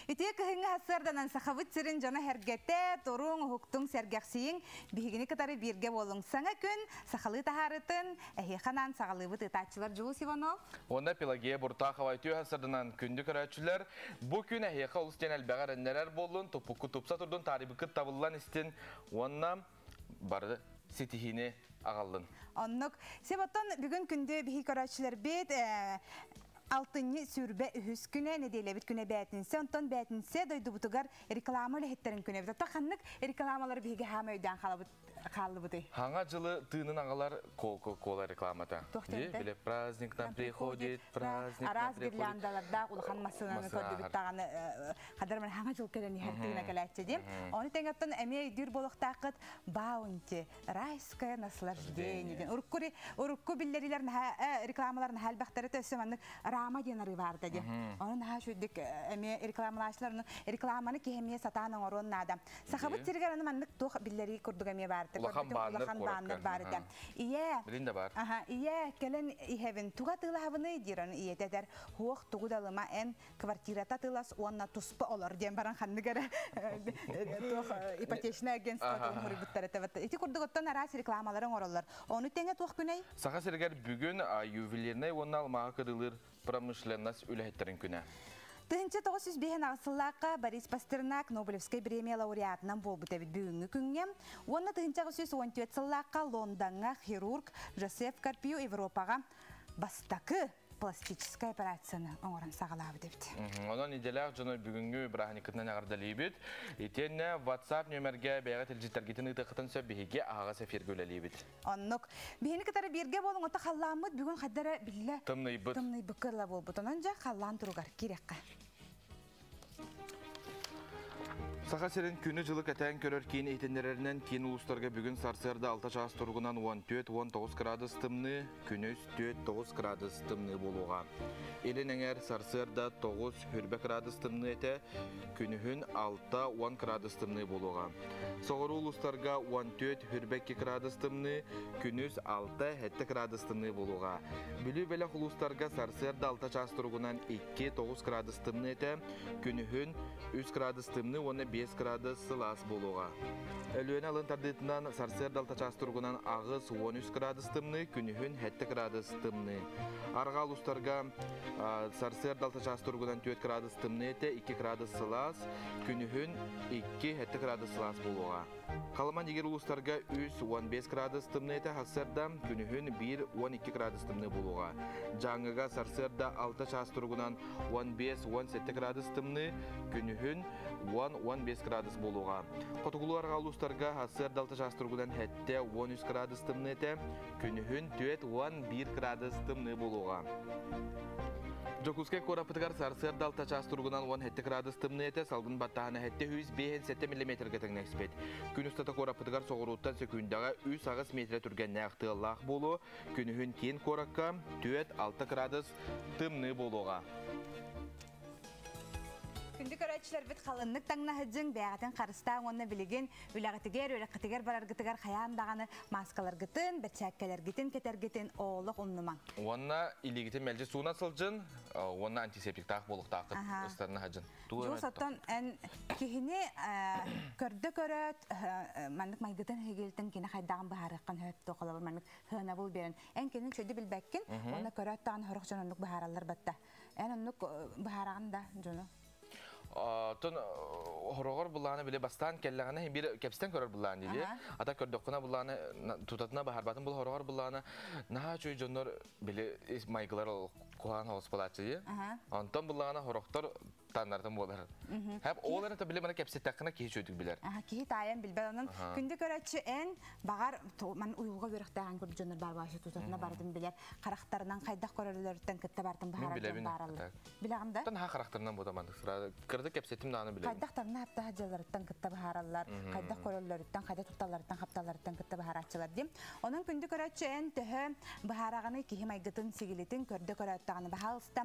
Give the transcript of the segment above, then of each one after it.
Үтүө кыһыҥҥы сарсыарданан Сахабыт сирин дьоно сэргэтэ, туруҥ, уһуктуҥ, сэргэхсийиҥ, биһигини кытары бииргэ буолуҥ. Саҥа күн сахалыы таһаарытын, эһиэхэ анаан саҕалыыбыт ыытааччылар Дьулус Иванов. Уонна Пелагея Буртахова үтүө сарсыарданан күндү көрөөччүлэр, бу күн эһиэхэ олус диэн элбэҕи эрэннэрэр буоллун, туппукку тупса турдун, таарыйбыккыт табыллан истин уонна бары ситиһиини аҕаллын. Оннук. Себоттон бүгүн күндү биһи көрөөччүлэрбит алтынньы 23 күнэ, нэдиэлэбит күнэ бээтинсэ, онтон бээтинсэ дойдубутугар реклама үлэһиттэрин күнэ эбит. Оттон ханнык рекламалары биһиги хаама өйдөөн хааллыбытый? Хаҥа дьылы тыынын аҕалар Кока-Кола рекламата. Туох диэн? Биле праздник нам приходит, праздник нам Араас приходит. гирляндалардаах улахан массыынаны көрдүбүт даҕаны хадar мен хаҥа жыл кэлэн иһэр тыына кэлээччи диэн. Оны тэҥэттэн эмиэ өйдүүр буолуохтааххыт Баунти, райское наслаждение диэн. Урукку урукку биллэрилэр наһаа рекламалар наһаа элбэхтэрэ өссө маннык рама диэн арыы баарда диэн. Оны наһаа үчүгдүк эмиэ рекламалааччылар ону рекламаны киһи эмиэ сатаан оҥоруон наада. Сахабыт сиригэр аны маннык туох биллэрии курдук эмиэ баарда. Улахан баннер Улахан баннер куоракка. баар этэ. Ийээ, Билин да бар. Аха, ийээ, кэлэн иһэбин, туга атыылаһабыный диир, аны ийэтэ этэр, хуох тугу да ылыма, эн квартирата атыылас уонна туспа олор диэн баран ханнык эрэ туох ипотечное агентство тугун хоруйбуттар этэ. Ити курдук оттон араас рекламалары оҥороллор. Ону тэҥэ туох күнэй? Саха сиригэр бүгүн ювелирнай уонна алмааһы кырыылыыр промышленность үлэһиттэрин күнэ. 1905 сыллаахха Борис Пастернак Нобелевскай премия лауреатынан буолбут эбит бүгүҥҥү күҥҥэ. Уонна 1914 сыллаахха Лондоҥҥа хирург Жозеф Карпио Европаҕа бастакы пластическай операцияны оҥорон саҕалаабыт эбит. Онон идэлээх дьону бүгүҥҥү бырааһынньыккытынан эҕэрдэлиибит. Итиэннэ WhatsApp нүөмэргэ бэйэҕит илдьиттэргитин ыытыаххытын сөп, биһиги аһаҕас эфиргэ үлэлиибит. Оннук. Биһини кытары бииргэ буолуҥ, оттон халлааммыт бүгүн хайдара биллэ Тымныйбыт. Тымныйбыкка ыла буолбут. Онон дьэ халлаан туругар киириэххэ. Саха сирин күнү-дьылы кэтээн көрөр киин иһитиннэрэринэн киин улуустарга бүгүн сарсыарда 6 чаас туругунан 14-19 градус тымныы, күнүс 4-9 градус тымныы буолуоҕа. Илин эҥэр сарсыарда 9-20 градус тымныы этэ, күнүһүн 6-10 градус тымныы буолуоҕа. Соҕуруу улуустарга 14-22 градус тымныы, күнүс 6-7 градус тымныы буолуоҕа. Бүлүү бөлөх улуустарга сарсыарда 6 чаас туругунан 2-9 градус тымныы этэ, күнүһүн 3 градус тымныы уонна 5 градус сылаас буолуоҕа. Өлүөнэ алын тардыытынан сарсыарда 6 чаас туругунан 8-13 градус тымныы, күнүһүн 7 градус тымныы. Арҕаа улуустарга сарсыарда 6 чаас туругунан 4 градус тымныы этэ, 2 градус сылаас, күнүһүн 2-7 градус сылаас буолуоҕа. Халыма Нигер улуустарга 3-15 градус тымныы этэ, сарсыарда күнүһүн 1-12 градус тымныы буолуоҕа. Дьааҥыга сарсыарда 6 чаас туругунан 15-17 градус тымныы, күнүһүн 10-15 градус буолуоҕа. Хотугулуу арҕаа улуустарга сарсыарда 6 чаас туругунан 7-13 градус тымныы этэ, күнүһүн 4-11 градус тымныы буолуоҕа. Дьокуускай куораппытыгар сарсыарда 6 чаас туругунан 17 градус тымныы этэ, салгын баттааһына 705 миллиметргэ тэҥнэспит. Күн устата куораппытыгар соҕурууттан сөкүүндэҕэ 3-8 метрэ түргэннээх тыаллаах буолуо, күнүһүн киин куоракка 4-6 градус тымныы буолуоҕа. Күндү көрөөччүлэрбит халыннык таҥнаһыдьыҥ, бэйэҕитин харыстааҥ уонна билигин үлэҕитигэр, үөрэххитигэр бараргытыгар хайаан даҕаны мааскаларгытын, бэрчээккэлэргитин кэтэргитин олох умнумаҥ. Уонна илиигитин мэлдьи сууна сылдьын, уонна антисептиктаах буолуохтааххыт ыстарына сылдьын. Дьулус оттон эн киһини көрдө көрөөт маннык майгытын хигилтин кини хайдаҕын быһаарыаххын сөп дуо, холобур маннык сыанабыл биэрэн. Эн кинини чөйдү билбэккин, уонна көрөөт даҕаны сорох дьон оннук быһаараллар батта. Эн оннук быһаараҕын да дьону? Тон хороҕор булааны биле бастаан кэллэҕинэ бир кэпстэн көрөр булаан диye. Ата көрдөххүнэ булааны тутатына баһарбатын бул хороҕор булааны наһаа үчүгэй дьоннор биле майгылар куһаан хоҕус булааччы дии. Онтон булааны хорохтор таннартан буолар. Хап ол эрэ биле мана кэпсэттэххинэ киһи үчүгдүк билэр. Киһи таайан билбэт. Онон күндү көрөөччү эн баҕар ман уйулҕа үөрэхтээҕин көрбүт дьоннор бар башы тутатына барытын билэр. Харахтарынан хайдах көрөллөрүттэн кытта бартын баһарар дьон баараллар. Билэҕин да? Тан ха харахтарынан бута мандык сыра. Кырды кэпсэтим даҕаны билэбин. Хайдах таҥна хаптаһа дьалларыттан кытта баһараллар, хайдах көрөллөрүттэн, хайда тутталларыттан, хапталларыттан кытта баһарааччылар дим. Онон күндү көрөөччү эн төһө баһараҕаны киһи майгытын сигилитин көрдө көрөөттөҕүнэ баһаалыста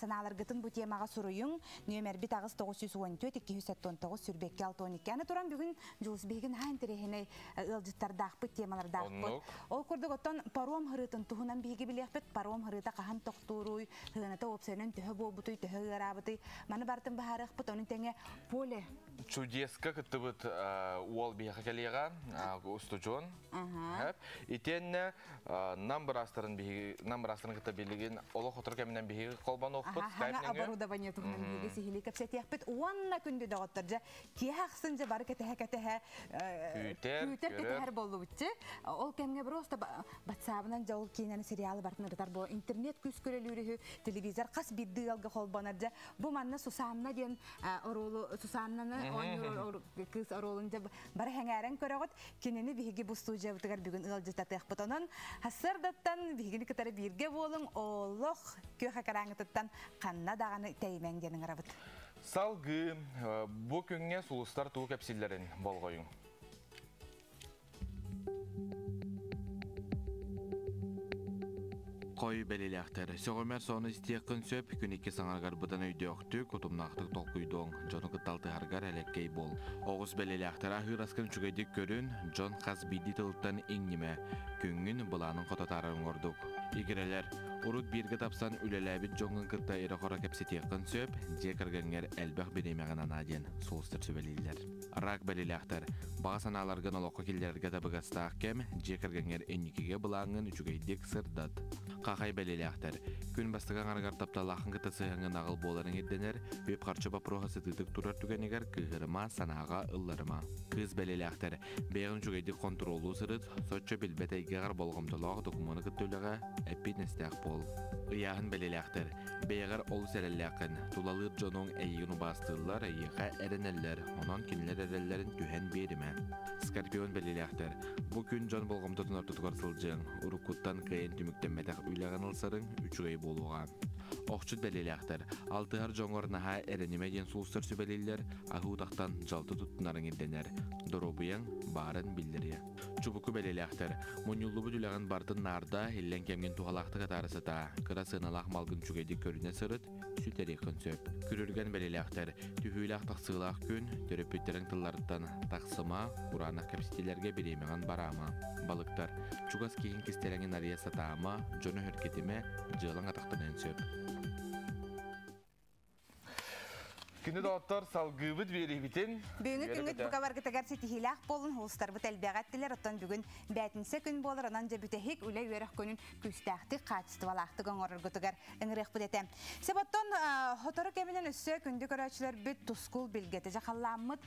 санааларгытын бу темаҕа суруйуҥ. Нүөмэрбит 8 914 279 22 62. Аны туран бүгүн Дьулус биһиги наһаа интэриэһинэй ыалдьыттардаахпыт, темалардаахпыт. Ол курдук оттон паром хырыытын туһунан биһиги билиэхпит. Паром хырыыта хаһан тохтууруй, сыаната уопсайынан төһө буолбутуй, төһө ыараабытый. Маны барытын быһаарыахпыт. Ону тэҥэ поле Чудеска кыттыбыт уол биһиэхэ кэлиэҕэ, устудьуон. Итиэннэ нам быраастарын биһиги нам быраастарын кытта билигин олох отор кэминэн биһиги холбонуохпут. Саҥа оборудование туһунан биһиги сиһилии кэпсэтиэхпит. Уонна күндү доҕоттор, дьэ, киэһэ ахсын дьэ бары кэтэһэ-кэтэһэ күүтэр кэтэһэр буоллубутчу. Ол кэмҥэ просто батсаабынан дьэ ол киинэни сериалы барытын ырытар бу интернет күүс көрөлүүрүһү, телевизор хас биирдии ыалга холбонор дьэ. Бу манна Сусанна диэн оруолу Сусаннаны оонньуур кыыс оруолун дьэ бары сэҥээрэн көрөҕүт. Кинини биһиги бу студиябытыгар бүгүн ыалдьытатыахпыт. Онон сарсыардаттан биһигини кытары бииргэ буолуҥ, олох күөх экраҥҥытыттан ханна даҕаны тэйимэҥ диэн ыҥырабыт. Салгыы бу күҥҥэ сулустар тугу кэпсииллэрин болҕойуҥ. Хой бэлилээхтэр. Сөҕүмэр сону истиэххин сөп, күн икки саҥаргар быдан өйдөөхтүк, утумнаахтык толкуйдуоҥ, дьону кытта алтыһаргар элэккэй буол. Оҕус бэлилээхтэр аһыыр аскын үчүгэйдик көрүн, дьон хас биирдии тылыттан иҥнимэ, күҥҥүн былаанын хото таарарыҥ ордук. Игирэлэр, урут бииргэ тапсан үлэлээбит дьоҥҥун кытта ирэ-хоро кэпсэтиэххин сөп, дьиэ кэргэҥҥэр элбэх бириэмэҕин анаа диэн сулустар сүбэлииллэр. Рак бэлилээхтэр, баҕа санааларгын олоххо киллэрэргэ табыгастаах кэм, дьиэ кэргэҥҥэр инникигэ былааҥҥын үчүгэйдик сырдат. Хахай бэлилээхтэр, күн бастакы аҥарыгар тапталлааххын кытта сыһыаҥҥын аҕыл буоларыҥ ирдэнэр, үп-харчы боппуруоһа сытыытык турар түгэнигэр кыыһырыма, санааҕа ылларыма. Кыыс бэлилээхтэр, бэйэҕин үчүгэйдик хонтуруоллуу сырыт, соччо билбэт эйгэҕэр болҕомтолоох докумуону кытта үлэҕэ эппиэтинэстээх буол. Ыйааһын бэлилээхтэр, Бэйэҕэр олус эрэллээххин, тулалыыр дьонуҥ эйигин убаастыыллар, эйиэхэ эрэнэллэр, онон кинилэр эрэллэрин түһэн биэримэ. Скорпион бэлиэлээхтэр, бу күн дьон болҕомтотун ортотугар сылдьыаҥ, уруккуттан кыайан түмүктэммэтэх үлэҕин ылсарыҥ үчүгэй буолуоҕа. Охчут бэлиэлээхтэр, алтыһар дьоҥҥор наһаа эрэнимэ диэн сулустар сүбэлииллэр, аһыы утахтан дьалты туттунарыҥ ирдэнэр, доруобуйаҥ баарын биллэриэ. Чубуку бэлиэлээхтэр, мунньуллубут үлэҕин барытын наарда, иллэҥ кэмҥин туһалаахтык атаара сытаа, кыра сыаналаах малгын үчүгэйдик көрүнэ сырыт, сүтэриэххин сөп. Күрүлгэн бэлиэлээхтэр, түһүүлээх-тахсыылаах күн, төрөппүттэриҥ тылларыттан тахсыма, кураанах кэпсэтиилэргэ бириэмэҕин бараама. Балыктар, чугас киһиҥ кистэлэҥин арыйа сатаама, дьону өһүргэтимэ, дьыалаҥ атахтаныан сөп. Күнү доҕоттор салгыыбыт биэриибитин. Бүгүҥҥү күҥҥүт бука баргытыгар ситиһиилээх буолун, улуустарбыт элбэҕи эттилэр, оттон бүгүн бээтинсэ күн буолар, онон дьэ бүтэһик үлэ-үөрэх күнүн күүстээхтик, хаачыстыбалаахтык оҥороргутугар ыҥырыахпыт этэ. Сөп оттон сотору кэминэн өссө күндү көрөөччүлэрбит тускул билгэтэ дьэ халлааммыт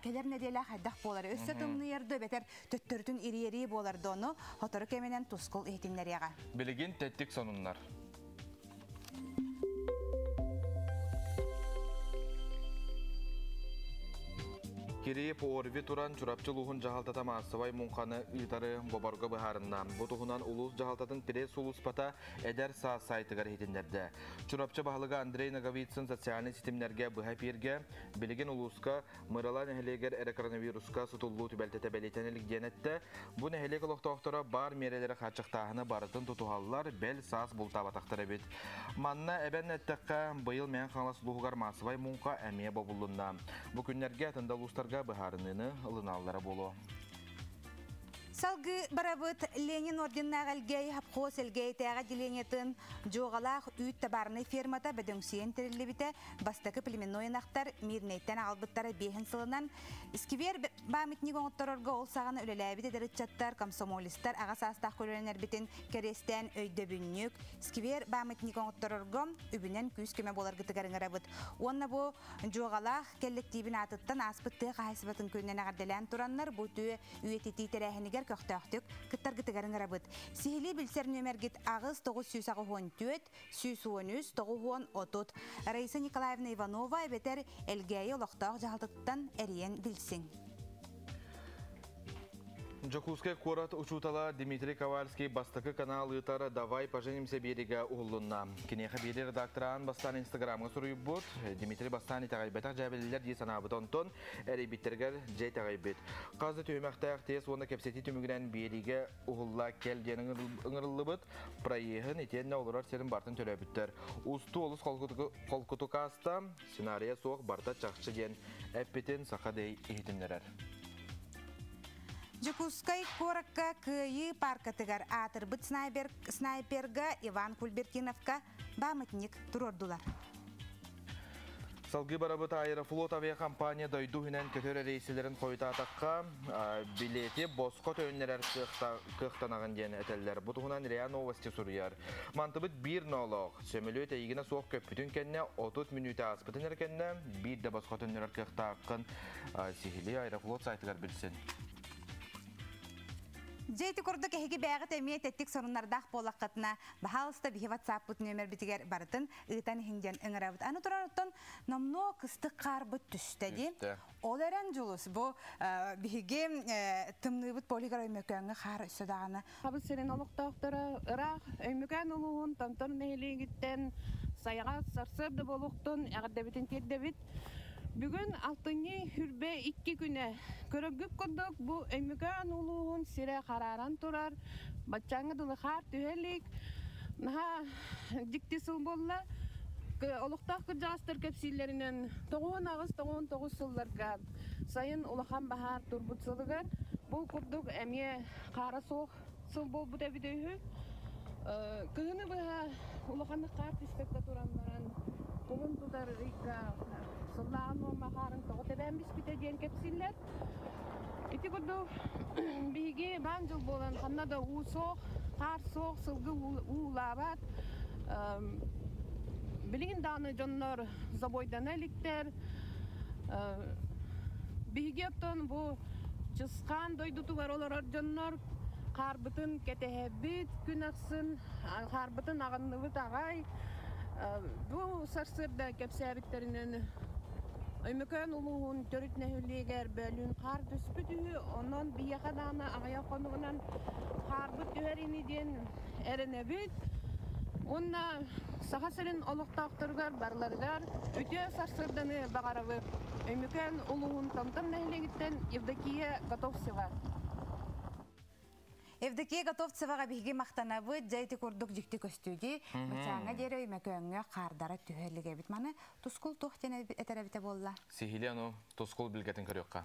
кэлэр нэдиэлэ хайдах буолар, өссө тымныйар да эбэтэр төттөрүтүн ириэрии буолар да ону сотору кэминэн тускул иһитиннэриэҕэ. Билигин тэттик сонуннар. Кириэп ОРВИ туран Чурапчы улууһун дьаһалтата маассабай муҥханы ыытары боборго быһаарынна. Бу туһунан улуус дьаһалтатын пресс-сулууспата Эдэр саас сайтыгар иһитиннэрдэ. Чурапчы баһылыга Андрей Ноговицын социальнай ситимнэргэ быһа эпииргэ билигин улууска Мырыла нэһилиэгэр эрэ коронавируска сутуллуу түбэлтэтэ бэлиэтэнэ илик диэн эттэ. Бу нэһилиэк олохтоохторо баар миэрэлэри хааччахтааһыны барытын тутуһаллар, бэл саас бултаабатахтар эбит. Манна эбэн эттэххэ, быйыл Мэҥэ Хаҥалас улууһугар маассабай муҥха эмиэ бобуллунна. Бу күннэргэ атын да улуустарга быһаарыныыны ылыналлара буолуо. Салгыы барабыт Ленин орденнаах Элгээйи совхоз Элгээйитээҕи отделениетын Дьуоҕалаах үүт табаарынай фермата бөдөҥсүйэн тэриллибитэ бастакы племенной ынахтар Мирнэйтэн аҕалбыттара биэһин сылынан сквер памятник оҥотторорго ол саҕана үлэлээбит эдэр ыччаттар, комсомолецтар аҕа саастаах көлүөнэлэрбитин кэриэстээн өйдөбүнньүк сквер памятник оҥотторорго үбүнэн күүс-көмө буоларгытыгар ыҥырабыт. Уонна бу Дьуоҕалаах кэллэктиибин аатыттан ааспыт тыа хаһаайыстыбатын күнүнэн эҕэрдэлээн тураннар бу үтүө үйэтитии тэрээһинигэр көхтөөхтүк кыттаргытыгар ыҥырабыт. Сиһилии билсэр нүөмэргит 8 984 113 930. Раиса Николаевна Иванова эбэтэр Элгээйи олохтоох дьаһалтатыттан эрийэн билсиҥ. Дьокуускай куорат учуутала Дмитрий Ковальский бастакы канал ыытар «Давай поженимся» биэриигэ уһуллунна. Киниэхэ биэрии редактора аан бастаан Инстаграмҥа суруйбут. Дмитрий бастаан итэҕэйбэтэх дьээбэлилэр дии санаабыт, онтон эрийбиттэригэр дьэ итэҕэйбит. Хас да түһүмэхтээх тест уонна кэпсэтии түмүгүнэн биэриигэ уһулла кэл диэн ыҥырыллыбыт. Проеһын итиэннэ олорор сирин барытын төлөөбүттэр. Устуу олус холкутук ааста, сценарийа суох, барыта чахчы диэн эппитин Саха Дэй иһитиннэрэр. Дьокуускай куоракка Кыайыы пааркатыгар аатырбыт снайперга Иван Кульбертиновка памятник туруордулар. Салгыы барабыт. Аэрофлот авиакомпания дойду иһинэн көтөр рейсилэрин хойутаатахха билети босхо төннөрөр кыахтанаҕын диэн этэллэр. Бу туһунан РИА Новости суруйар. Мантыбыт биир ноолоох. Сөмөлүөт эйигинэ суох көппүтүн кэннэ 30 мүнүүтэ ааспытын эрэ кэннэ биирдэ босхо төннөрөр кыахтааххын. Сиһилии Аэрофлот сайтыгар билсин. Дьэ ити курдук эһиги бэйэҕит эмиэ тэттик сонуннардаах буоллаххытына, баһаалыста биһи WhatsApp-пыт нүөмэрбитигэр барытын ыытан иһин диэн ыҥырабыт. Аны турар оттон номнуо кыстык хаарбыт түстэ дии. Ол эрэн Дьулус, бу биһиги тымныыбыт полигар Өймөкөөҥҥө хаар өссө даҕаны. Хабыс сирин олохтоохторо ыраах Өймөкөөн улууһун Томтор нэһилиэгиттэн сайаҕас сарсыарда буолуохтун, эҕэрдэбитин тиэрдэбит. Бүгүн алтынньы 22 күнэ. Көрөргүт курдук, бу Өймөкөөн улууһун сирэ харааран турар. Баччааҥҥа дылы хаар түһэ илик. Наһаа дьикти сыл буолла. Олохтоох кырдьаҕастар кэпсииллэринэн, 98-99 сылларга сайын улахан баһаар турбут сылыгар бу курдук эмиэ хаара суох сыл буолбут эбитэ үһү. Кыһыны быһа улаханнык хаар түспэккэ туран баран, кулун тутар ыйга сыллааҕы нуорма хаарын тоҕо тэбээн биспитэ диэн кэпсииллэр. Ити курдук биһиги баан дьыл буолан ханна да уу суох, хаар суох, сылгы уулаабат. Билигин даҕаны дьоннор забойдана иликтэр. Биһиги оттон бу Чысхаан дойдутугар олорор дьоннор хаарбытын кэтэһэбит күн ахсын, хаарбытын аҕынныбыт аҕай. Бу сарсыарда кэпсээбиттэринэн Өймөкөөн улууһун төрүт нэһилиэгэр бөлүүн хаар түспүт үһү, онон биһиэхэ даҕаны аҕыйах хонугунан хаарбыт түһэр ини диэн эрэнэбит. Уонна Саха сирин олохтоохторугар барыларыгар үтүө сарсыарданы баҕарабыт. Өймөкөөн улууһун Томтор нэһилиэгиттэн Евдокия Готовцева. Евдокия Готовцеваҕа биһиги махтанабыт, дьэ ити курдук дьикти көстүү Бачааҥҥа диэри Өймөкөөҥҥө хаардара түһэ илик эбит. Маны Тускул туох диэн этэр эбитэ буолла? Сиһилии ону Тускул билгэтин көрүөххэ.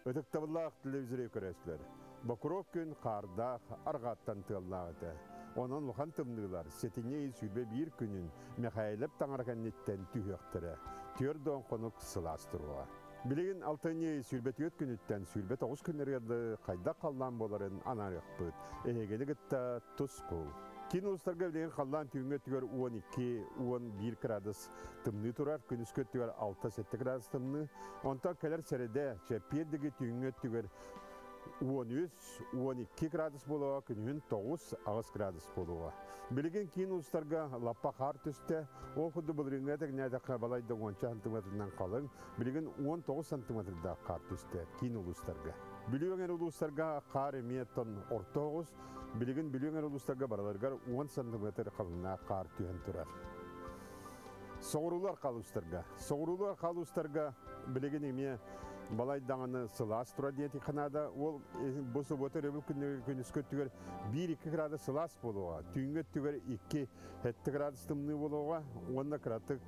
Ытыктабыллаах телевизоры көрөөччүлэр. Бокуруоп күн хаардаах, арҕааттан тыаллаах этэ. Онон улахан тымныылар сэтинньи 21 күнүн Михайлов таҥара кэнниттэн түһүөхтэрэ. 40 хонук сылаас туруоҕа. Билигин алтынньы 24 күнүттэн 29 күннэригэр хайдах халлаан буоларын анаарыахпыт. Эһигини кытта Тускул. Киин улуустарга билигин халлаан түүҥҥү өттүгэр 12-11 градус тымныы турар, күнүскү өттүгэр 6-7 градус тымныы. Онтон кэлэр сэрэдэ, чэппиэрдиги түүҥҥү өттүгэр 13-12 градус буолуоҕа, күнүһүн 9-8 градус буолуоҕа. Билигин киин улуустарга лаппа хаар түстэ, ол курдук былырыыҥҥа тэҥнээтэххэ балайда уонча сантыметрынан халыҥ, билигин 19 сантиметрдаах хаар түстэ киин улуустарга. Бүлүү эҥэр улуустарга хаар эмиэ тон орто оҕус, билигин Бүлүү эҥэр улуустарга барыларыгар 10 сантиметр халыҥнаах хаар түһэн турар. Соҕуруулар халуустарга. Соҕуруулар халуустарга билигин эмиэ балай даҕаны сылаас турар диэтиххэ наада. Ол бу суббота өрөбүл күнүскү өттүгэр 1-2 градус сылаас буолуоҕа. Түүҥҥү өттүгэр 2-7 градус тымныы буолуоҕа уонна кыратык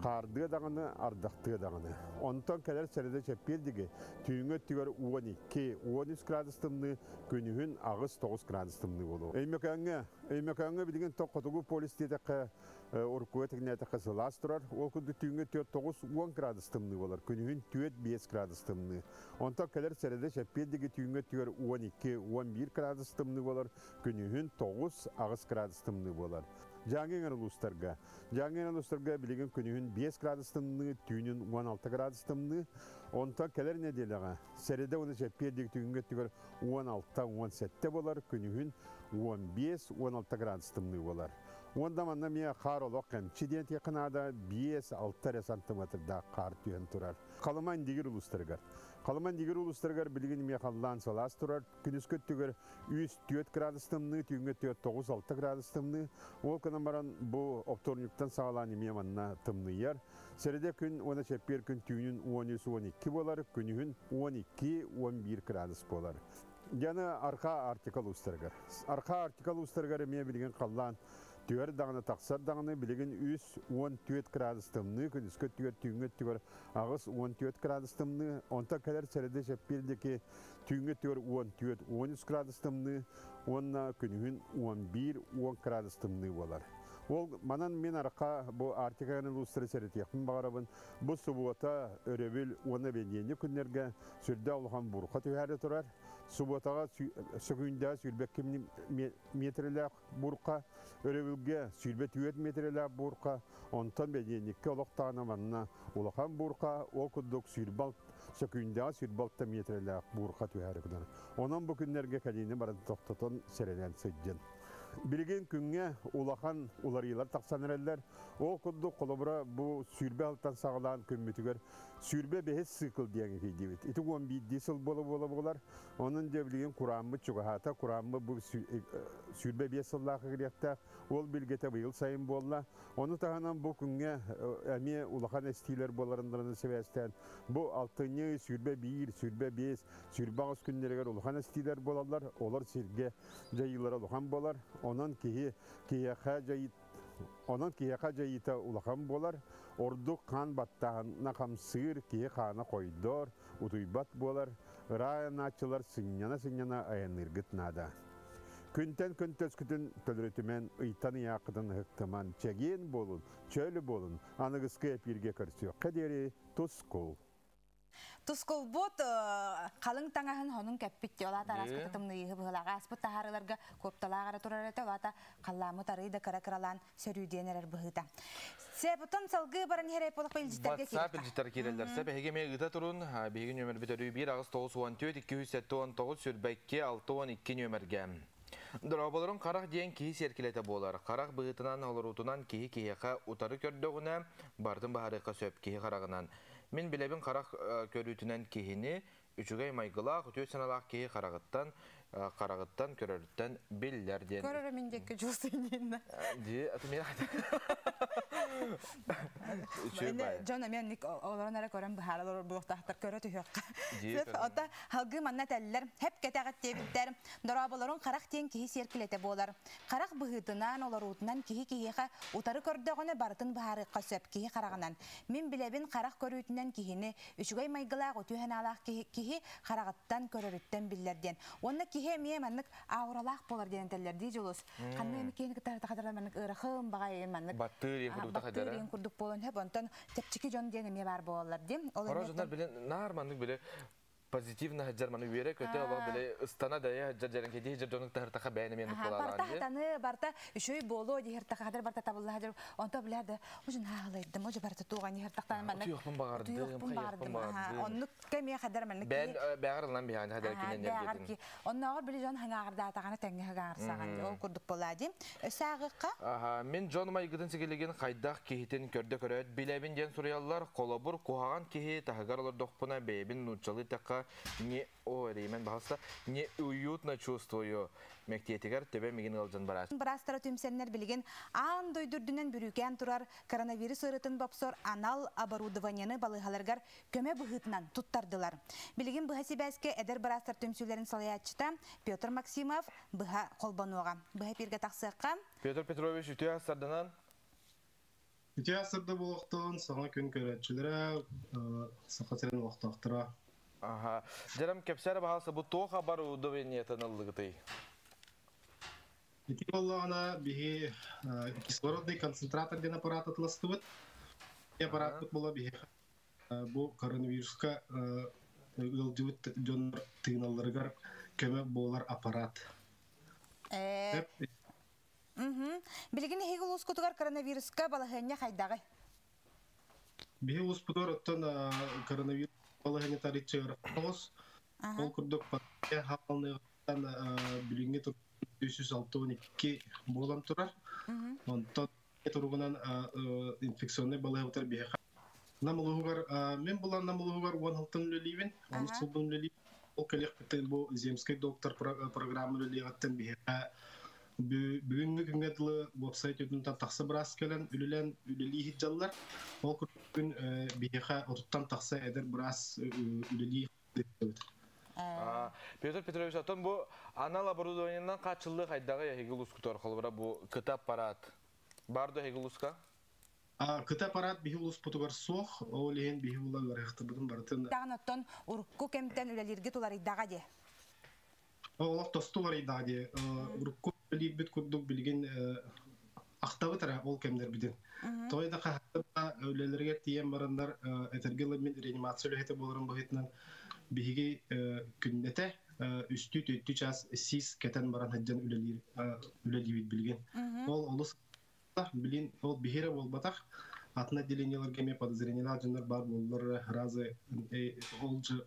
хаардыа даҕаны, ардахтыа даҕаны. Онтон кэлэр сэрэдэ чэппиэрдиги түүҥҥү өттүгэр 12-13 градус тымныы, күнүһүн 8-9 градус тымныы буолуоҕа. Өймөкөөҥҥө, Өймөкөөҥҥө билигин хотугу полюс диэтэххэ уруккуга тэҥнээтэххэ сылаас турар. Ол курдук түүҥҥү 9-10 градус тымныы буолар. Күнүһүн 4-5 градус тымныы. Онтон кэлэр сэрэдэ чэппиэрдиги түүҥҥү өттүгэр 12-11 градус тымныы буолар. Күнүһүн 9-8 градус тымныы буолар. Дьааҥы эҥэр улуустарга. Дьааҥы эҥэр улуустарга билигин күнүһүн 5 градус тымныы, түүнүн 16 градус тымныы. Онтон кэлэр нэдиэлэҕэ сэрэдэ уонна чэппиэрдиги түүҥҥү өттүгэр 16-17 буолар, күнүһүн 15-16 градус тымныы буолар. Онда манна эмиэ хаар олох кэмчи диэн этиэххэ наада, 5-6 эрэ сантыметрдаах хаар түһэн турар. Халыма Индигир улуустарыгар. Халыма Индигир улуустарыгар билигин эмиэ халлаан сылаас турар. Күнүскү өттүгэр 3-4 градус тымныы, түүҥҥү өттүгэр 9-6 градус тымныы. Ол гынан баран бу оптуорунньуктан саҕалаан эмиэ манна тымныйар. Сэрэдэ күн уонна чэппиэр күн түүнүн 13-12 буолар, күнүһүн 12-11 градус буолар. Дьаны Архаа Арктика улуустарыгар. Архаа Арктика улуустарыгар эмиэ билигин халлаан түһэр даҕаны тахсар даҕаны билигин 3-14 градус тымныы, күнүскү өттүгэр түүҥҥү өттүгэр 8-14 градус тымныы, онтон кэлэр сэрэдэ чэппиэр диэки түүҥҥү өттүгэр 14-13 градус тымныы уонна күнүһүн 11-10 градус тымныы буолар. Ол манан мин арха бу Арктиканы улуустары сэрэтиэхпин баҕарабын. Бу субуота, өрөбүл уонна бэнидиэнньик күннэргэ сүрдээх улахан буурҕа түһээри турар. Субуотаҕа сөкүүндэҕэ 22 миэтэрэлээх буурҕа, өрөбүлгэ 24 миэтэрэлээх буурҕа, онтон бэнидиэнньиккэ олохтооно манна улахан буурҕа, ол курдук 26 сөкүүндэҕэ 26 миэтэрэлээх буурҕа түһээри гынар. Онон бу күннэргэ кэлиини баран тохтотон сэрэнэн сылдьын. Билигин күҥҥэ улахан уларыйыылар тахсан эрэллэр. Ол курдук, холобура, бу 20 сылтан саҕалаан күммүтүгэр 25 цикл диэн киирдибит. Ити 11 сыл буола-буола буолар. Онон дьэ билигин курааммыт чугаһаата. Курааммыт бу 25 сыллаах кириэхтээх. Ол билгэтэ быйыл сайын буолла. Ону таһынан бу күҥҥэ эмиэ улахан эстиилэр буоларындарынан сибээстээн бу алтынньы 21, 25, 28 күннэригэр улахан эстиилэр буолаллар. Олор сиргэ дьайыылара улахан буолар. Онон киһи киһиэхэ дьайыы Онон киһиэхэ дьайыыта улахан буолар, ордук хаан баттааһына хамсыыр, киһи хаана хойдор, утуйбат буолар, ыраах айаннааччылар сынньана-сынньана айанныыргыт наада. Күнтэн күн төскүтүн төлөрүтүмэн, ыйтан ыйааххытын ыһыктыман, чэгиэн буолун, чөл буолун, аныгыскы эпииргэ көрсүөххэ диэри тускул! Тускулбут халыҥ таҥаһын хонун кэппит дии. Ол аата араас тымныйыһы быһылаах ааспыт таһаарыыларга куопталаах эрэ турар этэ. Ол аата халлааммыт арыый да кыра-кыралаан сөрүүдүйэн эрэр быһыыта. Себутун салгыы баран иһэр эполох илдьиттэргэ WhatsApp илдьиттэр киирэллэр. Сөп эһиги эмиэ ыыта турун. Биһиги нүөмэрбит өрүү 1 8 9 14 279 22 62 нүөмэргэ. Дорооболорун харах диэн киһи сиэркилэтэ буолар. Харах быһыытынан олоруутунан киһи киһиэхэ утары көрдөҕүнэ барытын баһарыахха сөп киһи хараҕынан. Мин билэбин харах көрүүтүнэн киһини үчүгэй майгылаах, үтүө санаалаах киһи хараҕыттан хараҕыттан көрөрүттэн биллэр диэн. Көрөрө мин диэкки дьулсуйнинна. Ди аты мен Дьон эмиэ ник олорон эрэ көрөн быһаара олорор буолуохтаахтар көрө түһүөххэ. Ота халгыы манна этэллэр, хеп кэтэҕит диэбиттэр. Дорооболорун харах диэн киһи сиэркилэтэ буолар. Харах быһыытынан, олоруутунан киһи киһиэхэ утары көрдөҕүнэ барытын быһаарыахха сөп киһи хараҕынан. Мин билэбин харах көрүүтүнэн киһини үчүгэй майгылаах үтүө санаалаах киһи, киһи хараҕыттан көрөрүттэн биллэр диэн. Уонна киһи эмиэ маннык ауралаах буолар диэн этэллэр дии Дьулус. Ханна эми киһини кытта хатар маннык ыарахын баҕайы маннык баттыыр курдук баттыыр курдук буолан хөп онтон чэпчэки дьон диэн эмиэ баар буолаллар диэн. Ол дьоннор билен наар маннык биле позитивно хаджар маны үөрэ көтө олох биле ыстана дая хаджар жаран кеди хаджар дьонук тахыртаха бэйэни мен барта хатаны барта үчүй боло дихертаха хадыр барта табылла хаджар онто билер да уже наалайдым уже барта туган дихертахтан маннык туйохпун багардым хайохпун багардым оннук кеме хадыр маннык бэн бэҕэр ылан биһаан хадыр кинен нергетин оннооҕор били дьон хаҥааҕырдаатаҕана тэҥҥэ хаҥаарсаҕан ол курдук буолаа өссө ааҕыкка Аха, мин дьон майгытын сигилигин хайдах киһитин көрдө көрөөт билэбин диэн суруйаллар. Холобур, куһаҕан киһи таһыгар олордохпуна бэйэбин нууччалыы тахха не о реймен баһаста не уютно чувствую. Мектиэтигэр төбө мигин ылдьан барааччы. Быраастара түмсэннэр билигин аан дойду үрдүнэн бүрүүкээн турар коронавирус ыарыытын бопсор анал оборудованиены балыыһаларыгар көмө быһыытынан туттардылар. Билигин быһа сибээскэ эдэр быраастар түмсүүлэрин салайааччыта Петр Максимов быһа холбонуоҕа. Быһа эпииргэ тахсыахха. Петр Петрович үтүө сарданан. Үтүө сарда буолуохтун, саҥа күн көрөөччүлэрэ, Саха сирин олохтоохторо. Аха. Дьэрем кэпсээр баһаалса бу туох оборудованиетын ыллыгытый? Ити буоллаҕына биһи кислородный концентратор диэн аппарат атыластыбыт. Аппаратпыт буола биһи бу коронавируска ыалдьыбыт дьоннор тыыналларыгар көмө буолар аппарат. Билигин эһиги улуускутугар коронавируска балаһыанньа хайдаҕый? Биһи улууспутугар оттон коронавирус балаһыанньа тариччы ыарахан Ол курдук пандемия хаалыныгыттан билиҥҥи 362 буолан турар. Онтон туругунан инфекционнай балыыһабытыгар биһиэхэ Нам улууһугар мин булан Нам улууһугар 10 сылтан үлэлиибин, 10 сылбын үлэлиибин. Ол кэлиэхпиттэн бу Земский доктор программа үлэлиэҕиттэн биһиэхэ бүгүҥҥү күҥҥэ дылы уопсай түтүнтэн тахса быраас кэлэн үлэлэн үлэлии сылдьаллар. Ол күн биһиэхэ 30-тан тахса эдэр быраас үлэлии сылдьабыт. Петр Петрович, оттон бу анал оборудованиенан хааччыллыы хайдаҕый эһиги улуускутугар, холобура, бу КТ аппарат баар дуо эһиги улууска? КТ аппарат биһи улууспутугар суох, ол иһин биһи ула ыарыһахтарбытын барытын Даҕан оттон урукку кэмтэн үлэлииргэ туларыйдаҕа дии. Олох тосту уларыйдаҕа дии. Урукку үлэлиирбит курдук билигин ахтабыт эрэ ол кэмнэрбитин. Тоҕо да хаһан үлэлэригэр тиийэн бараннар этэргэ мин реанимация үлэһитэ буоларым быһыытынан биһиги күннэтэ үстүү түөртүү чаас сиис кэтэн баран сылдьан үлэлиир үлэлиибит билигин. Ол олус билин ол биһиэрэ буолбатах, атын отделениеларга эмиэ подозрениелаах дьоннор баар буоллар разы ол же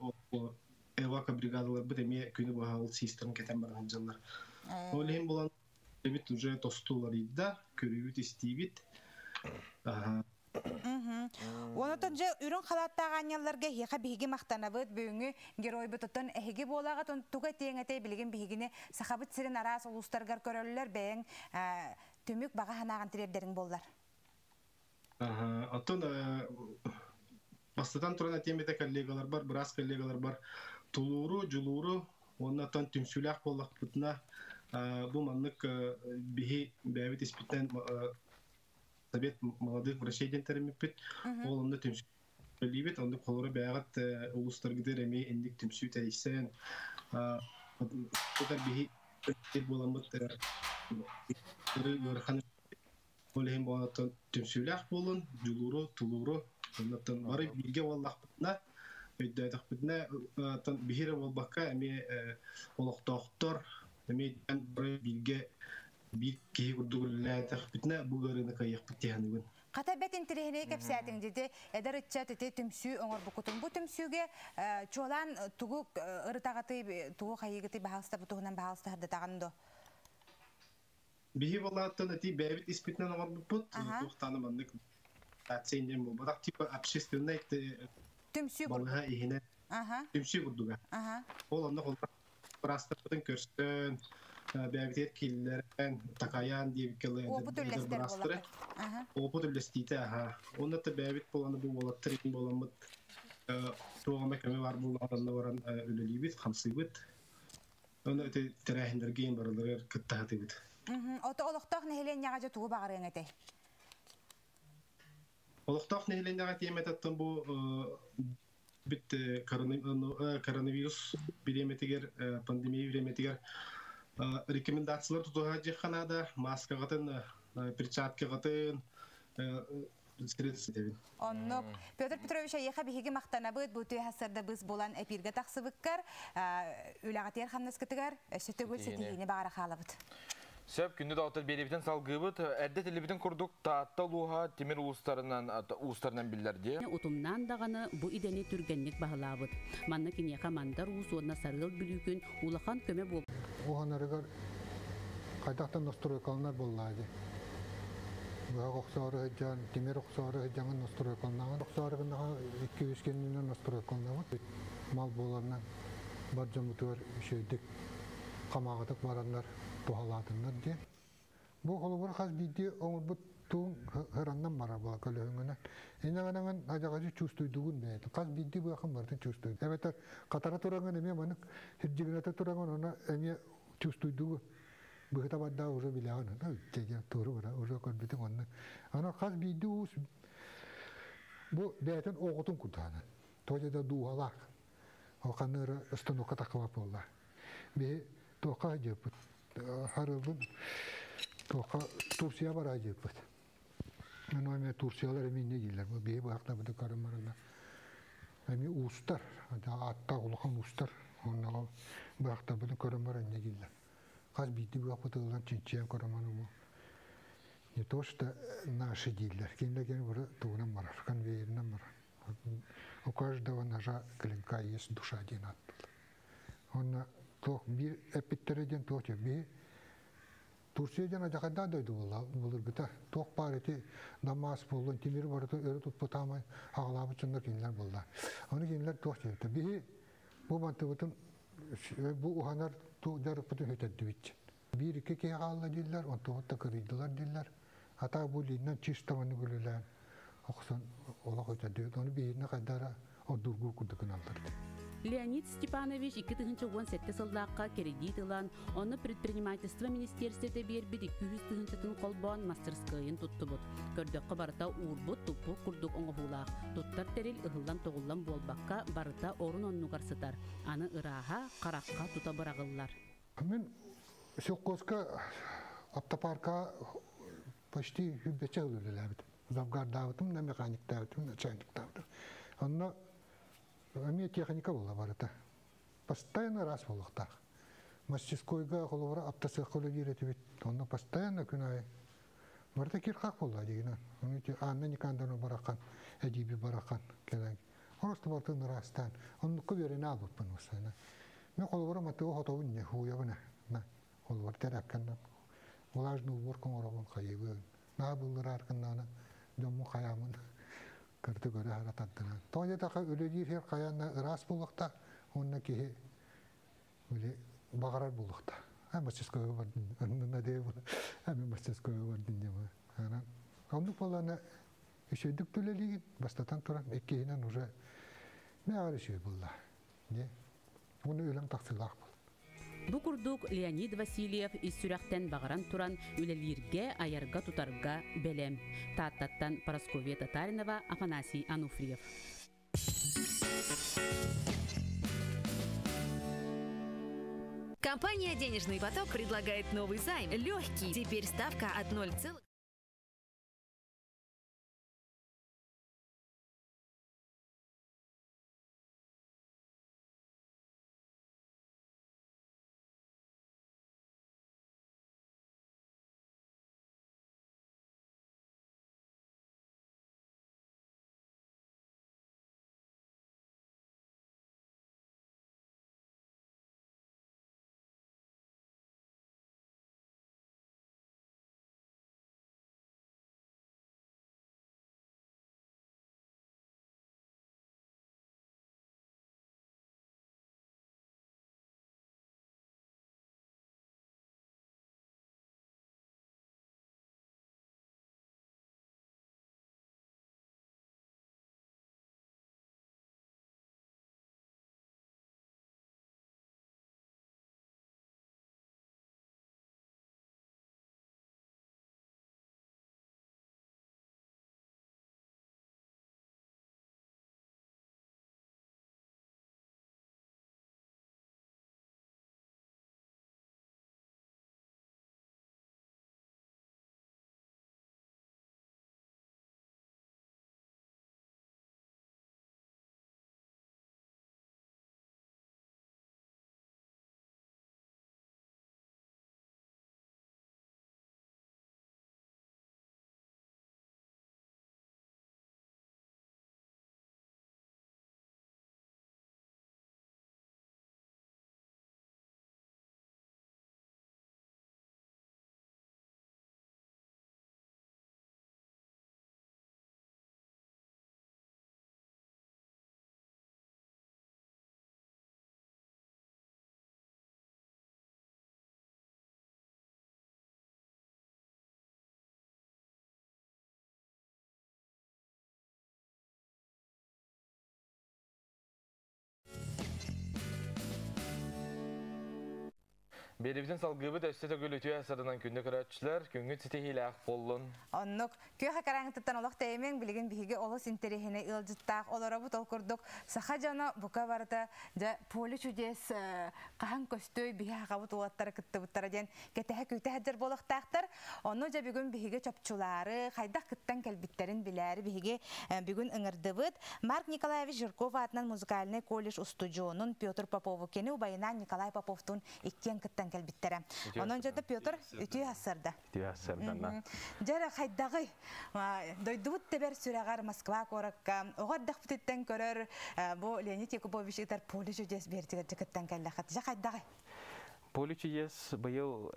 эвако бригадаларбыт эмиэ күнү быһа ол систерин кэтэн баран сылдьаллар. Ол иһин булан бит уже тосту уларыйда, көрүүбүт истиибит. Онотон же үрүҥ халааттаах аанньалларга эһиэхэ биһиги махтанабыт, бүгүҥҥү геройбутуттан эһиги буолаҕыт, туга этиэҥ этэй билигин биһигини Сахабыт сирин араас улуустарыгар көрөллөр, бэйэҥ түмүк баҕа санааҕын тириэрдэриҥ буоллар. Оттон бастатан туран этиэм этэ коллегаларбар, быраас коллегаларбар тулууру, дьулууру, уонна оттон түмсүүлээх буоллахпытына бу маннык биһи бэйэбит испиттэн Совет молодых врачей диэн тэриммиппит. Ол онно түмсүүлүүбүт, онно холоро бэйэҕит улуустаргытыгар эмиэ инник түмсүү тэрийсэн, биһи буоламмыт ыарахан ол иһин буолан түмсүүлээх буолун, дьулууру, тулууру, оннуттан бары бииргэ буоллахпытына, өйдөөтөхпүтүнэ, биһиэрэ буолбакка эмиэ олохтоохтор эмиэ бары бииргэ биир киһи курдук үлэлээтэхпитинэ бу ыарыыны кыайыахпыт дии саныыбын. Хата бэт интэриэһинэй кэпсээтиҥ дии эдэр ыччат ити түмсүү оҥорбуккутун. Бу түмсүүгэ чуолаан тугу ырытаҕытый, тугу хайыыгытый, баһаалыста бу туһунан баһаалыста сырдатаҕын дуо? Биһи болааттан эти бэйэбит испитинэн оҥорбуппут, туохтааны маннык диэн буолбатах, типа общественный түмсүү балыыһа иһинэн түмсүү курдуга. Ол онно быраастарбытын көрсөн, бэйэбитигэр киллэрэн, такайан диэбиккэ Опыт үллэстэр буоллаххыт. Опыт үллэстиитэ, аха. Онно та бэйэбит буоланы бу уолаттар буоламмыт туоҕама көмө бар буоллаҕына баран үлэлиибит, хамсыыбыт. Оны эти тэрээһиннэргэ барыларыгар кыттаһатыбыт. Ото олохтоох нэһилиэнньэҕэ дьэ тугу баҕарыаҥ этэй? Олохтоох нэһилиэнньэҕэ тиэмэтеттен бу бит коронавирус бириэмэтигэр, пандемия бириэмэтигэр рекомендациялар тутуһа дьиэххэ наада, маскаҕытын, перчаткаҕытын. Оннук. Петр Петрович, эйиэхэ биһиги махтанабыт, бу үтүө сарсыарда быыс булан эпииргэ тахсыбыккар, үлэҕитигэр хамнаскытыгар өссө төгүл ситиһиини баҕара хаалабыт. Сөп, күндү доҕоттор, биэриибитин салгыыбыт. Эрдэ этиллибитин курдук Таатта улууһа тимир уустарынан уустарынан биллэр дии. Утумнаан даҕаны бу идэни түргэнник баһылаабыт. Манна киниэхэ Мандар Уус уонна Сарыал Бүлүүкүн улахан көмө буол Уһанарыгар хайдахтан настройкаланар буоллаа дии. Быһах охсоору сылдьан, тимир охсоору сылдьаҥын настройкаланаҕын. Охсоору гыннаҕа 2-3 кэннинэн настройкаланабыт. Мал буоларынан бар дьоммутугар үчүгэйдик хамаҕатык бараннар туһалаатыннар диэн. Бу холобур хас биирдии оҥорбут туун ыраннан барар буола көлөһүҥүнэн. Инньэ ажаҕачы чувствуйдугун бэйэтин. Хас биирдии быахан барытын чувствуй. Эбэтэр хатара тураҥын эмиэ манык хирдьигинэтэ тураҥын оны эмиэ чувствуйдугу. Быһыта барда уже билэҕин. Дьэ туору бара уже көрбүтүҥ онно. Аны хас биирдии уус бу бэйэтин оҕотун курдаана. Тоҕо да дууһалаах. Ол ханныгы станокка таххыбат буолла. Биһи туохха дьыппыт. Харылбын туохха Турция бара дьыппыт. Аны эме Турциялар эми инне дииллэр. Бу биһи быһахтабыты көрөн баранна. Эми уустар, аттаах улахан уустар. Онно быһахтабыты көрөн баран инне дииллэр. Хас биирдии быһахпыт ылан чинчийэн көрөн бу не то что наши дииллэр. Кинилэр кини бары тугунан барар, конвейеринэн барар. У каждого ножа клинка есть душа диэн ааттыылар. Онно туох биир эппиттэрэ диэн туох диэн биһи Турция диэн адьахайдаах дойду буолла былыргыта. Туох баар ити Дамас буоллун, тимир барыта өрө туппут аамай аҕалаабыт дьоннор кинилэр буолла. Ону кинилэр туох диэбиттэр. Биһи бу мантыбытын бу уһанар дьарыкпытын сүтэрдибит. Биир-икки киһи хаалла дииллэр, онтубут да кырыйдылар дииллэр. Ата бу лииннэн чисто маннык үлэлээн охсон олох өтөрдүбүт. Ону биһиэнэ хайдара ордургуу курдук гыналлар. Леонид Степанович 2017 сыллаахха кредит ылан, онно предпринимательство министерствота биэрбит 200 тыһыынчатын холбоон мастерскойун туттубут. Көрдөххө барыта уурбут, туппут курдук оҥоһуулаах. Туттар тэрил ыһыллан-тоҕуллан буолбакка, барыта орун-оннугар сытар. Аны ырааһа, харахха тута быраҕыллар. Мин совхозка автопарка почти хүббэчэ жыл үлэлээбитим. Завгардаабытым да, механиктаабытым, начальниктаабытым. Онно эмиэ техника буолла барыта. Постоянно раз буолуохтаах. Мастерскойга холобура автосыахха үлэлиир этибит. Онно постоянно күн аайы барыта кир-хах буолла дигинэн. Ону ити Анна Никандровна барахан, эдиби барахан кэлэн. Просто бартын ыраастаан. Оннукка үөрэнэ албыппын постоянно. Мен холобура матыга хотобун не хуябына. На холобура тэрээккэннэн влажный уборка оҥоробун хайыбын. Наа быллыраар кыннаана дьоммун хайаамын кырты көрө хара тардынан. Тоҕо диэтэххэ үлэлиир сир хайаанна ыраас буолуохтаах уонна киһи били баҕарар буолуохтаах. А мастерскойга бардын, аннына дee а мен мастерскойга бардын диye. Анан оннук буоллаана үчүгэйдик үлэлиигин бастатан туран иккиһинэн уже мээҕэр үчүгэй буолла. Дии. Уонна үлэҥ тахсыылаах буол. Бу курдук Леонид Васильев ис сүрэхтэн баҕаран туран үлэлииргэ, айарга-тутарга бэлэм. Тааттаттан Парасковья Татаринова, Афанасий Ануфриев. Компания «Денежный поток» предлагает новый займ. Легкий. Теперь ставка от 0, Биэрибитин салгыыбыт өссө төгүл үтүө сырынан күндү көрөөччүлэр, күҥҥүт ситиһиилээх буоллун. Оннук күөх экраҥҥытыттан олох тэйимэҥ, билигин биһиги олус интэриэһинэй ыалдьыттаах олоробут. Ол курдук саха дьоно бука барыта дьэ поле чудес хаһан көстүөй биһи хахабыт уолаттара кыттыбыттара диэн кэтэһэ күүтэ сылдьар буолуохтаахтар. Ону дьэ бүгүн биһиги чопчулаары, хайдах кыттан кэлбиттэрин билээри биһиги бүгүн ыҥырдыбыт. Марк Николаевич Жирков аатынан музыкальнай колледж устудьуонун Петр Попову кини убайынаан Николай Поповтуун иккиэн кыттан кэлбиттэрэ. Онон дьэ Петр үтүө ассарда. Үтүө ассарданна. Дьэ хайдаҕый? Дойдубут тэбэр сүрэҕэр Москва куоракка оҕо эрдэхпититтэн көрөр бу Леонид Якубович ытар поле чудес биэртигэр кыттан кэллэххит. Дьэ хайдаҕый? Поле чудес быйыл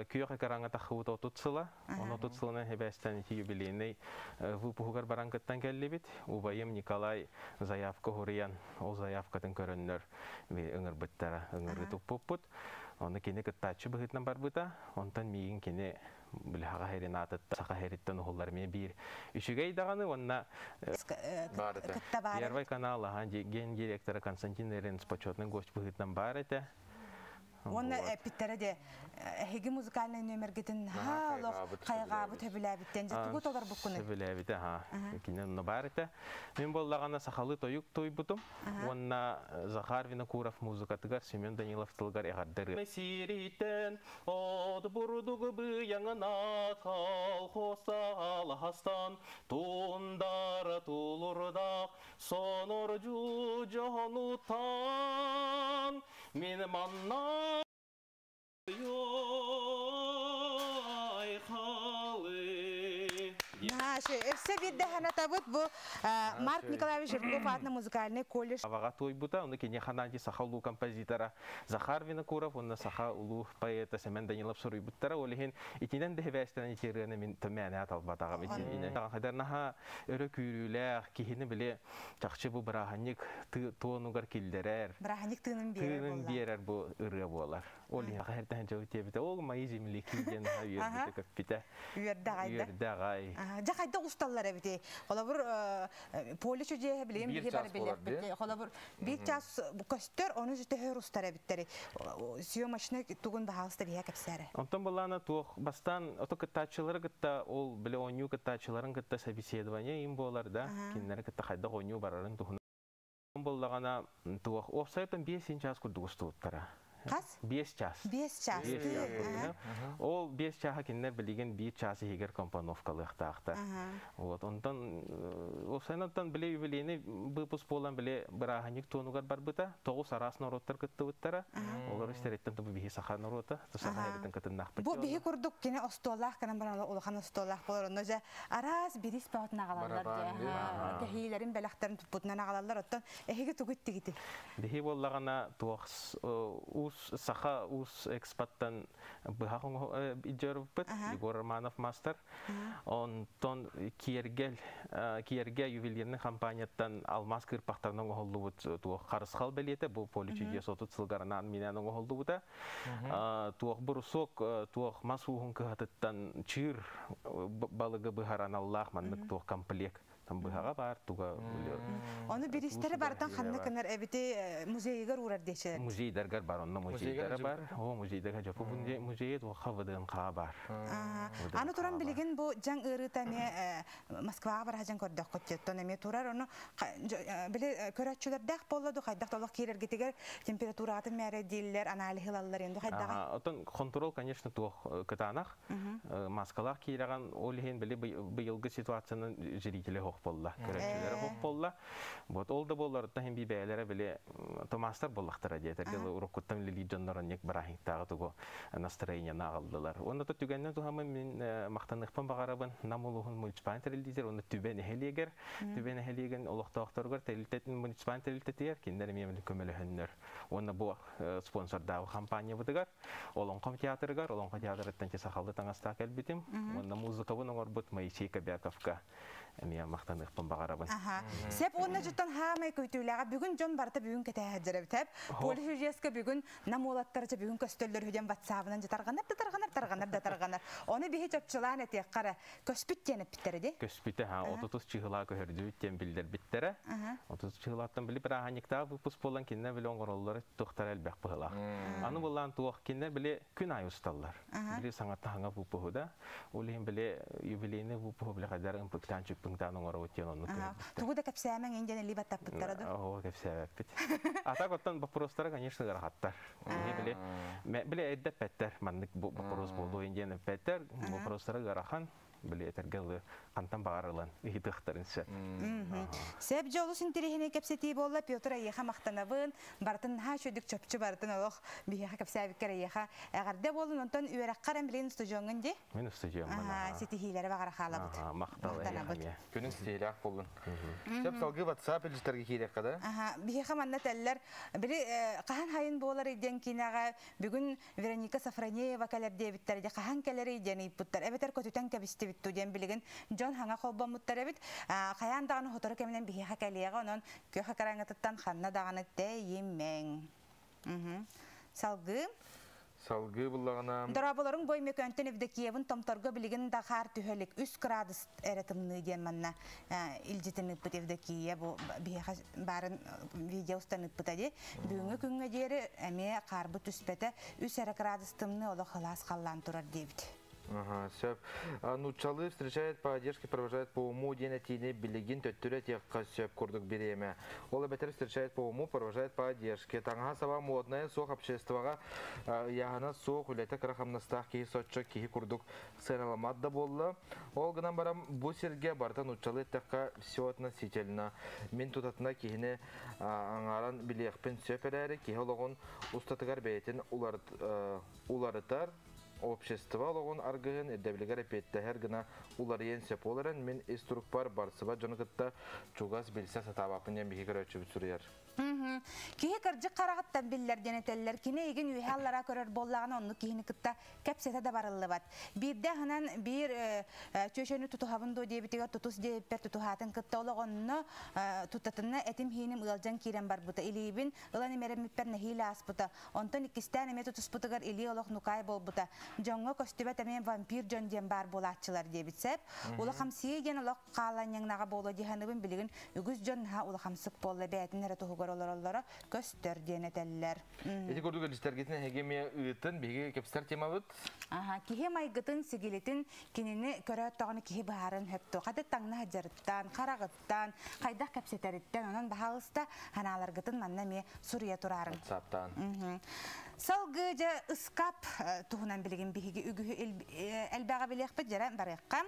күөх экраҥҥа таххыбыт 30 сыла. Он 30 сылынан хебэстэн ити юбилейный выпуһугар баран кыттан кэллибит. Убайым Николай заявка хуруйан, ол заявкатын көрөннөр ыҥырбыттара, ыҥырыы туппуппут. Оны кини кыттааччы быһыытынан барбыта. Онтон миигин кини били Саха сирин аатыттан, Саха сириттэн уһуллар эмиэ биир үчүгэй даҕаны уонна кытта баар. Первый канал ахан гендиректора Константин Эрин почетный гость быһыытынан баар этэ. Уонна эппиттэрэ де эһиги музыкальнай нүөмэргитин наһаа олох хайҕаабыт хөбүлээбиттэн дьэ тугу толорбуккунуй? Сөбүлээбитэ аха. Кини онно баар этэ. Мин буоллаҕына сахалыы тойук туйбутум. Уонна Захар Винокуров музыкатыгар Семен Данилов тылыгар эҕэрдэ Сириттэн от бурдугу быйаҥына колхозалаһастан тундара тулурдах сонордьу дьоһунутан мин манна Наша, өссө биирдэ санатабыт бу Марк Николаевич Жирков аатынан музыкальный колледж. Аваҕа туойбута, ону кини ханаанти саха улуу композитора Захар Винокуров уонна саха улуу поэта Семен Данилов суруйбуттара. Ол иһин итинэн да хибээстэнэн ити ырыаны мин төмээнэ аталбатаҕым. Итинэн наһаа өрө күүрүүлээх киһини били чахчы бу бырааһынньык туонугар киллэрэр. Бырааһынньык тыынын биэрэр Тыынын биэрэр бу ырыа буолар. Ол иһин хахертан дьыл диэбитэ, ол мои земляки диэн үөрбүтэ көппүтэ. Үөрдэ аҕай да. Үөрдэ аҕай. Дьэ хайдах усталлар эбитий? Холобур, поле чудеһа билигин Биир биһи час бары буолар билиэхпит. дии. Холобур, биир час көстөр, ону төһөр устар эбиттери. Съемочный тугун баһаалыста биһэ кэпсээрэ. Онтон былаана туох бастаан ото кыттааччылары кытта ол биле оонньуу кыттааччыларын кытта собеседование им буолар да, кинилэри кытта хайдах оонньуу барарын туһунан буллаҕына туох уопсайтан 5 час курдук устубуттара. Хас? 5 час. 5 час. 5 час курдук. Ол 5 чаһа кинилэр билигин 1 час иһигэр компоновкалыахтаахтар. Вот онтон уопсайынан биле юбилейный выпуск буолан биле бырааһынньык туонугар барбыта. 9 араас норуоттар кыттыбыттара. Олор истэриттэн бу биһи саха норуота, саха эритин кытыннахпыт. Бу биһи курдук кини остуоллаах кынан баран улахан остуоллаах болор. Онно дьэ араас бирис баҕатын аҕалаллар дьэ. Кэһиилэрин бэлэхтэрин туппутунан аҕалаллар. Оттон эһиги тугу иттигити? Биһи буоллаҕына туох уус саха уус экспаттан быһах идьөрбүт Егор Романов мастер. Онтон Киэргэл Киэргэ ювелирный компанияттан алмаз кырпахтарынан оҥоһуллубут туох харысхал бэлиэтэ бу поле чудес 30 сылгаранаан минээн оҥоһуллубута. Туох бурусок туох мас ууһун кыһатыттан чыыр балыгы быһараналлаах маннык туох комплект там быһаҕа бар туга Ону биристери бартан ханна кынар эбити музейгар урар дечер. Музейдаргар бар, онно музейдара бар. О, музейдарга жопу музей туохха ВДНХ бар. Аны туран билигин бу дьаҥ ыарыыта эмиэ Москваҕа бараһа дьан көрдөххө эмиэ турар ону били көрөөччүлэрдээх буолла ду хайдах толох киирэргитигэр температуратын мээрэ дииллэр анализ ылаллар енді хайдаҕай? Отон контрол, конечно, туох кытаанах. Маскалаах киирэгэн ол иһин били быйылгы ситуациянан зрители хоқ болла, көрөөччүлэрэ хоқ болла. Вот ол да боллар хим би бэйэлэрэ били томастар боллахтара диэтер уруккуттан лили дьоннорон ник барахиктаагы тугу настроение наагалдылар. Онно то түгэннен тухамын мин мактаныхпын багарабын нам улуһун муниципаль терилдитер, онно түбэн эхелиэгер, түбэн эхелиеген олохтоохторгор терилтетин муниципаль терилтетиер, киндер эмиэ көмөлөһөннөр. Онно бу спонсордаагы компания бытыгар, Олоҥхом театрыгар, Олоҥхо театрыттан сахалды таҥастаах кэлбитим. Онно музыкабын оҥорбут Моисей Кобяковка эмиэ мактаныхпын багарабын. Сеп онна жуттан хаамай көйтүүлэҕэ бүгүн дьон барыта бүгүн кэтээһэддьэрэбит. Поле чудеска бүгүн нам уолаттарча бүгүн көстөллөр хүден ватсабынан же тарганар да тарганар тарганар да тарганар. Оны биһи чопчулаан этиэккара көспүт диэн эппиттэрэ ди. Көспүтэ ха 30 чыгыла көһөрдүбүт диэн билдербиттере. 30 чыгылаттан били бырааһынньыктаах выпуск буолан кинилэр били оҥороллор туохтара элбэх быһылаах. Аны буллаан туох кинилэр били күн айы усталлар. Били саҥатта хаҥа выпуһу да. Ол иһин били юбилейный выпуһу били хайдар ымпыктаан чүппүҥтаан оҥоробут диэн оннук көһөрбүттэр. Тугу да кэпсээмэҥ индиэн ли баттаппыттара ду? Оо, кэпсээбэппит. А так оттон вопростара, конечно, ыарахаттар. Били били эрдэппэттэр маннык вопрос буолуо индиэн эппэттэр. Вопростара ыарахан. били этэргэ дылы хантан баҕар ылан ыйытыахтарын сөп. Сөп дьэ олус интэриэһинэй кэпсэтии буолла. Петр эйиэхэ махтанабын. Барытын наһаа үчүгдүк чопчу барытын олох биһиэхэ кэпсээбиккэр эйиэхэ эҕэрдэ буолун. Онтон үөрэххэр эн билигин устудьуоҥҥун дии? Мин устудьуоммун. Аһаа, ситиһиилэри баҕара хаалабыт. Махтал Махтанабыт. эйиэхэ. Күнүн ситиһиилээх буоллун. Сөп салгыы WhatsApp илдьитэргэ киириэххэ да? Аһаа, биһиэхэ манна этэллэр, били хаһан хайын буоларый диэн киинэҕэ бүгүн Вероника Софронеева кэлэр диэбиттэр дьэ хаһан кэлэрий диэн ыйыппыттар. Эбэтэр көтүтэн кэбистибит дуу диэн билигин дьон хаҥа холбоммуттар эбит. Хайаан даҕаны сотору кэминэн биһиэхэ кэлиэҕэ, онон күөх экраҥҥытыттан ханна даҕаны тэйимэҥ. Салгыы. Салгыы буллаҕына. Дорооболоруҥ бу Өймөкөөнтөн Евдокиевын Томторго билигин да хаар түһэ илик 3 градус эрэ тымныы диэн манна илдьитин ыыппыт Евдокия бу биһиэхэ баарын видео устан ыыппыта дии. Бүгүҥҥү күҥҥэ диэри эмиэ хаарбыт түспэтэ 3 эрэ градус тымныы олох сылаас халлаан турар диэбит. Ага, сөп. Нууччалыы встречает по одежке, провожает по уму диэн этиини билигин төттөрү этиэххэ сөп курдук бириэмэ. Ол эбэтэр встречает по уму, провожает по одежке. Таҥаһа саба модная суох обществоҕа ыйааһына суох үлэтэ кыра хамнастаах киһи соччо киһи курдук сыаналамат да буолла. Ол гынан баран бу сиргэ барыта нууччалыы эттэххэ все относительно. Мин тутатына киһини аҥааран билиэхпин сөп эрээри киһи олоҕун устатыгар бэйэтин уларытар, общество олоҕун аргыһын ирдэбилигэр эппиэттэһэр гына уларыйан сөп. Ол эрэн мин ис турукпар барсыбат дьону кытта чугас билсэ сатаабаппын диэн биһиги көрөөччүбүт суруйар. Киһи кырдьык хараҕыттан биллэр диэн этэллэр. Кини эйигин үөһэ аллара көрөр буоллаҕына оннук киһини кытта кэпсэтэ да барыллыбат. Биирдэ аһынан биир чүөчөнү тутуһабын дуо диэбитигэр тутус диэбиппэр тутуһаатын кытта олох онно тутатына этим-хииним ыалдьан киирэн барбыта. Илиибин ылан имэрэммиппэр нэһиилэ ааспыта. Онтон иккистээн эмиэ тутуспутугар илии олох нукаай буолбута. Дьоҥҥо көстүбэт эмиэ вампир дьон диэн баар буолааччылар диэбит сэп. Улахамсыйыы диэн олох хааланньаҥнаҕа буолуо дии саныыбын билигин үгүс дьон наһаа улахамсык буолла бэйэтин эрэ туһугар олороллоро көстөр диэн этэллэр. Ити курдук илдьиттэргитин эһиги эмиэ ыытын биһиги кэпсэтэр темабыт. Аха, киһи майгытын, сигилитин кинини көрөөттөҕүнэ киһи быһааран сөптөө. Хата таҥна сылдьарыттан, хараҕыттан, хайдах кэпсэтэриттэн, онон баһаалыста ханааларгытын манна эмиэ суруйа тураарыҥ. WhatsApp-таан. Салгыы дьэ ыскаап туһунан билигин биһиги үгүһү элбэҕи билиэхпит дьэрэ барыахха.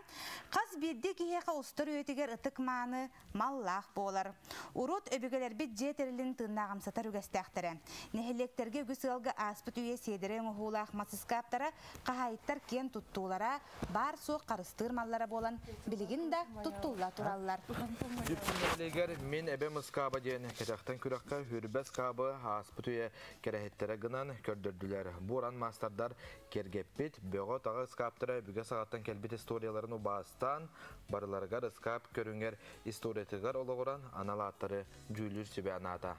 Хас биирдии киһиэхэ устар үйэтигэр ытык мааны маллаах буолар. Урут өбүгэлэрбит дьиэ тэрилин тыыннааҕымсатар үгэстээхтэрэ. Нэһилиэктэргэ үгүс ыалга ааспыт үйэ сиэдэрэй оҥоһуулаах мас ыскааптара хаһаайыттар киэн туттуулара, баар-суох харыстыыр маллара буолан билигин да туттулла тураллар. Дүпсүн нэһилиэгэр Мин эбэм ыскааба диэн кэтэхтэн күрэххэ Хүрбэ ыскаабы ааспыт үйэ кэрэһиттэрэ гынан көрдөрдүлэр. Буран маастардар киэргэппит, бөҕө-таҕа ыскааптара өбүгэ саҕаттан кэлбит историяларын убаастаан, барыларыгар ыскаап көрүҥэр историятыгар олоҕуран анал ааттары дьүүллүүр сүбэ анаата.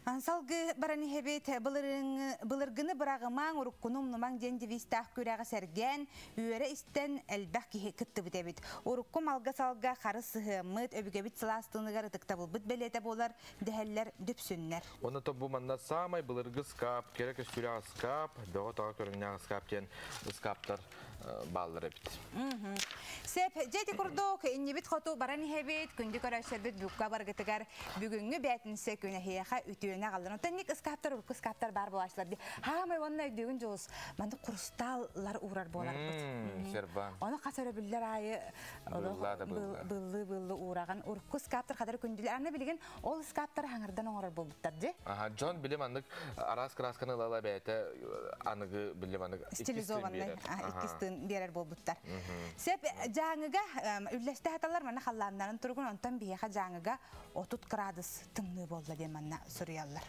Салгыы баран иһэбит былыргыны быраҕымаҥ, уруккуну умнумаҥ диэн девизтээх күрэҕи сэргээн, үөрэ истэн элбэх киһи кыттыбыт эбит. Урукку малга-салга харыс сыһыаммыт, өбүгэбит сылаас тыыныгар ытыктабылбыт бэлиэтэ буолар дэһэллэр дүпсүннэр. Онно бу манна саамай былыргы ыскаап, кэрэ көстүүлээх ыскаап, бөҕө-таҕа көрүҥнээх ыскаап диэн ыскааптар бааллар эбит. Сөп, дьэ ити курдук иннибит хоту баран иһэбит, күндү көрөөччүлэрбит букка баргытыгар бүгүҥҥү бээтинсэ күн эһиэхэ үтүөнэ аҕаллар. Онтон ник ыскааптар, урукку ыскааптар баар буолааччылар дии. Хаамай уонна өйдүүгүн дьулус, маннык хрусталлар уурар буоларбыт. Сербан. Ону хас өрөбүллэр аайы быллы-быллы уураҕын. Урукку ыскааптар хадары күндүлэр. Аны билигин ол ыскааптары хаҥырдан оҥорор буолбуттар дии. Аха, Джон били маннык араас красканы ылала бэйэтэ аныгы били маннык стилизованный иккис тыын биэрэр буолбуттар. Сөп дьааҥыга үллэстэ хаталлар манна халлааннарын туругун онтон биһиэхэ дьааҥыга 30 градус тымныы буолла диэн манна суруйаллар.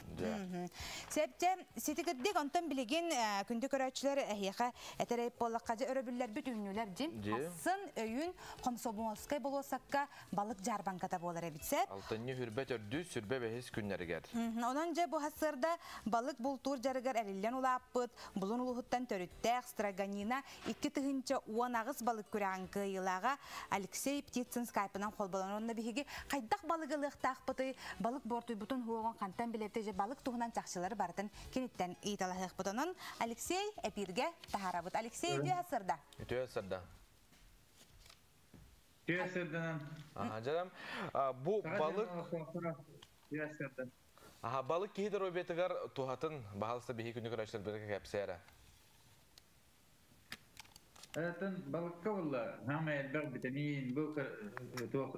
Сөп дьэ ситигирдик онтон билигин күндү көрөөччүлэр эһиэхэ этэрэй буоллахха дьэ өрөбүллэрбит үүннүлэр дьим. Асын өйүн Комсомольскай болуосакка балык дьаарбаҥката буолар эбит сөп. Алтынньы хүрбэ төрдүс сүрбэ бэһис күннэригэр. Онон дьэ бу хассыарда балык бултуур дьарыгар эриллэн улааппыт, Булун улууһуттан төрүттээх Строганина 2018 балык күрэҕин кыайыылааҕа Алексей Птицын скайпынан холболонор. Онно биһиги хайдах балыгы ылыахтаахпытый, балык буортуйбутун хуоҕун хантан билэбитий, дьэ балык туһунан чахчылары барытын киниттэн ыйыталаһыахпыт. Онон Алексей эпииргэ таһаарабыт. Алексей үтүө сырда. Үтүө сырда. Үтүө сырданан. Аха, жарам. Бу балык Аха, балык киһи доруобуйатыгар туһатын баһалыста биһи күнү көрөөччүлэрбитигэр кэпсээ эрэ. Этен балыкка болла, хама элбэх витамин, бу туох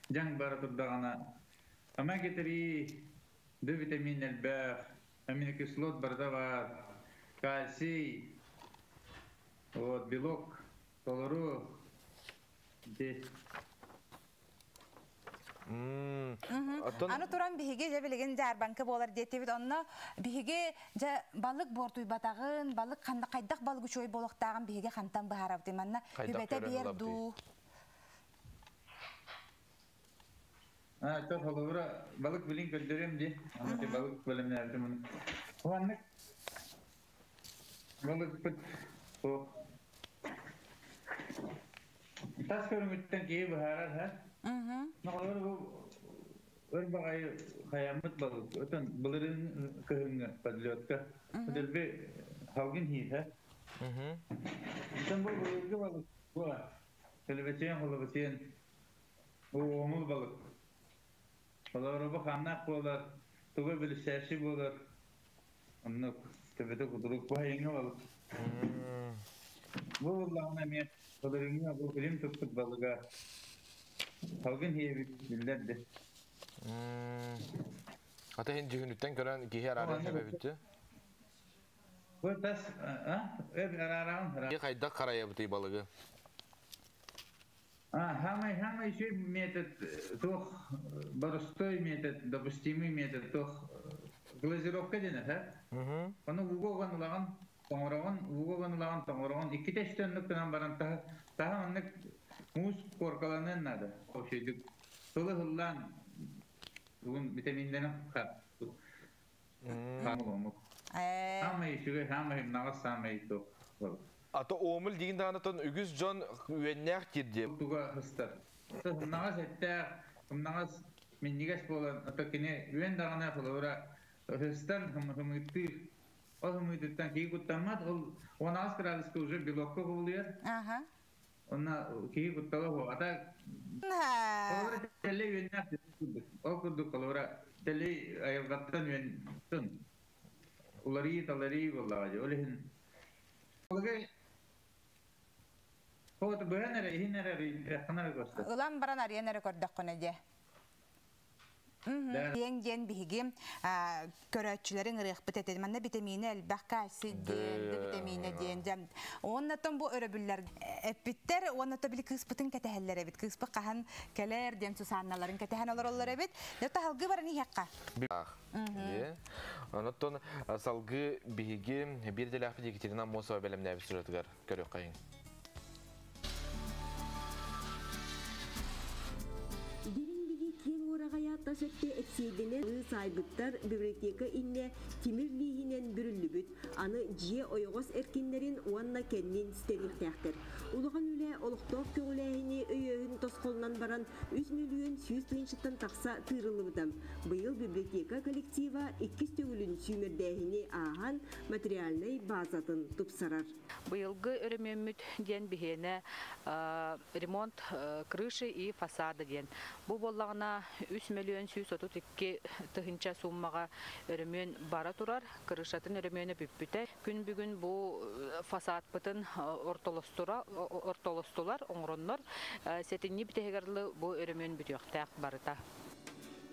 дьаҥ бара турдаҕына омега-3, Д витамин элбэх, аминокислот барыта баар, кальций, вот, белок толору. Ити Аны туран биһиги дьэ билигин дьаарбаҥка буолар диэтибит. Онно биһиги дьэ балык буортуйбатаҕын, балык ханна хайдах балык үчүгэй буолуохтааҕын биһиги хантан быһаарабытый? Манна Хайдах үбэтэ көрөн биэр ылабытый? дуу? А, то холобура балык билин көрдөрүм ди. Аны ти балык бэлэмнээбитим. Маннык балыкпыт суох. Тас көрүҥүттэн киһи быһаарар ха. Холобура бу өр баҕайы хайаммыт балык. Отон былырыын кыһыҥҥы подлетка. Дэлби халгын хииһэ. Отон бу былыргы балык бу Көлөбөтүөн холобутуен бу оҥул балык. Холобура бу ханнаах буолар, туга билисээччи буолар. Оннук төбөтө кутурук бу хайыҥҥа балык. Бу буллаҕына эмиэ былырыыҥҥа бу илим туппут балыга салгын хиэбит биллэр де. Ата иһин дьүһүнүттэн көрөн киһи арааран сөбөбүттү. Бу тас өр араараҕын Хайдах харайабытый балыгы? Самый самый еще метод туох боростой метод, допустимый метод туох глазировка диэн этэ. Ону ууга уган ылаҕын, тоҥороҕун, ууга уган ылаҕын, тоҥороҕун. Иккитэ үстэ оннук гынан баран таһа таһа оннук муус коркаланыан наада. Общайдык тылы ыллаан угун витаминнэрин хаамыл Самый үчүгэй, самый наҕас, самый туох. Ата омул деген даҕанатан үгүс дьон үөннээх тирдиэ. Туга хыстар. Сымнаҕас эттээх, сымнаҕас минньигэс буолан, ото кини үөн даҕаны холобура хыстан хымыттыыр. Ол хымыытыттан киһи куттаммат, ол 16 градуска уже белокка кубулуйар. Онно киһи куттала суох. Ата холобура тэллэй үөннээх ол курдук холобура тэллэй айылҕаттан үөн уларыы таларыы буоллаҕа дии. Ол иһин Хот быһан эрэ иһин эрэ эрэ көрсө. Ылан баран арыйан эрэ көрдөххүнэ дьэ. Диэн диэн биһиги көрөөччүлэрин ырыахпыт этэ. Манна витамина элбэх кальций диэн, Д витамина диэн дьэ. Уонна бу өрөбүллэр эппиттэр, уонна били кыыспытын кэтэһэллэр эбит. Кыыспыт хаһан кэлэр диэн Сусанналарын кэтэһэн олороллор эбит. Дьэ таһалгы баран иһиэххэ. Онтон салгыы биһиги биир дэлээхпит Екатерина Аммосова бэлэмнээбит сюжетыгар көрүөххэйиҥ. Дириҥ биги киэҥ уораҕайа тас өттө эпсиэйдэнэн саайбыттар библиотека иннэ тимир лииһинэн бүрүллүбүт. Аны дьиэ ойоҕос эркиннэрин уонна кэннин ситэриэхтээхтэр. Улахан үлэ олохтоох көҕүлээһини өйөөһүн тосхолунан баран 3 мөлүйүөн 100 тыһыынчаттан тахса тыырыллыбыта. Быйыл библиотека коллектива иккис төгүлүн сүүмэрдээһини ааһан материальнай базатын тупсарар. Быйылгы өрөмүөммүт диэн биһиэнэ ремонт крыши и фасада диэн. Бу буоллаҕына 3 мөлүйүөн 132 тыһыынча сууммаҕа өрөмүөн бара турар. Крышатын өрөмүөнэ бүппүтэ. Күн бүгүн бу фасадпытын ортолостура ортолостулар, оҥороннор сэтинньи бүтэһигэр бу өрөмүөн бүтүөхтээх барыта.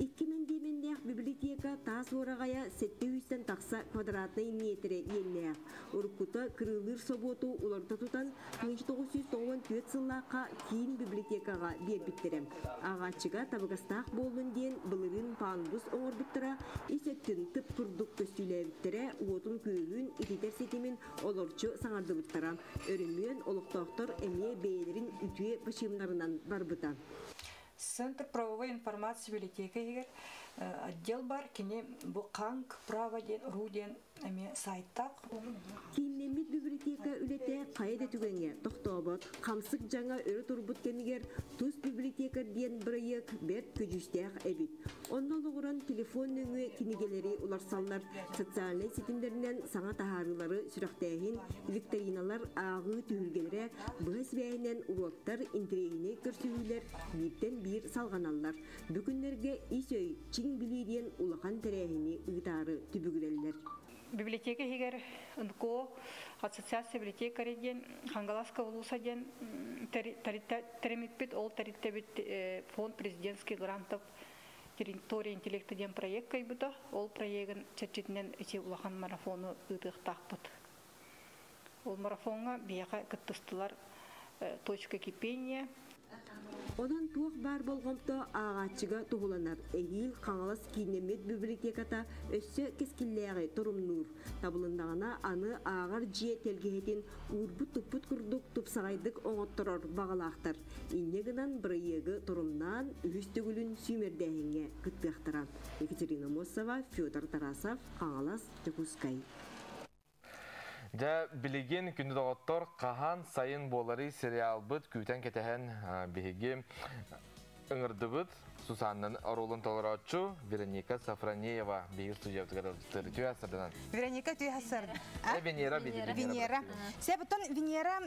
Икки мэндиэмэннээх библиотека таас уораҕайа 700-тэн тахса квадратнай миэтэрэ иэннээх. Уруккута кырыылыыр собуоту уларыта тутан 1994 сыллаахха киин библиотекаҕа биэрбиттэрэ. Ааҕааччыга табыгастаах буоллун диэн былырыын пандус оҥорбуттара, ис өттүн тып курдук көстүүлээбиттэрэ, уотун-күөһүн, ититэр ситимин олорчу саҥардыбыттара. Өрөмүөн олохтоохтор эмиэ бэйэлэрин үтүө бачыымнарынан барбыта. Центр правовой информации библиотека иһигэр отдел бар, кини бу Қанг право диэн, ру диэн эмиэ сайттаах. Кииннэммит библиотека үлэтэ хайа да түгэҥҥэ тохтообот. Хамсык дьаҥа өрө турбут кэмигэр тус библиотека диэн бырайыак бэрт көдьүүстээх эбит. Онно олоҕуран телефон нөҥүө кинигэлэри уларсаллар, социальнай ситимнэринэн саҥа таһаарыылары сүрэхтээһин, викториналар, ааҕыы түһүлгэлэрэ, быһа сибээһинэн уруоктар, интэриэһинэй көрсүһүүлэр бииртэн биир салҕаналлар. Бу күннэргэ ис өй, чиҥ билии диэн улахан тэрээһини ыытаары түбүгүрэллэр. Библиотека иһигэр НКО Ассоциация библиотекарей диэн Хангаласка улууса диэн тэримиппит, ол тэрилтэбит фонд президентских грантов территория интеллекта диэн проект кыайбыта. Ол проегын чэрчитинэн ити улахан марафону ыытыахтаахпыт. Ол марафоҥҥа биһиэхэ кыттыстылар Точка кипения, Онон туох баар болҕомто ааҕааччыга туһуланар. Эһиил Хаҥалас кииннэммит библиотеката өссө кэскиллээҕи торумнуур. Табылыннаҕына аны ааҕар дьиэ тэлгэһэтин уурбут-туппут курдук тупсаҕайдык оҥотторор баҕалаахтар. Инньэ гынан бырайыагы торумнаан үһүс төгүлүн сүүмэрдээһиҥҥэ кыттыахтара. Екатерина Мосова, Федор Тарасов, Хаҥалас, Дьокуускай. Дьэ, билигин күндү доҕоттор, хаһан сайын буоларый сериалбыт күүтэн кэтэһэн биһиги ыҥырдыбыт Сусаннан оруолун толорооччу Вероника Сафронеева биһиги студиябытыгар үтүө сырдынан. Вероника үтүө сырд. Венера Венера. Себутон Венера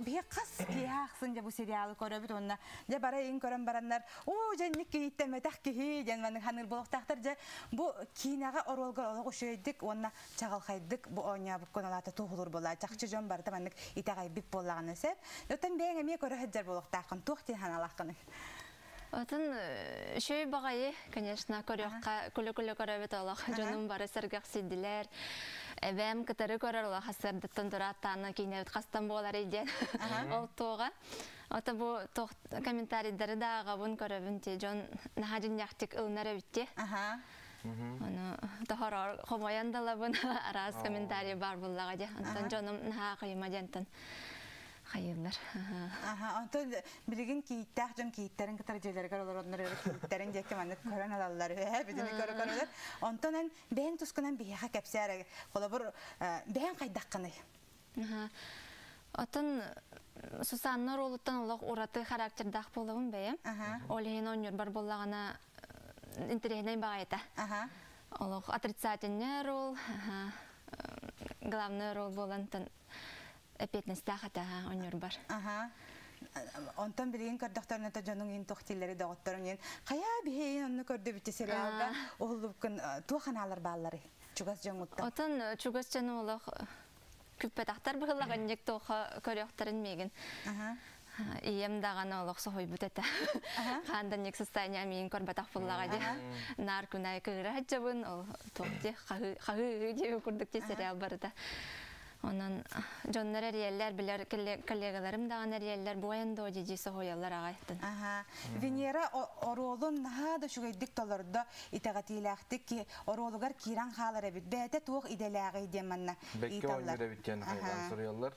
биһи хас киһи ахсын дьэ бу сериалы көрөбүт уонна дьэ бара ин көрөн бараннар оо дьэнник киһиттэммэтэх киһи диэн маннык ханыыр буолуохтаахтар дьэ бу киинэҕэ оруолгар олох үчүгэйдик уонна чаҕылхайдык бу оонньообуккун алаата туоһулуур буолла чахчы дьон барыта маннык итэҕэйбит буоллаҕына сөп. Оттон бэйэҥ эмиэ көрө сылдьар буолуохтааххын туох диэн санаалааххыный? Отон үчүгэй баҕайы, конечно, көрүөххэ күлэ-күлэ көрөбүт олох. Дьонум бары сэргэхсийдилэр. Эбээм кытары көрөр олох сырдыттан турааттаана киинэбит хастан буоларый диэн ол туоҕа. Ото бу комментарийдары да ааҕабын көрөбүн ти дьон наһаа дьиннээхтик ылынар эбит ти. Ону тохороор хомойон далабын араас комментарий бар буллаҕа дии. Онтон дьонум наһаа кыйыма диэнтэн хайыыллар. Аха, онтон билигин кийииттээх дьон кийииттэрин кытары дьиэлэригэр олороннор өрө кийииттэрин диэки маннык көрөн алаллар үһэ, бүтүнү көрө көрөлөр. Онтон эн бэйэҥ тускунан биһиэхэ кэпсээр холобур бэйэҥ хайдаххыный? Отон Сусанна оруолуттан олох ураты характердаах буолабын бэйэм. Ол иһин оонньуурбар буоллаҕына интэриэһинэй баҕайыта. Олох отрицательный роль, главный роль буолан эппиэтинэстээх этэ оонньуурбар. Онтон билигин көрдөхтөрүнэ дьонуҥ иин туох дииллэри доҕотторуҥ иин хайа биһиин онно көрдөбүтү сериалга уһуллубуккун туох анаалар баалларый чугас дьоҥуттан? Отон чугас дьону олох күппэтэхтэр быһылаҕынньык туохха көрүөхтэрин миигин. Ийэм даҕаны олох соһуйбут этэ. Хаанданньык состояние миигин көрбөтөх буллаҕа дии. Наар күнай кыыра сылдьабын, ол туох дии хаһыы дии курдук дии сериал барыта. Онон дьоннор эрийэллэр, билэр коллегаларым даҕаны эрийэллэр, буойан доо дии соһуйаллар аҕай. Венера оруолун наһаа да үчүгэйдик толордо, итэҕэтиилээхтик оруолугар киирэн хаалар эбит. Бэйэтэ туох идэлээҕий диэн манна Бэккэ оонньуур эбит диэн хайҕаан суруйаллар.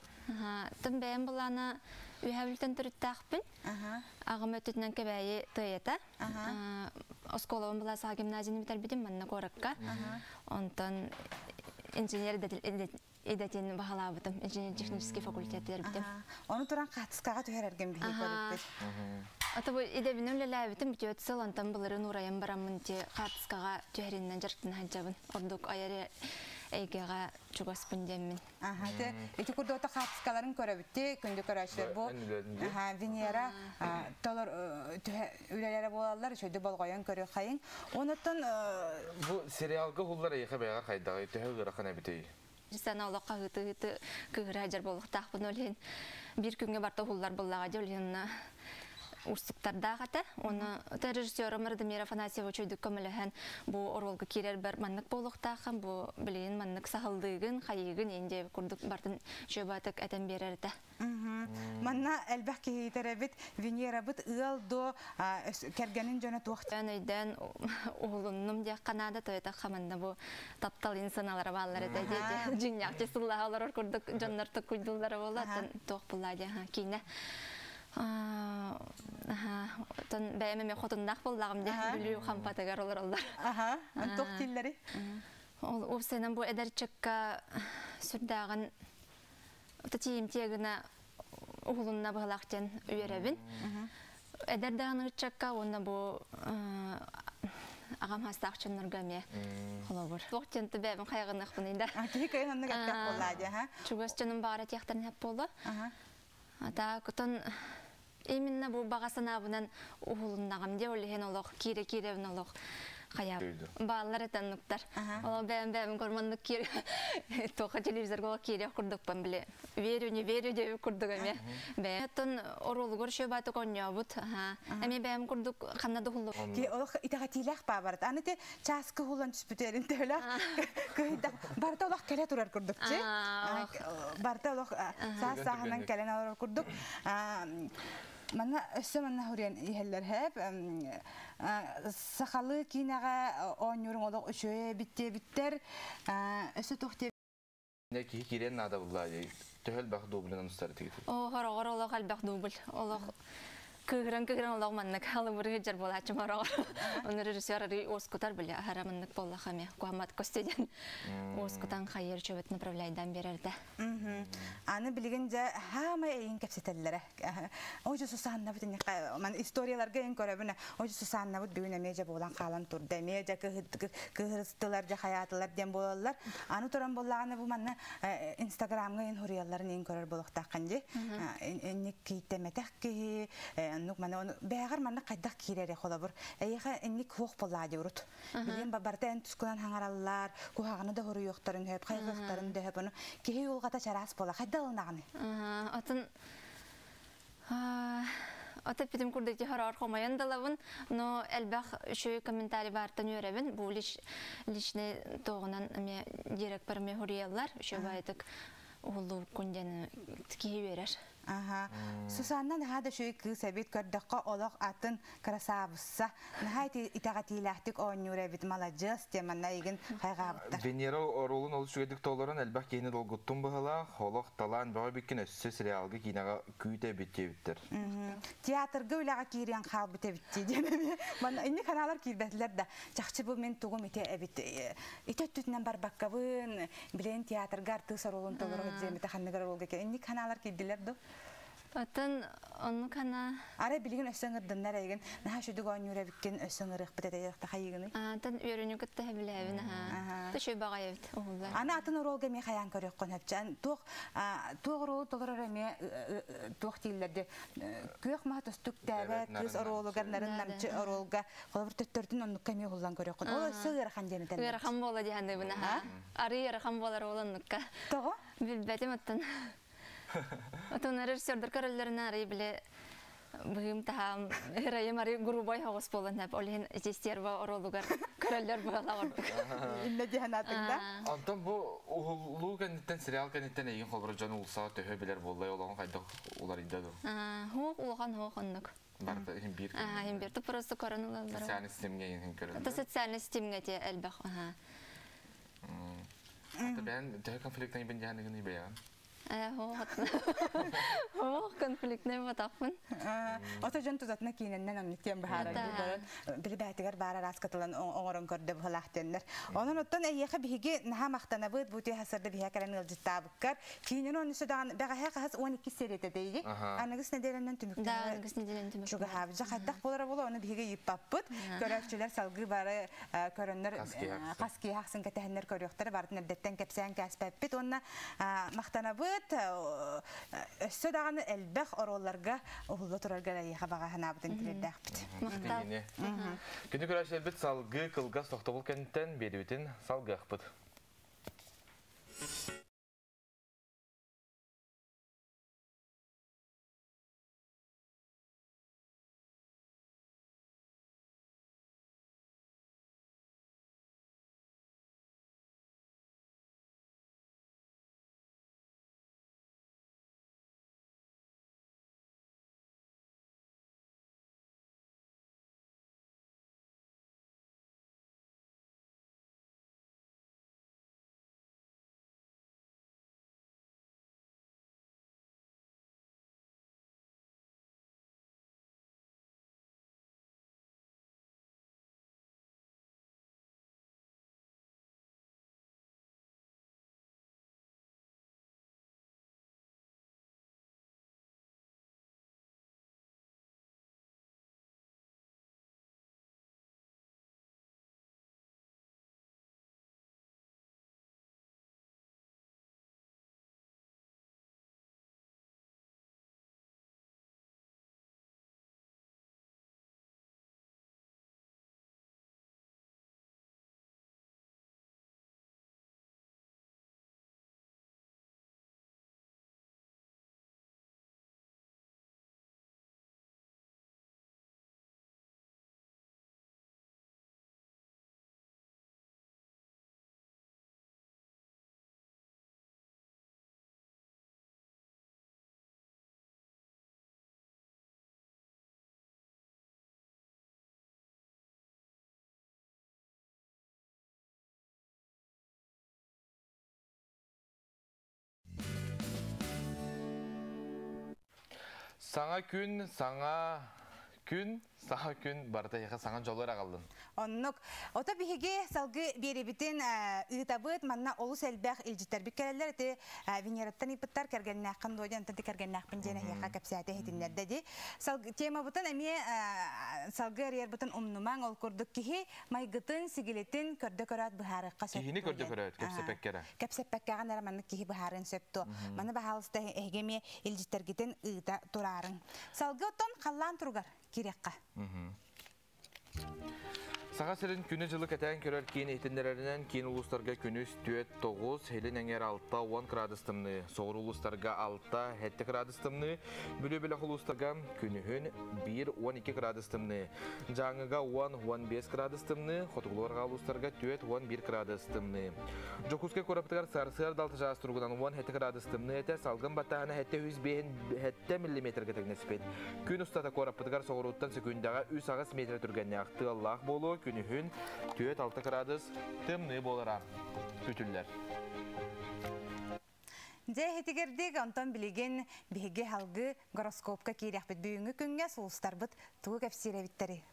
Тым бэйэм былаана үһэбилтэн төрүттээхпин. Аҕам өттүтүнэн Кэбээйи тыайата. Оскуолабын была саха гимназияны бүтэрбитим манна куоракка. Онтон инженер идэтин баһалаабытым. Инженер-технический факультет бүтэрбитим. Ону туран хаатыскаҕа түһэрэргин биһи көрүппүт. Ата бу идэбинэн үлэлээбитим бүтүөт сыл онтон былырын урайан бараммын ти хаатыскаҕа түһэриннэн дьарыктана сылдьабын. Ордук айар эйгэҕэ чугаспын диэммин. Аха, те ити курдук хаатыскаларын көрөбүтти, күндү көрөөччүлэр бу Венера толор үлэлэрэ буолаллар, үчүгэй болҕойон көрүөххэйиҥ. Онуттан бу сериалга хуллар эйиэхэ бэйэҕэр хайдаҕый, төһө ыарахан эбитий? Сана олоххо ыһыты-ыһыты кыыһыра сылдьар буолуохтаахпын ол иһин биир күҥҥэ барыта уһуллар буоллаҕа дии, ол иһин уустуктардаах этэ. Уонна режиссерым Радомир Афанасьев үчүгүйдүк көмөлөһөн бу оруолга киирэрбэр маннык буолуохтааххын, бу билигин маннык саһыллыыгын, хайыыгын иин диэбит курдук бартын үчүгэй этэн биэрэр этэ. Манна элбэх киһи эбит Венерабыт ыал до кэргэнин дьоно туох өйдөөн уһулуннум диэххэ наада тойтахха манна бу таптал инсаналара бааллар этэ дии дьиҥнээхчи сыллаһа олорор курдук дьоннор токкуйдуллара буолла туох буллаа диэ киинэ Тон бэйэм эмиэ хотуннаах буоллаҕым дии Бүлүү хампатыгар олороллор. Аха, туох дииллэрий? Ол уопсайынан бу эдэр ыччакка сүрдээҕин тиийимтиэ гына уһулунна быһылаах диэн үөрэбин. Эдэр даҕаны ыччакка уонна бу аҕам хастаах дьоннорго эмиэ холобур. Туох диэн бэйэбин хайҕаныахпыный да. Киһи кыайан оннук эттээх буоллаа дии, ха? Чугас дьонум баҕара тиэхтэрин сөп буолла. Так, отон именно бу баҕа санаабынан уһулуннаҕым дии, ол иһин олох киирэ-киирэбин олох Хая бааллар этеннуктар. Ол бэм бэм корманнык кир тоха телевизорга кире курдукпан биле. Верю, не верю деп курдук эме. Бэм оролугор шөбаты коньобут. Эме бэм курдук ханна духулу. Ки олох итагатилах бабарт. Аны те часкы хулан түспүтерин төлөх. Кыйда барта олох келе турар курдук чи. Барта олох саас саахынан келен алар курдук. Манна өссө манна хуриан иһэллэр хэп сахалы кинаға оонньуурун олох үчүө битте биттер өссө тухте Не киһи киирэн наада булла төһөл бах дублынан устар тигит. О, хорогор олох албах дубль. Олох кыгыран кыгыран олох маннык халы быр жар болачы марогор. Оны режиссер ари оскутар биле ахара маннык болла хаме. Куамат костеден. Оскутан хайыр чөбөт направляйдан берерде. Аны билген же хама эйин кепсетеллere. Ожу Сусанна бит ман историяларга эн көрөбүнэ. Ожу Сусанна бит бүгүн эмеже болан калан турда. Эмеже кыһырыстылар же хаятылар дем болалар. Аны туран боллаганы бу манна Инстаграмга эн хурияларын эн көрөр болохтаккан же. Энник кийтеметек ки нук мана бәгәр манна кайдак кирере холобур. Эйха энник хуох болла урут. Билен барта эн тускунан хаңараллар, кухаганы да хуруйоктарын хөп, кайгыктарын да хөп. Киһи юлгата чарас бола. Кайда алынаганы? Атын Ата питим курдыки харар хомаян далабын, но элбэх үшөй комментарий бартан өребин, бу лич личный тоғынан ме директ бар ме хуриялар, үшөй байтык улу күнден киһи берер. Аха. Сусанна наһаа да шөй кыыс эбит көрдөккө олох атын красавысса. Наһаа итагатилаахтик оонньуур эбит маладьыас теманна игин хайгаабыттар. Венера оролун ол сүгедик толорун элбэх киһини долгуттун быһыла, холох талаан бөҕө биккин өссө сериалга кинага күүтэ биттебиттер. Театрга үлэҕэ киириэн хаалбыт эбитти диэн. Манна инни каналар киирбэтилэр да. Чахчы бу мен тугум ите эбит. Ите түтүнэн барбаккабын, билен театрга артыыс оролун толору жемите ханныгар оролга ке. Инни каналар киирдилер ду. Атын онну кана Ара билигин өссөңөрдөннөр эйген. Наһаа шүдүг оонньуур эбиккин өссөңөрөх битете тахайыгыны. Атын үйрөнү кытта билебин аха. Төшө багай эбит оғулар. Аны атын оролга ме хаян көрөк кон туох туох оролу толорор эме туох тииллерде күөх маha төстүк тәбә кыз оролугар нарын намчы оролга холбур төттөрдүн оннукка ме хуллан көрөк кон. Ол өссө ыарахан диэн этен. Ыарахан бола диһанды бына ха. Ары ыарахан болар олоннукка. Того? Билбетим аттан. Атын режиссердер көрөллөрүнө ары биле быгым тахам райым ары грубой хогос болон хеп олин стерва оролугар көрөллөр була ордук. Инне диһан атыңда. Антон бу улуу кэнниттен сериал кэнниттен эйин холбур жан улса төһө билер боллай олоҕун хайдах улар идда ду. Хук улахан хук оннук. Барта хим бир. Хим бир просто көрөн улар. Социальный системге хим көрөн. Это социальный системге те элбэх. Ата бен төһө конфликттен бен диһан бэйан. Хоо конфликтне батаппын. Ото жон тузатна кийиненнен оннук тиэн баһара били бээтигэр баара раскатылан оҥорон көрдө быһалаах тиэннэр. Онон оттон эйиэхэ биһиги наһаа махтанабыт бу тиэ хасарда биһиэ кэлэн ыалдьыттаабыккар. Кийинен оннусу даҕан бэҕэһээ хаһас 12 серията дейи. Аныгыс неделеннен түмүктэнэ. Да, аныгыс неделенен түмүктэнэ. Чугаһаабыт. Жахайдах болара боло оны биһиги йыппаппыт. Көрөөччүлэр салгыы бары көрөннөр хас киһи ахсын кэтэһэннэр көрүөхтэрэ бартын эрдэттэн кэпсээн кээспэппит. Онна махтанабыт өссө даҕаны элбэх оролларга уһулла турарга эйиэхэ баҕаһанаабытын тириэрдээхпит. Махтал. Күнү көрөөччүлэрбит салгыы кылгас тохтобул кэнниттэн биэрибитин салгыахпыт. Саҥа күн, саҥа күн, саҥа күн барыта эһиэхэ саҥа дьолу эрэ аҕаллын. Оннук. Ото биһиги салгыы биэрибитин ыытабыт. Манна олус элбэх илдьиттэрбит кэлэллэр. Ити Венераттан ыйпыттар кэргэннээххин дуо диэн, онтон кэргэннээхпин диэн эһиэхэ кэпсээтэ иһитиннэрдэ дии. Темабытын эмиэ салгыы арыйарбытын умнумаҥ. Ол курдук киһи майгытын, сигилитин көрдө көрөөт быһаарыахха сөп. Киһини көрдө көрөөт, кэпсэппэккэ эрэ. Кэпсэппэккэҕин эрэ маннык киһи быһаарыан сөп дуо? Маны баһаалыста эһиги эмиэ илдьиттэргитин ыыта тураарыҥ. Салгыы оттон халлаан туругар киириэххэ. Саха сирин күнү-дьылы кэтээн көрөр киин иһитиннэрэринэн киин улуустарга күнүс 4-9, илин эҥэр 6-10 градус тымныы, соҕуруу улуустарга 6-7 градус тымныы, Бүлүү бөлөх улуустарга күнүһүн 1-12 градус тымныы, Дьааҥыга 10-15 градус тымныы, хотугулуу-арҕаа улуустарга 4-11 градус тымныы. Дьокуускай куораппытыгар сарсыарда 6 чаас туругунан 17 градус тымныы этэ, салгын баттааһына 705 миллиметргэ тэҥнэспит. Күн устата куораппытыгар соҕурууттан сөкүүндэҕэ 3-8 метр түргэннээх тыаллаах буолуо, күнүһүн 4-6 градус тымныы буолара күтүллэр. Дьэ, иһитигэрдик, онтон билигин биһиги халгы гороскопка киириэхпит. Бүгүҥҥү күҥҥэ сулустарбыт тугу кэпсиир эбиттэрий?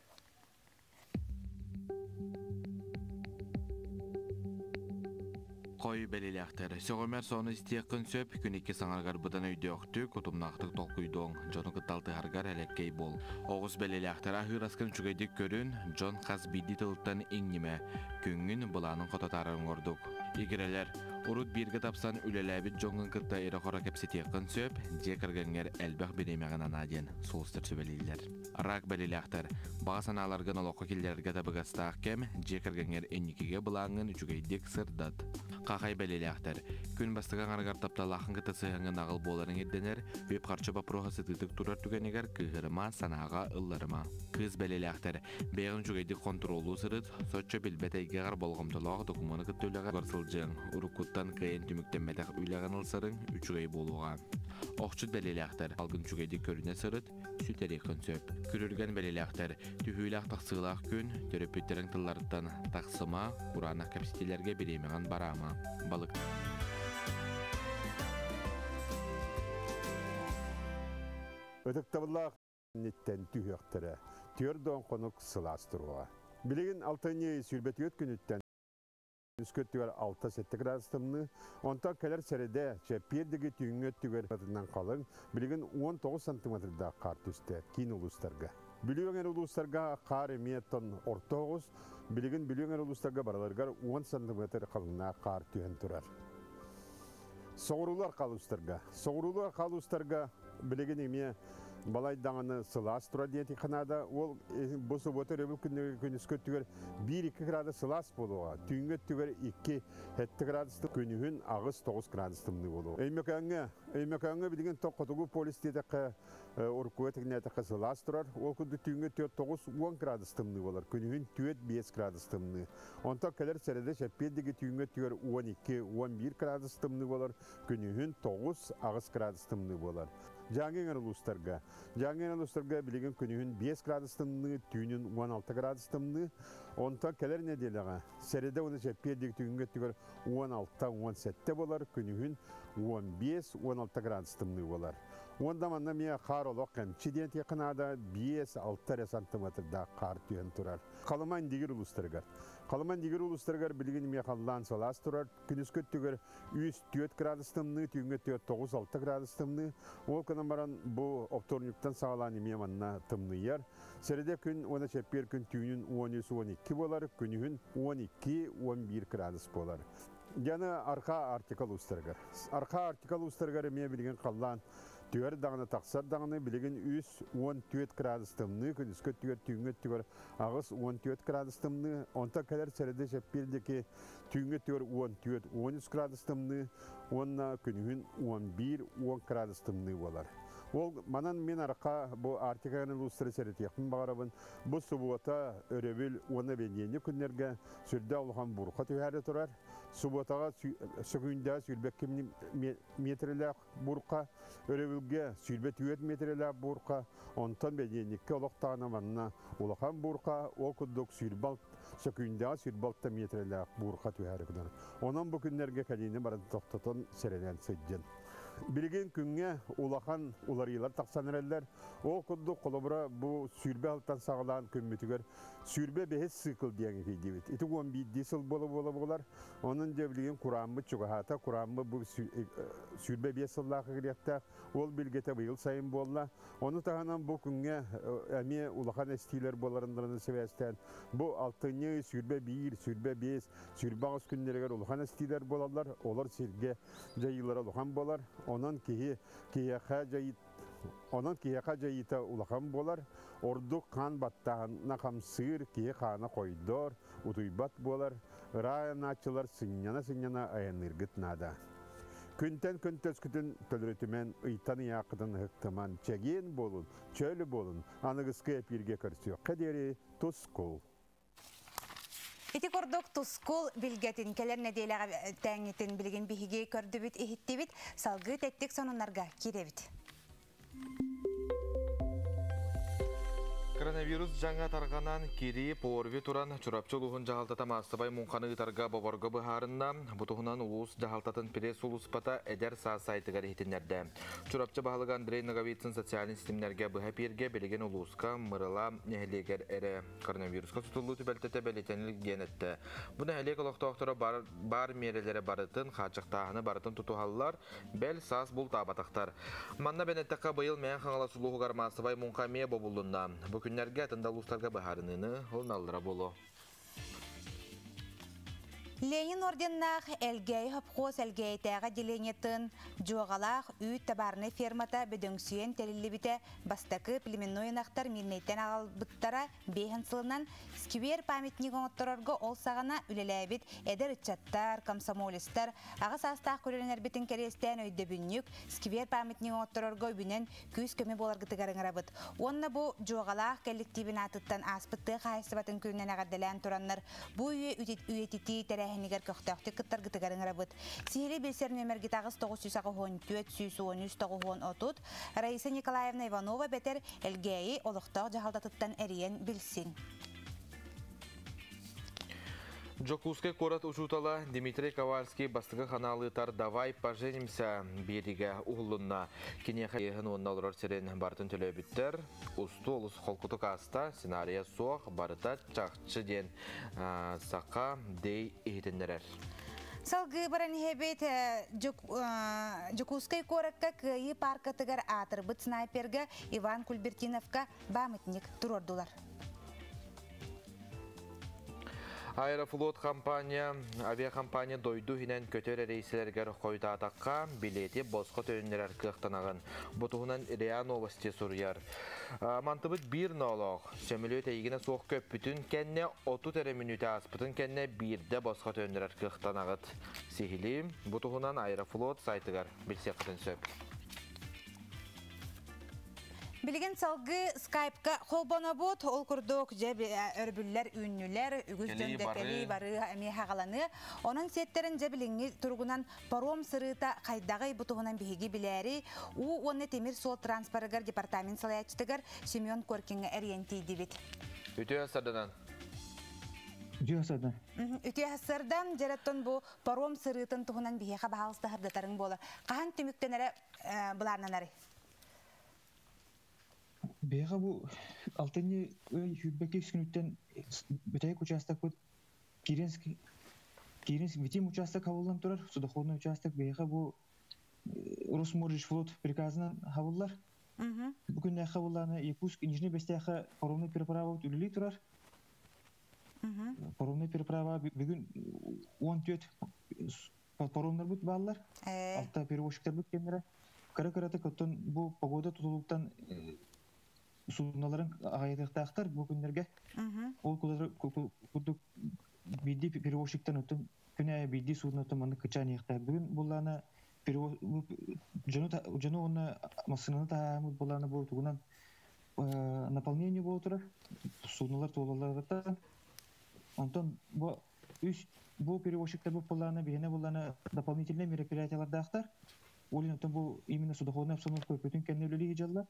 Хой бэлилээхтэр. Сөҕүмэр сону истиэххин сөп, күн икки саҥаргар быдан өйдөөхтүк, утумнаахтык толкуйдуоҥ, дьону кытта алтыһаргар элэккэй буол. Оҕус бэлилээхтэр аһыыр аскын үчүгэйдик көрүн, дьон хас биирдии тылыттан иҥнимэ. Күҥҥүн былаанын хото таарарыҥ ордук. Игирэлэр, урут бииргэ тапсан үлэлээбит дьоҥҥун кытта ирэ-хоро кэпсэтиэххин сөп, дьиэ кэргэҥҥэр элбэх бириэмэҕин анаа диэн сулустар сүбэлииллэр. Рак бэлилээхтэр, баҕа санааларгын олоххо киллэрэргэ табыгастаах кэм, дьиэ кэргэҥҥэр инникигэ былааҥҥын үчүгэйдик сырдат. Хахай бэлилээхтэр, күн бастакы аҥарыгар тапталлааххын кытта сыһыаҥҥын аҕыл буоларыҥ ирдэнэр, үп-харчы боппуруоһа сытыытык турар түгэнигэр кыыһырыма, санааҕа ылларыма. Кыыс бэлилээхтэр, бэйэҕин үчүгэйдик хонтуруоллуу сырыт, соччо билбэт эйгэҕэр болҕомтолоох докумуону кытта үлэҕэр сылдьыаҥ, уруккуттан кыайан түмүктэммэтэх үлэҕин ылсарыҥ үчүгэй буолуоҕа. Охчут бэлиэлээхтэр, алгын үчүгэйдик көрүнэ сырыт, сүтэриэххин сөп. Күрүлгэн бэлиэлээхтэр, түһүүлээх-тахсыылаах күн, төрөппүттэриҥ тылларыттан тахсыма, кураанах кэпсэтиилэргэ бириэмэҕин бараама. Балык. Ытыктабыллаах ниттэн түһүөхтэрэ. Түөрт хонук сылаас туруоҕа. Билигин алтынньы сүүрбэтүөт күнүттэн үскөттүгэр 6-7 градус тымныы, онтон кэлэр сэрэдэ чэппиэрдиги түүҥҥү өттүгэр атынан халыҥ, билигин 19 сантиметрдаах хаар түстэ киин улуустарга. Бүлүү өҥөр улуустарга хаар эмиэ тон орто оҕус, билигин Бүлүү өҥөр улуустарга барыларыгар 10 сантиметр халыҥнаах хаар түһэн турар. Соҕуруулар халуустарга. Соҕуруулар халуустарга билигин эмиэ балай даҕаны сылаас турар диэн ханаада. Ол бу суббота өрөбүл күнүгэр күнүскү өттүгэр 1-2 градус сылаас буолуоҕа. Түүҥҥү өттүгэр 2-7 градус, күнүһүн 8-9 градус тымныы буолуоҕа. Өймөкөөҥҥө Өймөкөөҥҥө билигин хотугу полюс диэтэххэ уруккуга тэҥнээтэххэ сылаас турар. Ол курдук түүҥҥү 4-9-10 градус тымныы буолар. Күнүһүн 4-5 градус тымныы. Онтон кэлэр сэрэдэ чэппиэрдиги түүҥҥү өттүгэр 12-11 градус тымныы буолар. Күнүһүн 9-8 градус тымныы буолар. Дьааҥы эҥэр улуустарга. Дьааҥы эҥэр улуустарга билигин күнүһүн 5 градус тымныы, түүнүн 16 градус тымныы. Онтон кэлэр нэдиэлэҕэ сэрэдэ уонна чэппиэрдиги түүҥҥү өттүгэр 16-17 буолар, күнүһүн 15-16 градус тымныы буолар. Уонна манна эмиэ хаар олох кэмчи диэн тиэххэ наада 5-6 эрэ сантиметрдаах хаар түһэн турар. Халыма Индигир улуустарыгар. Халыма Индигир улуустарыгар билигин эмиэ халлаан сылаас турар. Күнүскү өттүгэр 3-4 градус тымныы, түүҥҥү өттүгэр 9-6 градус тымныы. Ол гынан баран бу оптуорунньуктан саҕалаан эмиэ манна тымныйар. Сэрэдэ күн уонна чэппиэр күн түүнүн 13-12 буолар, күнүһүн 12-11 градус буолар. Дьаны Арха Арктика улуустарыгар. Арха Арктика улуустарыгар эмиэ билигин халлаан түөр даҕаны тахсар даҕаны билигин 3-14 градус тымныы, күнүскү өттүгэр түүҥҥү өттүгэр 8-14 градус тымныы, онтон кэлэр сэрэдэ чэппиэр диэки түүҥҥү өттүгэр 14-13 градус тымныы уонна күнүһүн 11-10 градус тымныы буолар. Ол манан мин арха бу Арктиканы улуустары сэрэтиэхпин баҕарабын. Бу субуота, өрөбүл уонна бэньиэнньик күннэргэ сүрдээх улахан бурха түһээри турар. Субуотаҕа сөкүүндэ 22 метрэлээх бурха, өрөбүлгэ 24 метрэлээх бурха, онтон бэньиэнньиккэ олохтоона манна улахан бурха, ол курдук сүүрбалт сөкүүндэҕэ 26 метрэлээх бурха түһээри гынар. Онон бу күннэргэ кэлиини баран тохтотон сэрэнэн сылдьын. Билигин күҥҥэ улахан уларыйыылар тахсан эрэллэр. Ол курдук холобура бу сүүрбэ алтан саҕалаан күммүтүгэр 25-ис цикл диэҥи киирдибит. Ити 11 сыл буола-буола буолар. Онон дьэ билигин курааммыт чугаһаата. Курааммыт бу 25 сыллаах кириэхтээх. Ол билгэтэ быйыл сайын буолла. Ону таһынан бу күҥҥэ эмиэ улахан эстиилэр буоларындарынан сибээстээн бу алтынньы 21, 25, 28 күннэригэр улахан эстиилэр буолаллар. Олор сиргэ дьайыылара улахан буолар. Онон киһи киһиэхэ дьайыы Онон киһиэхэ дьайыыта улахан буолар, ордук хаан баттааһына хамсыыр, киһи хаана хойдор, утуйбат буолар, ыраах айаннааччылар сынньана-сынньана айанныыргыт наада. Күнтэн күн төскүтүн төлөрүтүмэн, ыйтан ыйааххытын ыһыктыман, чэгиэн буолун, чөл буолун, аныгыскы эпииргэ көрсүөххэ диэри тускул! Ити курдук Тускул билгэтин кэлэр нэдиэлэҕэ тээҥҥитин билигин биһиги көрдүбүт, иһиттибит. Салгыы тэттик сонуннарга киирэбит. Коронавирус дьаҥа тарҕанан, кири, порви туран, Чурапчы улууһун дьаһалтата маассабай муҥханы ыытарга боборго быһаарынна. Бу туһунан улуус дьаһалтатын пресс-сулууспата Эдэр саас сайтыгар иһитиннэрдэ. Чурапчы баһылыга Андрей Ноговицын социальнай ситимнэргэ быһа эпииргэ билигин улууска Мырыла нэһилиэгэр эрэ коронавируска тутуллуу түбэлтэтэ бэлиэтэнилик диэн эттэ. Бу нэһилиэк олохтоохторо бар, бар миэрэлэри барытын, хааччахтааһыны барытын тутуһаллар, бэл саас бултаабатахтар. Манна бэнэттэххэ быйыл Мэҥэ Хаҥалас улууһугар маассабай муҥха эмиэ бобуллунна. Бу күннэргэ атын да улуустарга быһаарыныыны ылыналлара буолуо. Ленин орденнаах Элгээйи сопхуос Элгээйитээҕи отделениетын Дьуоҕалаах үүт табаарынай фермата бөдөҥсүйэн тэриллибитэ бастакы племенной ынахтар Мирнэйтэн аҕалбыттара биэһин сылынан сквер памятник оҥотторорго ол саҕана үлэлээбит эдэр ыччаттар, комсомолецтар аҕа саастаах көлүөнэлэрбитин кэриэстээн өйдөбүнньүк сквер памятник оҥотторорго үбүнэн күүс-көмө буоларгытыгар ыҥырабыт. Уонна бу дьуоҕалаах кэлликтиибин аатыттан ааспыт тыа хаһаайыстыбатын күнүнэн эҕэрдэлээн тураннар, бу үйэ үйэтитии тэрээһинигэр көхтөөхтүк кыттаргытыгар ыҥырабыт. Сиһилии билсэр нүөмэргит аҕыс 984 113 90 30 Раиса Николаевна Иванова бэтэр Элгээйи олохтоох дьаһалтатыттан эрийэн билсин. Дьокуускай куорат учуутала Дмитрий Ковальский бастакы ханаал ыытар «Давай поженимся» биэриигэ уһуллунна. Киниэхэ иэһин уонна олорор сирин барытын төлөөбүттэр. Устуу олус холкутук ааста, сценарийа суох, барыта чахчы диэн Саха Дэй иһитиннэрэр. Салгыы баран иһэбит Дьокуускай куоракка Кыайыы пааркатыгар аатырбыт снайперга Иван Кульбертиновка памятник туруордулар. Аэрофлот компания, авиакомпания дойду иһинэн көтөр рейсэлэригэр хойутаатахха, билети босхо төннөрөр кыахтанаҕын. Бу туһунан РИА Новости суруйар. Мантыбыт биир ноолоох. Сөмөлүөт эйигинэ суох көппүтүн кэннэ 30 эрэ мүнүүтэ ааспытын кэннэ биирдэ босхо төннөрөр кыахтанаҕыт. Сиһилии бу туһунан Аэрофлот сайтыгар билсиэххитин сөп. Билигин салгыы скайпка холбонобут, ол курдук дьэ өрөбүллэр үүннүлэр, үгүс дьон кэлии барыы эмиэ хаҕаланыы. Онон сиэттэрин дьэ билиҥҥи туругунан паром сырыыта хайдаҕый бу туһунан биһиги билээри уу уонна тимир суол транспорыгар департамент салайааччытыгар Семен Коркиҥҥа эрийэн тиийдибит. Үтүө сарданан. Үтүө сардан. Үтүө сардан, дьэреттон бу паром сырыытын туһунан биһиэхэ баһаалыста сырдатарыҥ буолар. Хаһан түмүктэнэрэ былааннанарый? Биһиэхэ бу алтынньы ый сүүрбэкис күнүттэн бүтэһик учаастакпыт Киренский Киренский Витим участок хабыллан турар, судоходный участок биһиэхэ бу Росморжфлот приказынан хабыллар. Бу күннээххэ хабыллааны Якутск Нижний Бэстээххэ паромный переправа үлэлии турар. Паромный переправа бүгүн 14 паромнарбыт бааллар. Алта перевозчиктарбыт кэмнэрэ. Кыра-кыратык оттон бу погода тутулуктан судналарын аҕайытыахтаахтар бу күннэргэ. Ол курдук биирдии перевозчиктан оттон күн аайы биирдии судноттон маннык кычаан иһиэхтээх. Бүгүн буллаана дьону дьону уонна массыынаны таһааммыт буллаана бу тугунан наполнение буола турар. Судналар туолалларыттан. Онтон бу үс бу перевозчиктар бу буллаана биһиэнэ буллаана дополнительные мероприятиялардаахтар. Ол иһин бу именно судоходная обстановка көпөтүн кэннэ үлэлии дьалла.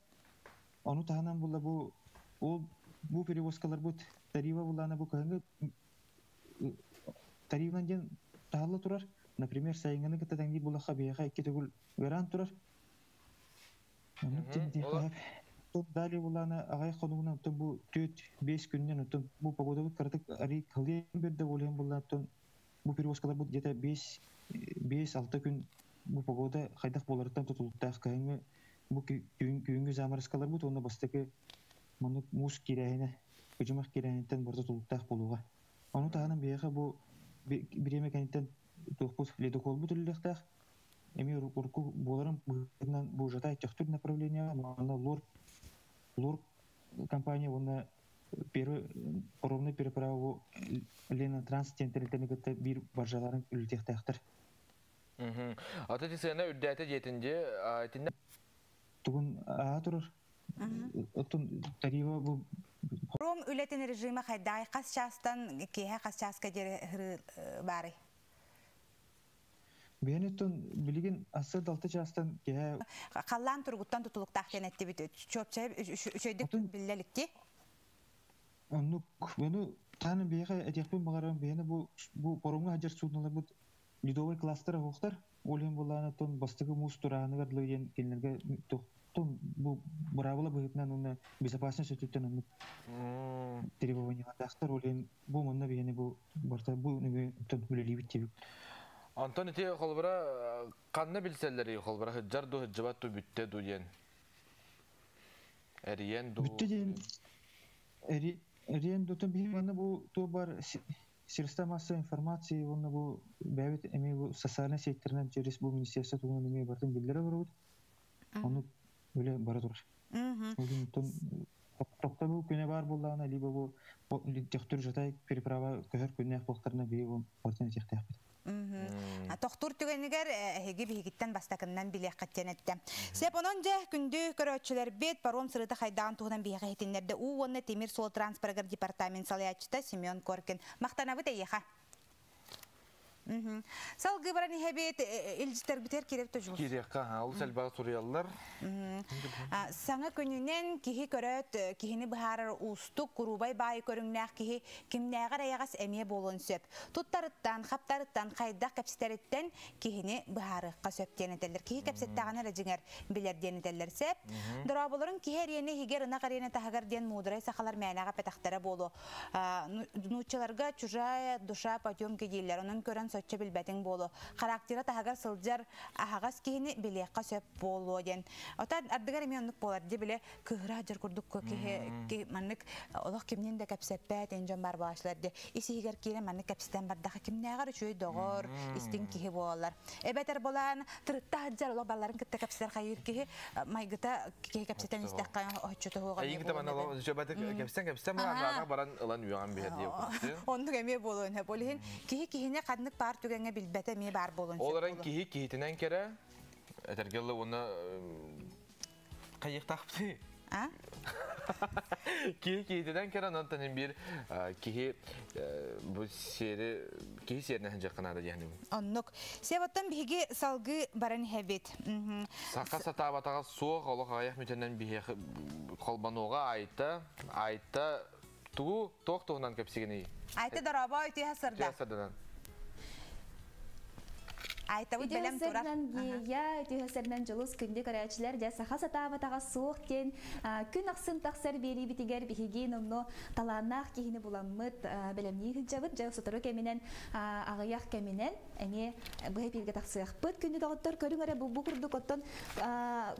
Ону таһынан булла бу ол бу перевозкаларбыт тарифа буллаана бу кыһыҥҥы тарифынан диэн таһалла турар. Например, сайыҥҥыны кытта тэҥниир буоллахха биһиэхэ икки төгүл ыараан турар. Оннук диэн диэххэ сөп. Далее буллаана аҕыйах хонугунан оттон бу 4-5 күнүнэн оттон бу погодабыт кыратык арый кылыйан биэрдэ буолуон буллаан оттон бу перевозкаларбыт где-то 5-6 күн бу погода хайдах буоларыттан тутулуктаах кыһыҥҥы бу түүҥҥү заморозкаларбыт уонна бастакы маннык муус киирээһинэ кыдьымах киирээһиниттэн барыта тутулуктаах буолуоҕа. Ону таһынан биһиэхэ бу бириэмэ кэнниттэн туохпут ледоколбут үлэлиэхтээх. Эмиэ урукку буоларын быһыытынан бу Жатай Төхтүр направлениеҕа манна Лор Лор компания уонна первый паромный переправу Лена Транс диэн тэрилтэни кытта биир баржаларын үлэлэтиэхтээхтэр. Ата ти сыана үрдээтэ диэтин дии итиннэ тугун ааһа турар. Оттон тарифа бу Паром үлэтин режима хайдаҕый хас чаастан киэһэ хас чааска диэри һырыы баарый? Биһиэн оттон билигин ассыр 6 чаастан киэһэ Халлаан туругуттан тутулуктаах диэн эттибит. Чуопча үчүгэйдик биллэ иликти. Оннук ону тааны биһиэхэ этиэхпин баҕарабын биһиэнэ бу бу паромҥа сылдьар судноларбыт ледовый кластер оһохтор. Ол иһин буоллаҕына оттон бастакы муус турааһыныгар дылы диэн кинилэргэ тохтон бу быраабыла быһыытынан уонна безопасность өттүттэн оннук требованиялардаахтар. Ол иһин бу манна биһиэни бу барыта бу нөҥүө оттон үлэлиибит диэбит. Онтон ити холобура ханна билсэллэрий холобура сылдьар дуу сылдьыбат дуу бүттэ дуу диэн эрийэн дуу Бүттэ диэн эрийэн дуу биһи манна бу туох бар средства массовой информации уонна бу бэйэбит эмиэ бу социальнай сетьтэринэн через бу министерство туһунан эмиэ барытын биллэрэ олоробут. Ону үлэ бара турар. Оттон тохтобул күнэ баар буоллаҕына, либо бу төхтүр жатай переправа көһөр күннээх буолтарына биһиги бу барытын этиэхтээхпит. Тохтуур түгэнигэр эһиги биһигиттэн бастакыннан билиэххит диэн эттэ. Сеп онон дьэ күндү көрөөччүлэрбит паром сырыыта хайдаҕын туһунан биһиэхэ иһитиннэрдэ уу уонна тимир суол транспорыгар департамент салайааччыта Семен Коркин. Махтанабыт эйиэхэ. Салгыы баран иһэбит илдьитэрбитигэр киирэбит төжүл. Киириэххэ, олус элбэҕи суруйаллар. Саҥа күнүнэн киһи көрөөт киһини быһаарар уустук, куруубай баайы көрүҥнээх киһи кимнээҕэр эйэҕэс эмиэ буолуон сөп. Туттарыттан, хаптарыттан, хайдах кэпсэтэриттэн киһини быһаарыахха сөп диэн этэллэр. Киһи кэпсэттэҕинэ эрэ дьиҥэр билэр диэн этэллэр сөп. Дорооболорун киһи эриэнэ иһигэр, ынах эриэнэ таһыгар диэн муударай сахалар мээнэҕэ эппэтэхтэрэ буолуо. Нууччаларга чужая душа потемки дииллэр, онон көрөн соччо билбэтиҥ буолуо. Характера таһыгар сылдьар аһаҕас киһини билиэххэ сөп буолуо диэн. Ота ардыгар эмиэ оннук буолар дии биле кыыһыра дьар курдук киһи маннык олох кимнин да кэпсэппэт эн дьон бар буолааччылар дии. Ис иһигэр киирэн маннык кэпсэтэн бардаха кимнээҕэр үчүгэй доҕор, истиҥ киһи буолаллар. Эбэтэр болаан тырытта сылдьар олох балларын кытта кэпсэтэр хайыыр киһи майгыта киһи кэпсэтэн истэххэ оччотуһуоҕа Эйигин кытта манна кэпсэн кэпсэн баран баран ылан үөҕэн биһэр диye Оннук эмиэ буолуон сөп. Ол иһин киһи киһини ханнык баар түгэҥҥэ билбэтэ эмиэ баар буолуон сөп. Ол эрэн киһи киһитинэн кэрэ этэргэ дылы уонна хайыахтаахпытый? А? Киһи киһитинэн кэрэ онон биир киһи бу сиэри киһи сиэринэн сылдьыахха наада диэхним. Оннук. Себоттон биһиги салгыы баран иһэбит. Саха сатаабатаҕа суох олох аҕыйах мүтэнэн биһиэхэ холбонуоҕа Айта Айта тугу туох туһунан кэпсигиний? Айта дорообо үтүө сырда. Үтүө сырданан. Айтабыт бэлэм турар. Гея, үтүө дьулус күндү көрөөччүлэр дьэ саха сатаабатаҕа суох диэн күн ахсын тахсар биэриибитигэр биһиги номно талааннаах киһини буламмыт бэлэмнии сылдьабыт дьэ сотору кэминэн аҕыйах кэминэн эмиэ быһа эпииргэ тахсыахпыт күндү доҕоттор көрүҥ эрэ бу курдук оттон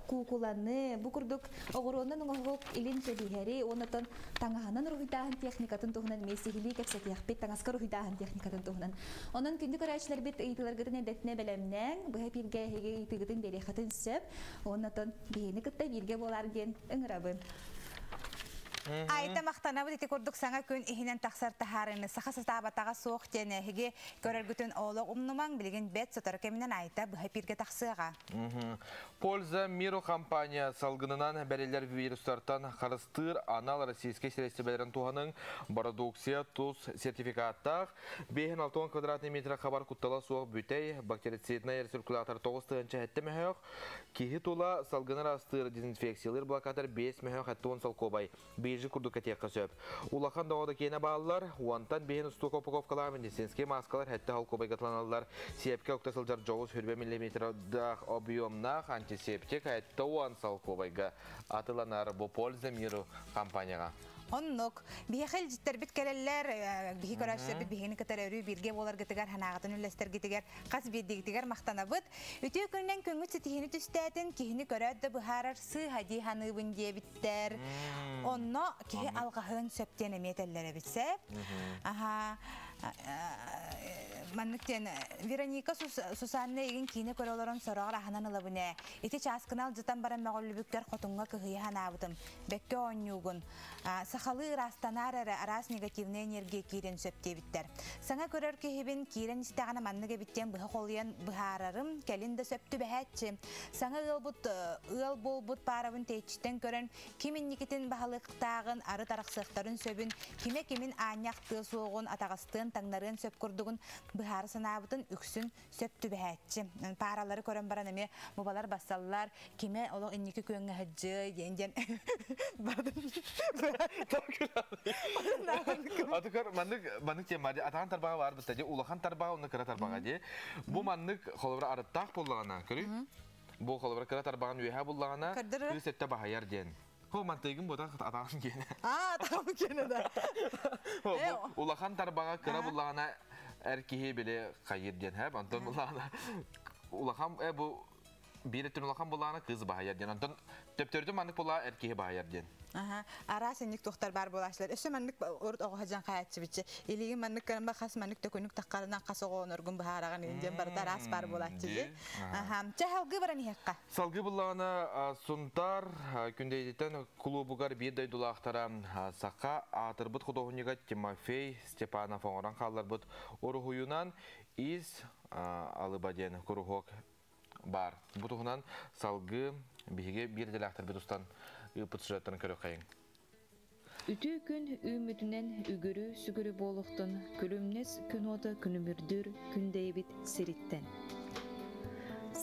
куукуланы бу курдук оҕуруонан оҥоһук илин кэбиһэри уонна таҥаһынан уруһуйдааһын техникатын туһунан эмиэ сиһилии кэпсэтиэхпит таҥаска уруһуйдааһын техникатын туһунан онон күндү көрөөччүлэрбит ыйытыыларгытын эрдэтинэ бэлэмнээҥ быһа эпииргэ эһиги ыйытыыгытын биэриэххитин сөп уонна биһини кытта бииргэ буолаар диэн ыҥырабын. Айта махтанабыт ити курдук саҥа күн иһинэн тахсар таһаарыны саха сатаабатаҕа суох диэн эһиги көрөргүтүн олох умнумаҥ билигин бэт сотору кэминэн Айта быһа эпииргэ тахсыаҕа. Польза миру компания салгынынан бэриллэр вирустартан харыстыыр анал российскай средстволарын туһаныҥ бородукция тус сертификаттаах 560 квадратный метр хабар куттала суох бүтэй бактерицидный рециркулятор 9 тыһыынча сэттэ мөһөөх киһи тула салгынар астыыр дезинфекциялыыр блокатор 5 мөһөөх 70 солкуобай. бейжи курдук кэтиэххэ сөп. Улахан да оҕо да киэнэ бааллар, уонтан биһин устуука упаковкалаах медицинскэй мааскалар сэттэ холкуобайга атыланаллар. Сиэпкэ укта сылдьар дьоҕус 20 миллиметрдаах объемнаах антисептик 70 солкуобайга атыланар бу Польза миру компанияҕа. Оннук. Биһиэхэ илдьиттэрбит кэлэллэр, биһи көрөөччүлэрбит биһигини кытары өрүү бииргэ буоларгытыгар, санааҕытын үллэстэргитигэр, хас биирдиигитигэр махтанабыт. Үтүө күнүнэн күҥҥүт ситиһиини түстээтин, киһини көрөөт да быһаарар сыыһа дии саныыбын диэбиттэр. Онно киһи алҕаһыан сөп диэн эмиэ этэллэр эбит сөп. Аха, маннык диэн Вероника Сусанна игин киинэ көрө олорон сороҕор аһынан ылабын ээ. Ити чааскыны алдьатан баран мөҕүллүбүккэр хотуҥҥа кыһыйа санаабытым. Бэккэ оонньуугун. Сахалыы ыраастанаар эрэ араас негативнай энергия киирэн сөп диэбиттэр. Саҥа көрөр киһибин киирэн истэҕинэ маннык эбит диэн быһа холуйан быһаарарым, кэлин да сөп түбэһээччи. Саҥа ыалбыт ыал буолбут паарабын тэйиччиттэн көрөн, ким инникитин баһылыктааҕын, арыт арахсыахтарын сөбүн, кимэ кимин аанньа ахтыа суоҕун, атаҕастыан, таҥнарыан сөп курдугун быһаара санаабытын үксүн сөп түбэһээччи. Пааралары көрөн баран эмиэ бубалар бассаллар, кимэ олох инники күөҥҥэ сылдьыай диэн диэн Атыкар маннык маннык тема ди атаан тарбаҕа бар битта ди улахан тарбаҕа уонна кыра тарбаҕа ди. Бу маннык холобура арыттаах буоллаҕына көрүй. Бу холобура кыра тарбаҕын үөһэ буллаҕына кыыс өттө баһайар диэн. Хо мантыйгын бута атаан киэнэ. Аа, атаан киэнэ да. Улахан тарбаҕа кыра буллаҕына эр киһи били хайыр диэн хэп. Онтон буллаҕына улахан бу биир өттүн улахан буллаҕына кыыс баһайар диэн. Онтон төптөрүтүн маннык буллаҕа эр киһи баһайар диэн. Аха, араас инник тухтар бар буолааччылар. Өссө маннык урут оҕо сылдьан хаайаччыбыччы. Илиигин маннык көрөн ба хас маннык төкүнүк таххарынан хас оҕо оноргун быһаараҕын иһин диэн барыта араас бар буолааччы дии. Аха, чэ салгыы баран иһиэххэ. Салгыы буллаҕына Сунтаар Күндэйдиттэн кулуубугар биир дойдулаахтара саха аатырбыт худуоһунньуга Тимофей Степанов оҥорон хаалларбыт уруһуйунан Ис алыба диэн куруһуок баар. Бу туһунан салгыы биһиги биир идэлээхтэрбит устан ыыппыт сюжеттарын көрүөххэйиҥ. Үтүө күн үүммүтүнэн үгүрү-сүгүрү буолуохтун күлүмнэс күн уота күлүмүрдүүр күндэйбит сириттэн.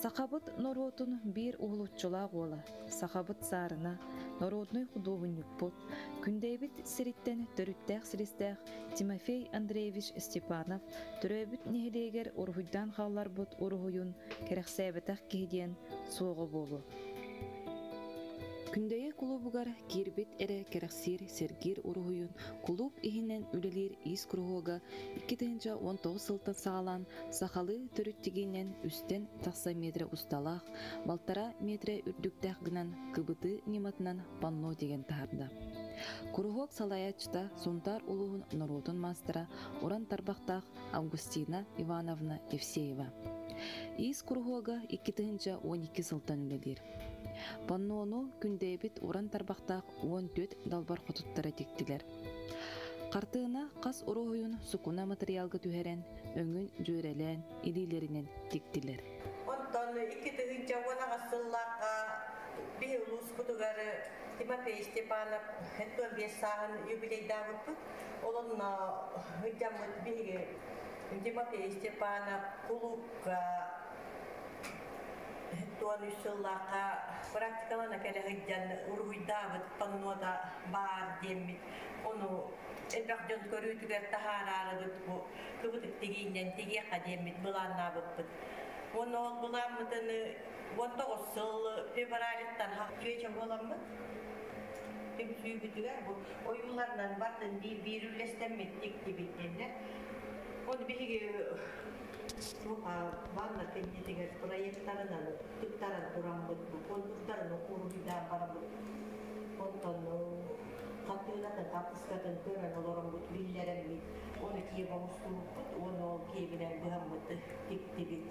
Сахабыт норуотун биир уһулуччулаах уола, сахабыт саарына, норуодунай худуоһунньукпут, Күндэйбит сириттэн төрүттээх силистээх Тимофей Андреевич Степанов төрөөбүт нэһилиэгэр уруһуйдаан хаалларбыт уруһуйун кэрэхсээбэтэх киһи диэн суоҕа буолуо. Күндэйэ кулуубугар киирбит эрэ кэрэхсиир сэргиир уруһуйун кулууп иһинэн үлэлиир иис куруһуога 2019 сылтан саҕалаан сахалыы төрүт тигиинэн үстэн тахса метрэ усталаах, балтараа метрэ үрдүктээх гынан кыбытыы ньыматынан панно тигэн таһаарда. Куруһуок салайааччыта Сунтаар улууһун норуотун маастара уран тарбахтаах Августина Ивановна Евсеева. Иис куруһуога 2012 сылтан үлэлиир. Паннону күндэйбит уран тарбахтаах 14 далбар хотуттара тиктилэр. Хартыына хас уруһуйун сукуна матырыйаалга түһэрэн, өҥүн дьүөрэлээн, илиилэринэн тиктилэр. Онтон 2018 сыллаахха биһи улууспутугар Тимофей Степанов 75 сааһын юбилейдаабыппыт. Ол онно ыдьаммыт биһиги Тимофей Степанов кулуупка 73 сыллаахха практикалана кэлэ сылдьан уруһуйдаабыт паннота баар диэммит. Ону элбэх дьон көрүүтүгэр таһаараарыбыт бу кыбытык тигииннэн тигиэххэ диэммит былааннаабыппыт. Уонна ол былааммытын 19 сыл февралиттан чүөчэ буоламмыт түмсүүбүтүгэр бу ойууларынан бардын биир-биир үллэстэммит тиктибит диэннэр. Оны биһиги ванна кэннитигэр проекттарынан тыктаран тураммыт, бу контурдарын уруһуйдаан бараммыт. Онтон хатыынатын, хаппыскатын көрөн олороммут, биллэрэммит, оны киэп оҥостубуппут, уонна ол киэбинэн быһаммыт тиктибит.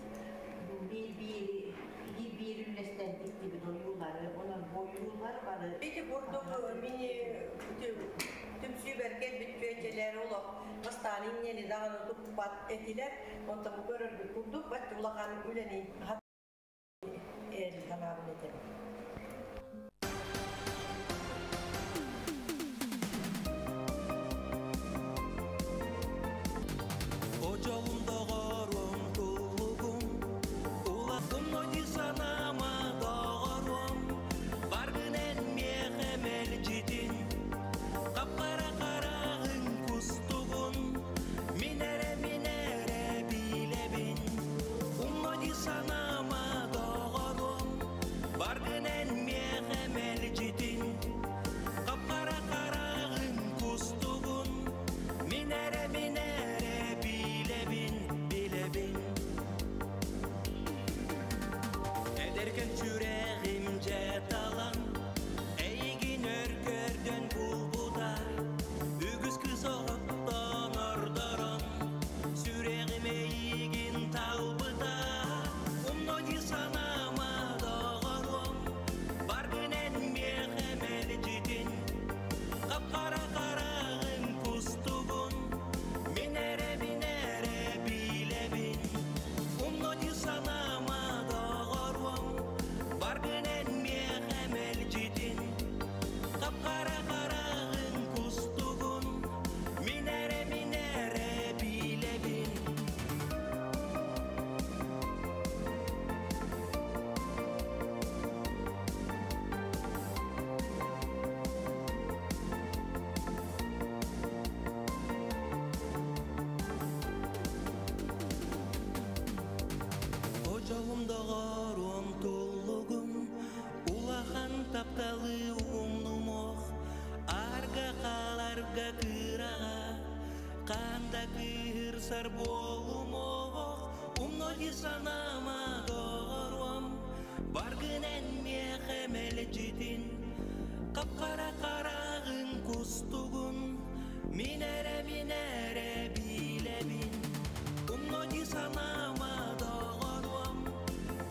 Биир-биир биир-биир үллэстэн тиктибит ойуулары, онон ойуулар бары. Ити курдук мини түмсүүбэр кэлбит чүөчэлэр олох бастаан инньэни даҕаны туппат этилэр. Онтон бу көрөргүт курдук бачча улахан үлэни эр санаабын этэбин. Ожолум доҕорум туллугум, улахым оди санаама доҕорум, баргын эн миэхэ мэлдьитин, Улаханнарга кыраға, Қанда кыырсар болумоқ, Умноди санама доғыруам, Баргын әнме хәмәл житин, Қапқара қарағын кустугун, Минәрә, минәрә биләбин. Умноди санама доғыруам,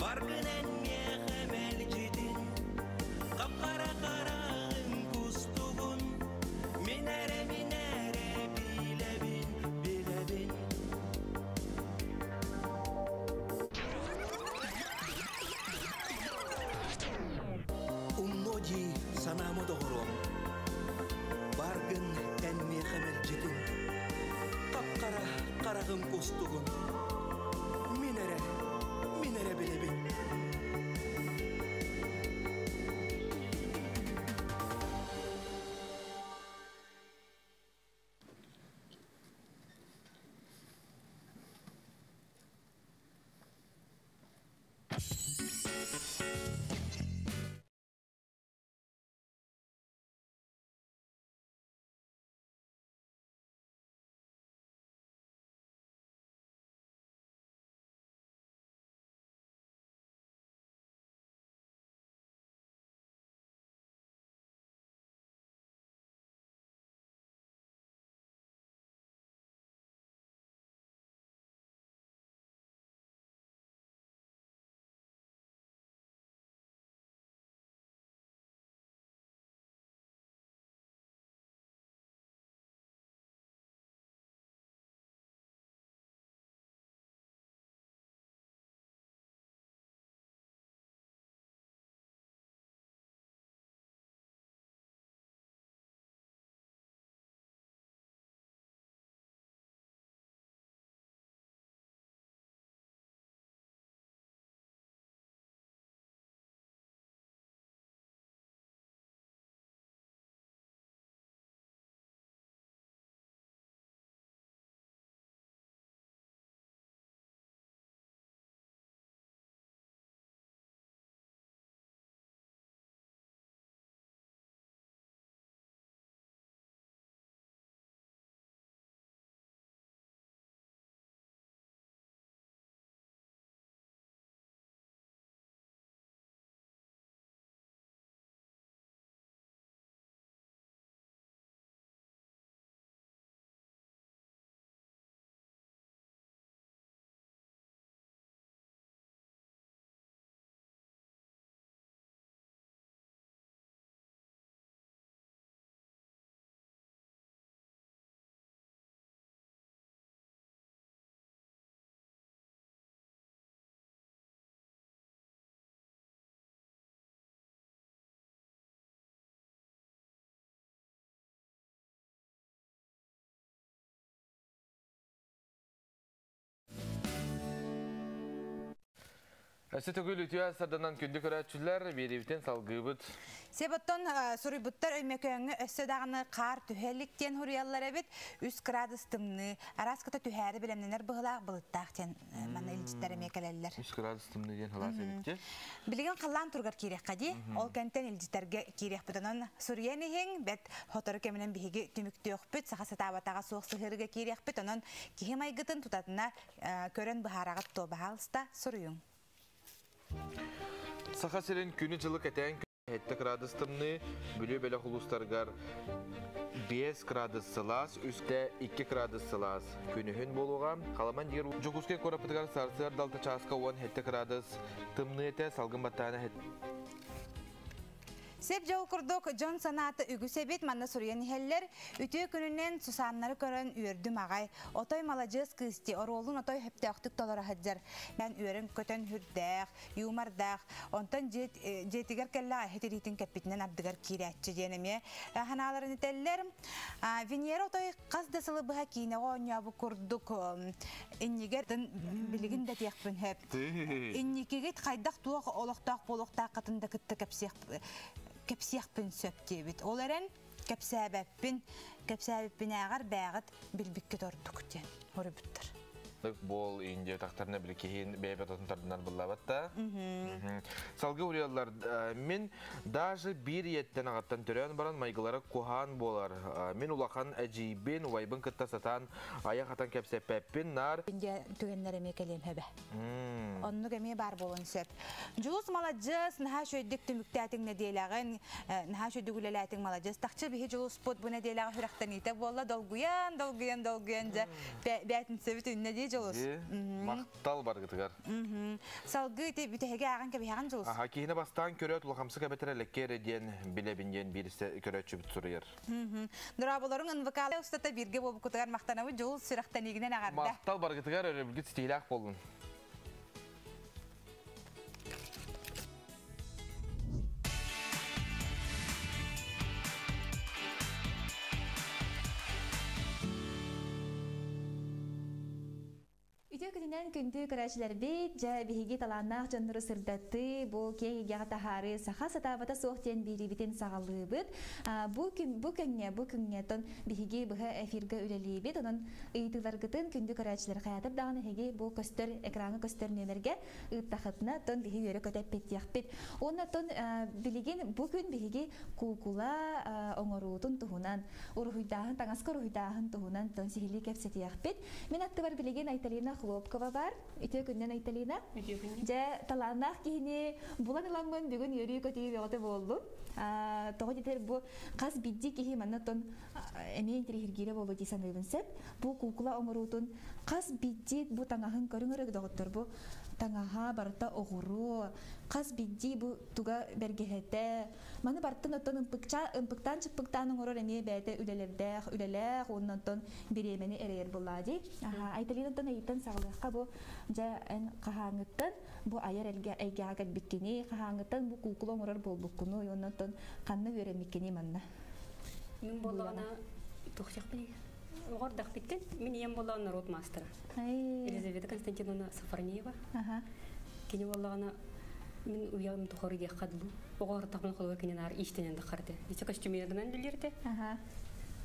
Баргын әнме хәмәл житин, Қапқара қарағын кустугун, Минәрә, минәрә биләбин, биләбин. Умноди санама доғыром, Баргын әнме хәмәл житин, Қапқара қарағым кустугун, Минәрә, минәрә биләбин. Әсі төгіл үтіе сарданан күнді көрәтшілер, беребітен салгыбыт. Себоттон суруйбуттар өймөкөңү өссө даганы каар түһэликтен хуруяллар эбит 3 градус тымны араската түһәри билемненер быһылаах былыттаах тен мана илчиттер эмекелеллер. 3 градус тымны ден халас эбитте. Билеген халлаан тургар киирек кади, ол кентен илчиттерге киирек бутанан суруян иһиң бет хотору кеминен биһиги түмүктүөхпүт саха сатаабатага суох сыһырыга киирекпит онон киһи майгытын тутатына көрөн быһаарагат то баһалыста суруйуң. Саха сирин күнү жылы кәтән 7 градус тымны, бүлі бөлі хулустаргар 5 градус сылас, үсте 2 градус сылас. Күнүһүн болуға, халаман дигер Жокуске корапытыгар сарсыар далта часка 10 градус тымны эте салгын баттаана. Сеп жол курдук Джон санааты үгүсебит манна суруян ихеллер үтүү күнүнен сусаннары көрөн үөрдүм агай. Отой маладьыс кысти, оруолун отой хөптөөхтүк толора хаджар. Мен үөрін көтөн хүрдээх, юмардаах, онтон жетигер келла хетеритин кеппитинен ардыгар киирээччи диэнеме ханааларын ителлер. Венера отой қаз да сылы быха киинеҕэ оонньообу курдук иннигер билигин да тиэхпин хөп. Инникигит хайдах туох олохтоох буолуохтаах кытын да кытта кэпсиэх кэпсиэхпин сөп диэбит. Ол эрэн кэпсээбэппин, кэпсээбиппин ааҕар бээҕит билбикке тордук диэн хорубуттар. Бол Индия тахтарына били киһин бэйбэтотун тардынар буллабатта. Салгы урияллар мин даже бир еттен ағаттан төрөн баран майгылары куһаан болар. Мин улахан әжийбин, убайбын кытта сатан аяқ атан кәпсәппәппин нар. Индия түгеннер эме келем хөбө. Оннук эме бар болун сөп. Жулус маладжыс, наха шөйдик түмүктәтиң неделягын, наха шөйдик үлеләтиң маладжыс. Тахчы биһи жулус пут бу неделяга хүрәхтән ите болла долгуян, долгуян, долгуян жа бәтин сөбүт үнне ди жулус. Мактал баргытыгар. Салгы ите бүтәһәгә аган кәбиһаган жулус. Аха, киһине бастан көрөт улахамсы кәбетер элеккере диэн билебин бирисе көрөтчү бит суруйар. Дураболорун НВК устата бирге болуп кутугар мактанабы жул сүрәхтән игинен агарда. Мактал баргытыгар өрөбүлгүт стилах болун. Үтө күнүнэн күндү көрәчилер бит, жа биһиги талааннаах дьоннору сырдатты, бу киэҥ эйгэҕэ таһаары саха сатаабата суох диэн биириибитин саҕалыыбыт. Бу күн бу күҥҥэ бу күҥҥэ тон биһиги быһа эфиргэ үлэлиибит, онон ыйытыыларгытын күндү көрәчилер хаятыр даҕаны эһиги бу көстөр экраҥҥа көстөр нүөмэргэ ыыттахытына тон биһи үөрэ көтөппиттиэхпит. Уонна тон билигин бу күн биһиги куукула оҥоруутун туһунан, уруһуйдааһын таҥаска уруһуйдааһын туһунан тон сиһилии кэпсэтиэхпит. Мин аттыбар билигин Айталина Хлопкова бар. Үтө күннен Айталина. Жа талааннаах киһини булан ыламмын бүгүн үөрүү көтүү бөҕөтө буоллум. Тоҕо диэтэр бу хас бидди киһи манна тон эмиэ интирихиргиирэ буолуо дии саныыбын сөп. Бу куукула оҥоруутун хас бидди бу таҥаһын көрүҥ доҕоттор бу таҥаһа барыта оҕуруо хас бидди бу туга бэргэһэтэ маны бартын оттон ымпыкча ымпыктаан чыппыктаан оҥорор эмиэ бэйэтэ үлэлэрдээх үлэлээх уонна оттон бириэмэни эрэйэр буоллаа дии. Айталина оттон эйиттэн саҕалыахха бу дьэ эн хаһааҥҥыттан бу айар элгэ эйгэҕэ кэлбиккини хаһааҥҥыттан бу куукула оҥорор буолбуккуну уонна оттон ханна үөрэммиккини манна. Мин буоллаҕына туохтаахпын оҕордахпиттен мин ийэм буоллаҕына народ маастара. Елизавета Константиновна Сафарниева. Кини буоллаҕына мин уйам тухары диэххэ дылы. Оҕо холугар кини наар иистэнэн таххарте. Ичэ костюмерынан билэрте.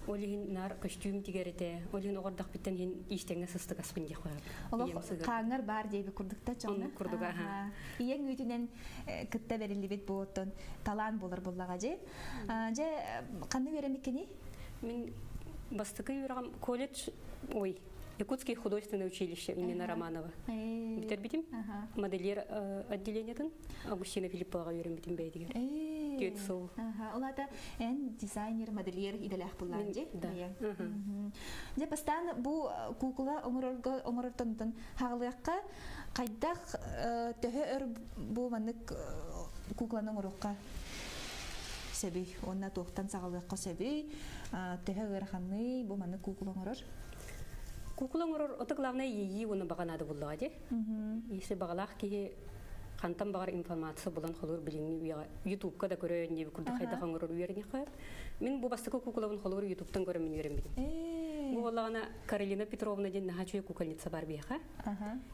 Ол иһин наар костюм тигэрите. Ол иһин оҕордахпиттен иһин иистэҥҥэ сыстыгаспын диэх Олох хааңар бар диэби курдукта чоҥна. Курдуга, аха. Ийэҥ үүтүнэн кытта бериллибит буоттон талаан болар буллаҕа дьи. Дьэ ханна үөрэмиккини? Мин бастакы үөрэҕим колледж, ой, Якутский художественное училище имени Романова. Бүтербитим. Модельер отделениетын Августина Филиппова үөрэммитим бэйдигер. Түөт сыл. Олата эн дизайнер, модельер иделээх буллаан дьи. Да. Дьэ бастаан бу куукула оҥорорго оҥорортонтон хаҕалыахха хайдах төһө өр бу маннык куукуланы оҥоруохха сөбүй, онна туохтан саҕалыахха сөбүй, төһө ыараханный бу маннык куукула оҥорор? Куукула оҥорор ото главное иэйии уонна баҕа наада буллаҕа дии. Если баҕалаах киһи хантан баҕар информация булан холуур билиҥҥи үйэҕэ Ютубка да көрөйөн диэби курдук хайдах оҥорор үөрэниэххэ. Мин бу бастакы куукулабын холуур Ютубтан көрөн мин үөрэммитим. Бу буоллаҕына Каролина Петровна диэн наһаа үчүгэй кукольница бар биһиэхэ.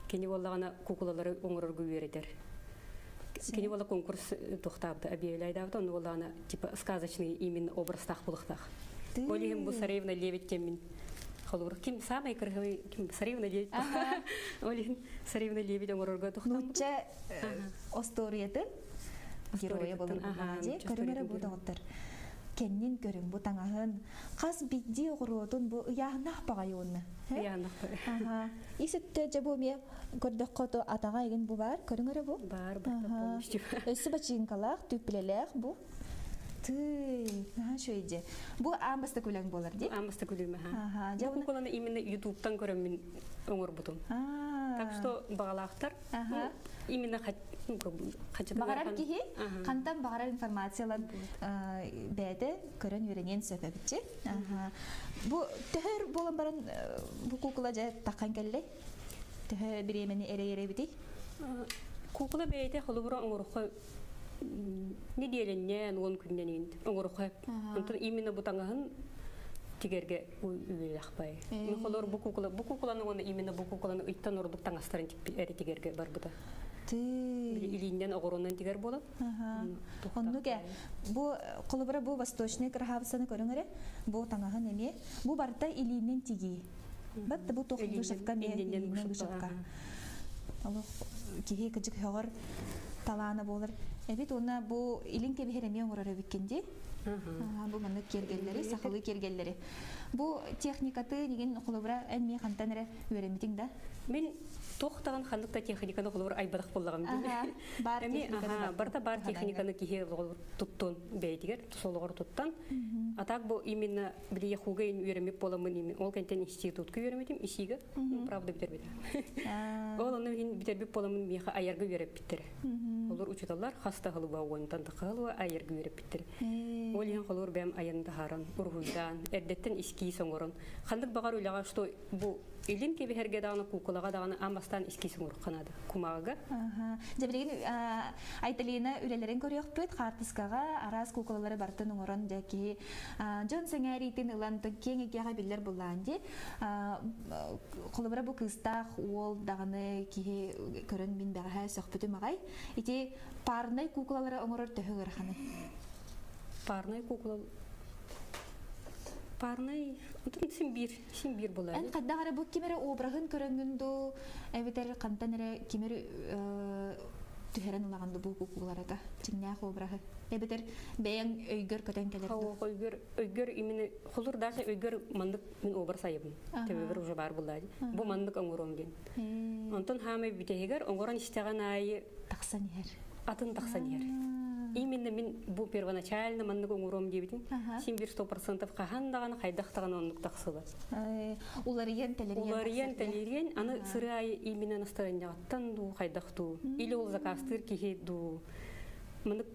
Кини буоллаҕына кукулалары оҥорорго үөрэтэр. Кини буолла конкурс туохтаабыта объявляйдаабыта, онно буоллаҕына типа сказочный именно образтаах булуохтаах. Ол иһин бу Саревна Левит кэммин холуур ким самый красивый ким Саревна Левит. Ол иһин Саревна Левит оҥорорго тухтаабыт. Нуучча остуоруйатын геройа болор буллаҕа дии. Көрүҥ эрэ бу доҕоттор. Кэннин көрүҥ бу таҥаһын. Хас бидди оҕуруотун бу ыйааһыннаах баҕайы уонна. Ыйааһыннаах баҕайы. Ис өттө дьэ бу эмиэ көрдөххө то атаҕа игин бу бар. Көрүҥ эрэ бу. Бар, бар полностью. Өссө бачыыҥкалаах, түүппүлэлээх бу. Тый, наһаа үчүгэй дии. Бу аан бастакы үлэҥ буолар дии? Аан бастакы үлэм, аха. Бу кукуланы именно Ютубтан көрөммүн оҥорбутум. Так что баҕалаахтар, ну, именно Баҕарар киһи хантан баҕарар информациялан бэйэтэ көрөн үөрэниэн сөп эбитчи. Бу төһөр буолан баран бу кукула дьэ таххан кэллэй? Төһө бириэмэни эрэйэр эбитий? Кукула бэйэтэ холобура оҥороххо неделеннен, 10 күннен оҥороххо. Онтон именно бу таҥаһын тигэргэ үөлэхпай. Мен холор бу кукула, бу кукуланы уонна именно бу кукуланы ыйтан ордук таҥастарын эри тигэргэ барбыта. Илииннен оҕоронан тигэр буолан. Оннук э. Бу холобура бу восточный крахавсаны көрүҥ эрэ. Бу таҥаһын эмиэ. Бу барыта илииннен тигии. Бат бу туох вышивка ме вышивка. Олох киһи кыжык хөҕөр талаана буолар. Эбит уонна бу илин кэбиһэр эмиэ оҥорор эбиккин дии. Бу маннык киэргэллэри, сахалыы киэргэллэри. Бу техникаты нигин холобура эн миэ хантан эрэ үөрэммитиҥ да? Мин туох даҕаны ханнык да техниканы холобур айбатах буоллаҕым дии. Бар техниканы барыта бар техниканы киһи туттун бэйэтигэр солоҕор туттан. А так бу именно били яхуга үөрэммит буоламмын ол кэнтэн институтка үөрэммитим исига правда бүтэрбит. Ол ону иһин бүтэрбит буоламмын миэхэ айарга үөрэппиттэрэ. Олор учуталлар хаста халыба уонтан да халыба айарга үөрэппиттэрэ. Ол иһин холуур бэм айан таһааран, уруһуйдаан, эрдэттэн эскиз оҥорон. Ханнык баҕар үлэҕэ что бу илин кэбиһэргэ даҕаны куукулаҕа даҕаны аан бастаан эскиз оҥоруохха наада. Кумааҕыга. Дьэ билигин Айталина үлэлэрин көрүөхпүт, хаартыскаҕа араас куукулалары барытын оҥорон дьэ киһи дьон сэҥээриитин ылан киэҥ эйгэҕэ биллэр буллаан дии. Холобура бу кыыстаах уол даҕаны киһи көрөн мин бэҕэһээ сөхпүтүм аҕай. Ити парнай куукулалары оҥорор төһө ыараханый? Парнай куукула парнай онтон син биир син биир буолар. Эн хайдах эрэ бу ким эрэ обраһын көрөҥҥүн дуу, эбэтэр хантан эрэ ким эрэ түһэрэн ылаҕын дуу бу куукулаларга дьиҥнээх обраһы эбэтэр бэйэҥ өйгөр көтөн кэлэр дуу? Өйгөр өйгөр именно холур даже өйгөр маннык мин образ айабын. Төбөбөр уже бар булла. Бу маннык оҥоруом диэн. Онтон хаамай бүтэһигэр оҥорон истэҕин аайы тахсан иһэр. Атын тахсан иһэр. Именно мин бу первоначально маннык оҥоруом диэбитин син бир 100% хаһан даҕаны хайдах даҕаны оннук тахсыбат. Уларыйан тэлэрийэн. Уларыйан тэлэрийэн аны сыры аайы именно настроениеҕыттан дуу хайдах дуу или ол заказтыыр киһи дуу маннык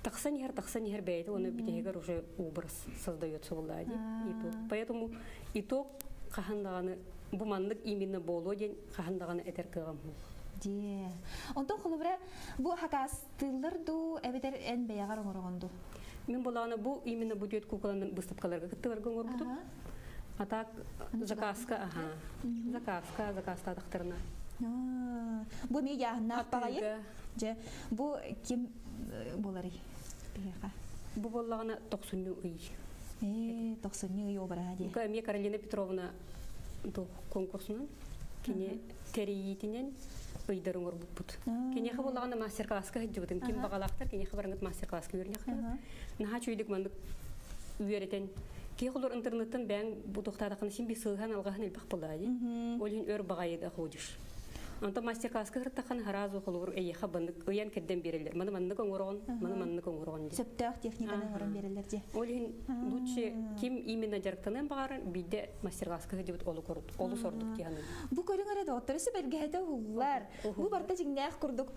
тахсан иһэр тахсан иһэр бэйэтэ оны бүтэһигэр уже образ создается буоллаа дии. Итог. Поэтому итог хаһан даҕаны бу маннык именно буолуо диэн хаһан даҕаны этэр кыаҕым суох. Дьиэ. Онтон холобура бу хакаастыыллар дуу эбэтэр эн бэйэҕэр оҥороҕун дуу? Мин булаҕына бу именно бу түөрт куукуланы быыстапкаларга кыттыбарга оҥорбутум. А так заказка, аха. Заказка, заказтаатахтарына. Бу эмиэ яһыннаах баҕайы. Дьэ, бу ким буоларый? Биһиэхэ. Бу буоллаҕына тохсунньу ый. Ээ, тохсунньу ый обраһа дии. Эмиэ Каролина Петровна конкурсунан кини тэрийиитинэн ыйдар оҥорбуппут. Киниэхэ буоллаҕына мастер-класска сылдьыбытым. Ким баҕалаахтар киниэхэ бараҥыт мастер-класска үөрэнэхтэр. Наһаа үчүгэйдик маннык үөрэтэн киһи холор интернеттан бэйэҥ бу туохтаатаххына син биир сылыһан алҕаһын элбэх буоллаҕа дии. Ол иһин өр баҕайы да ходишь. Онтон мастер-класска сырыттаххына сразу холобур эйиэхэ баннык ыйан кэрдэн биэрэллэр. Маны маннык оҥороҕун, маны маннык оҥороҕун диэн. Сөптөөх техниканы оҥорон биэрэллэр дии. Ол иһин лучше ким именно дьарыктаныан баҕарар биирдэ мастер-класска сылдьыбыт олус ордук дии саныыбын. Бу көрүҥ эрэ доҕоттору сүбэлгэһэтэ уһуллар. Бу барыта дьиҥнээх курдук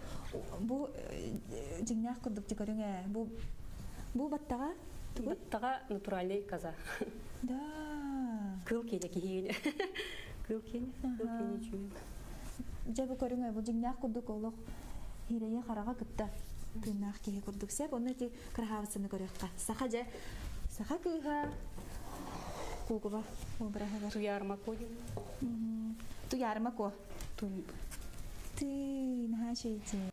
бу дьиҥнээх курдук дьэ көрүҥ ээ. Бу бу баттаҕа тугуй? Баттаҕа натуральный коза. Да. Кыл киэнэ киһиэнэ. Кыл киэнэ, кыл киэнэ үчүгэй. Дьэ бу көрүҥ бу дьиҥнээх курдук олох хирэйэ хараҕа кытта тыыннаах киһи курдук сөп. Онно ити кыраһаабыссаны көрүөххэ. Саха дьэ саха кыыһа куукула обраһыгар. Туйаарма ко диэн. Туйаарма ко. Ты наһаа үчүгэй.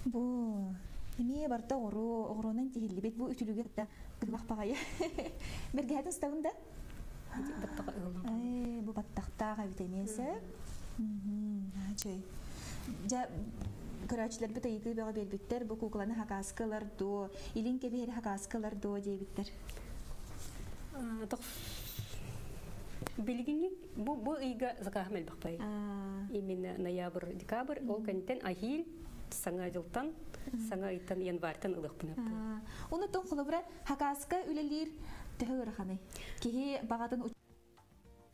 Бу эмиэ барыта оҕуруо, оҕуруонан тиһиллибит бу үтүлүгэр да кылах баҕайы. Бэргэһэтин устабын да? Баттаҕа ыһыллан. Бу баттахтаах эбит эмиэ сөп. Үчүгэй. Дьэ, көрөөччүлэрбит ыйытыы бөҕө биэрбиттэр, бу куукуланы хакааска ылар дуо, илин кэбиһэри хакааска ылар дуо диэбиттэр. Билигин бу бу ыйга закаһым элбэх бай. Именно ноябрь, декабрь, ол кэнниттэн ахиил саҥа дьылтан, саҥа ыйтан январьтан ылыахпын Уну тон холобура хакааска үлэлиир төһө ыараханый? Киһи баҕатын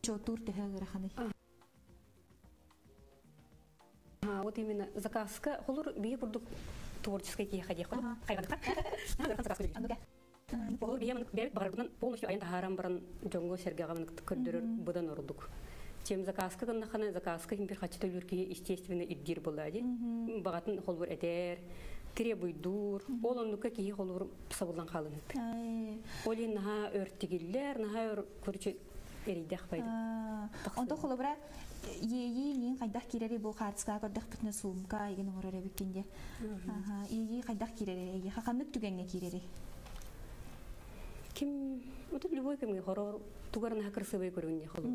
учуоттуур төһө ыараханый? Вот именно заказка холур биһи курдук творческий киһиэхэ диэх Холур биһи бэйэбит баҕарбытынан полностью айан таһааран баран дьоҥҥо сэргэҕэ көрдөрөр быдан ордук. Чем заказка гыннаххына заказка иһин бир хаччы төлүүр киһи естественно ирдиир буоллаа дии. Баҕатын холбур этэр, требуйдуур. Ол оннукка киһи холбур сабыллан хаалан өп. Ол иһин наһаа өр тигиллэр, наһаа өр короче эрийдэх байды. Онто холобура иэйии мин хайдах киирэри бу хаартыскаҕа көрдөхпүтүнэ суумка игин оҥорор эбиккин диэ. Иэйии хайдах киирэри эйиэхэ ханнык түгэҥҥэ киирэри? Ким вот любой кемге хорор тугарына красивый көрүнне холор.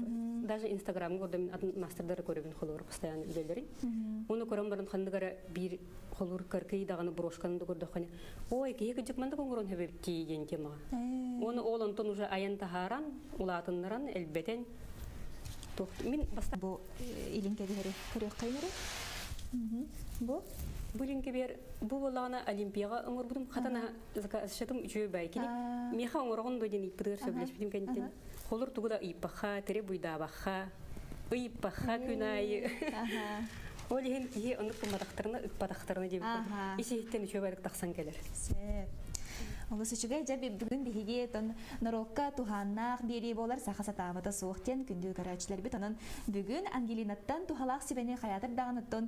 Даже Инстаграмга көрдüm атын мастердары көрөбүн холор постоянно үлелерин. Оны көрөн баран хандыгара бир холор кыркый даганы брошканы да көрдөх хане. Ой, кие кыжык манда коңгорон хөбөп тиген тема. Оны ол онтон уже аян тахаран, улатыннаран элбетен. Мин баста бу илинке бери көрөк кайнары. Бу Булинке бер бу боллагана олимпияга оңор хатана заказ-шатым үчөө бай кини. Меха оңоргон доден иппыдыр сөблешпитим кенттен. Холор тугуда ыйппаха, тере буйдаабаха, ыйппаха күнайы. Ол иһин киһи онук кымматахтарына, ыкпатахтарына деп. Исиһиттен үчөө байдык тахсан келер. Сеп. Олус үчүгэй жа бүгүн биһиги тон норокка туханнаах биэри болар саха сатаабата суохтен күндү көрөөчүлөр бит онон бүгүн Ангелинаттан тухалаах сибени хаятыр даҕаныттан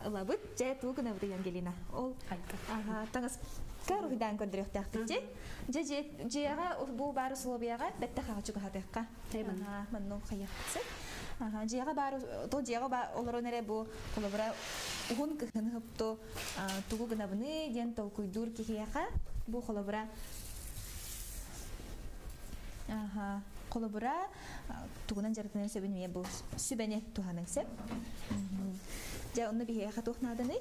ылабыт жа туу гынабыт Ангелина. Ол аха таңас каруһудаан көрдөрүөхтээхпит же же жиэҕэ бу баар условияҕа бэтте хаҕачы кухатыахха. Аха манну хайахпытсы. Аха жиэҕэ баар то жиэҕэ ба олорон эрэ бу холобура уһун кыһын хыпту тугу гынабыны диэн толкуйдуур киһиэхэ бу холобура аха холобура тугунан жарытынан сөбүн мие бу сүбэни туханың сеп. Жа онну биһиэхэ туох нааданы?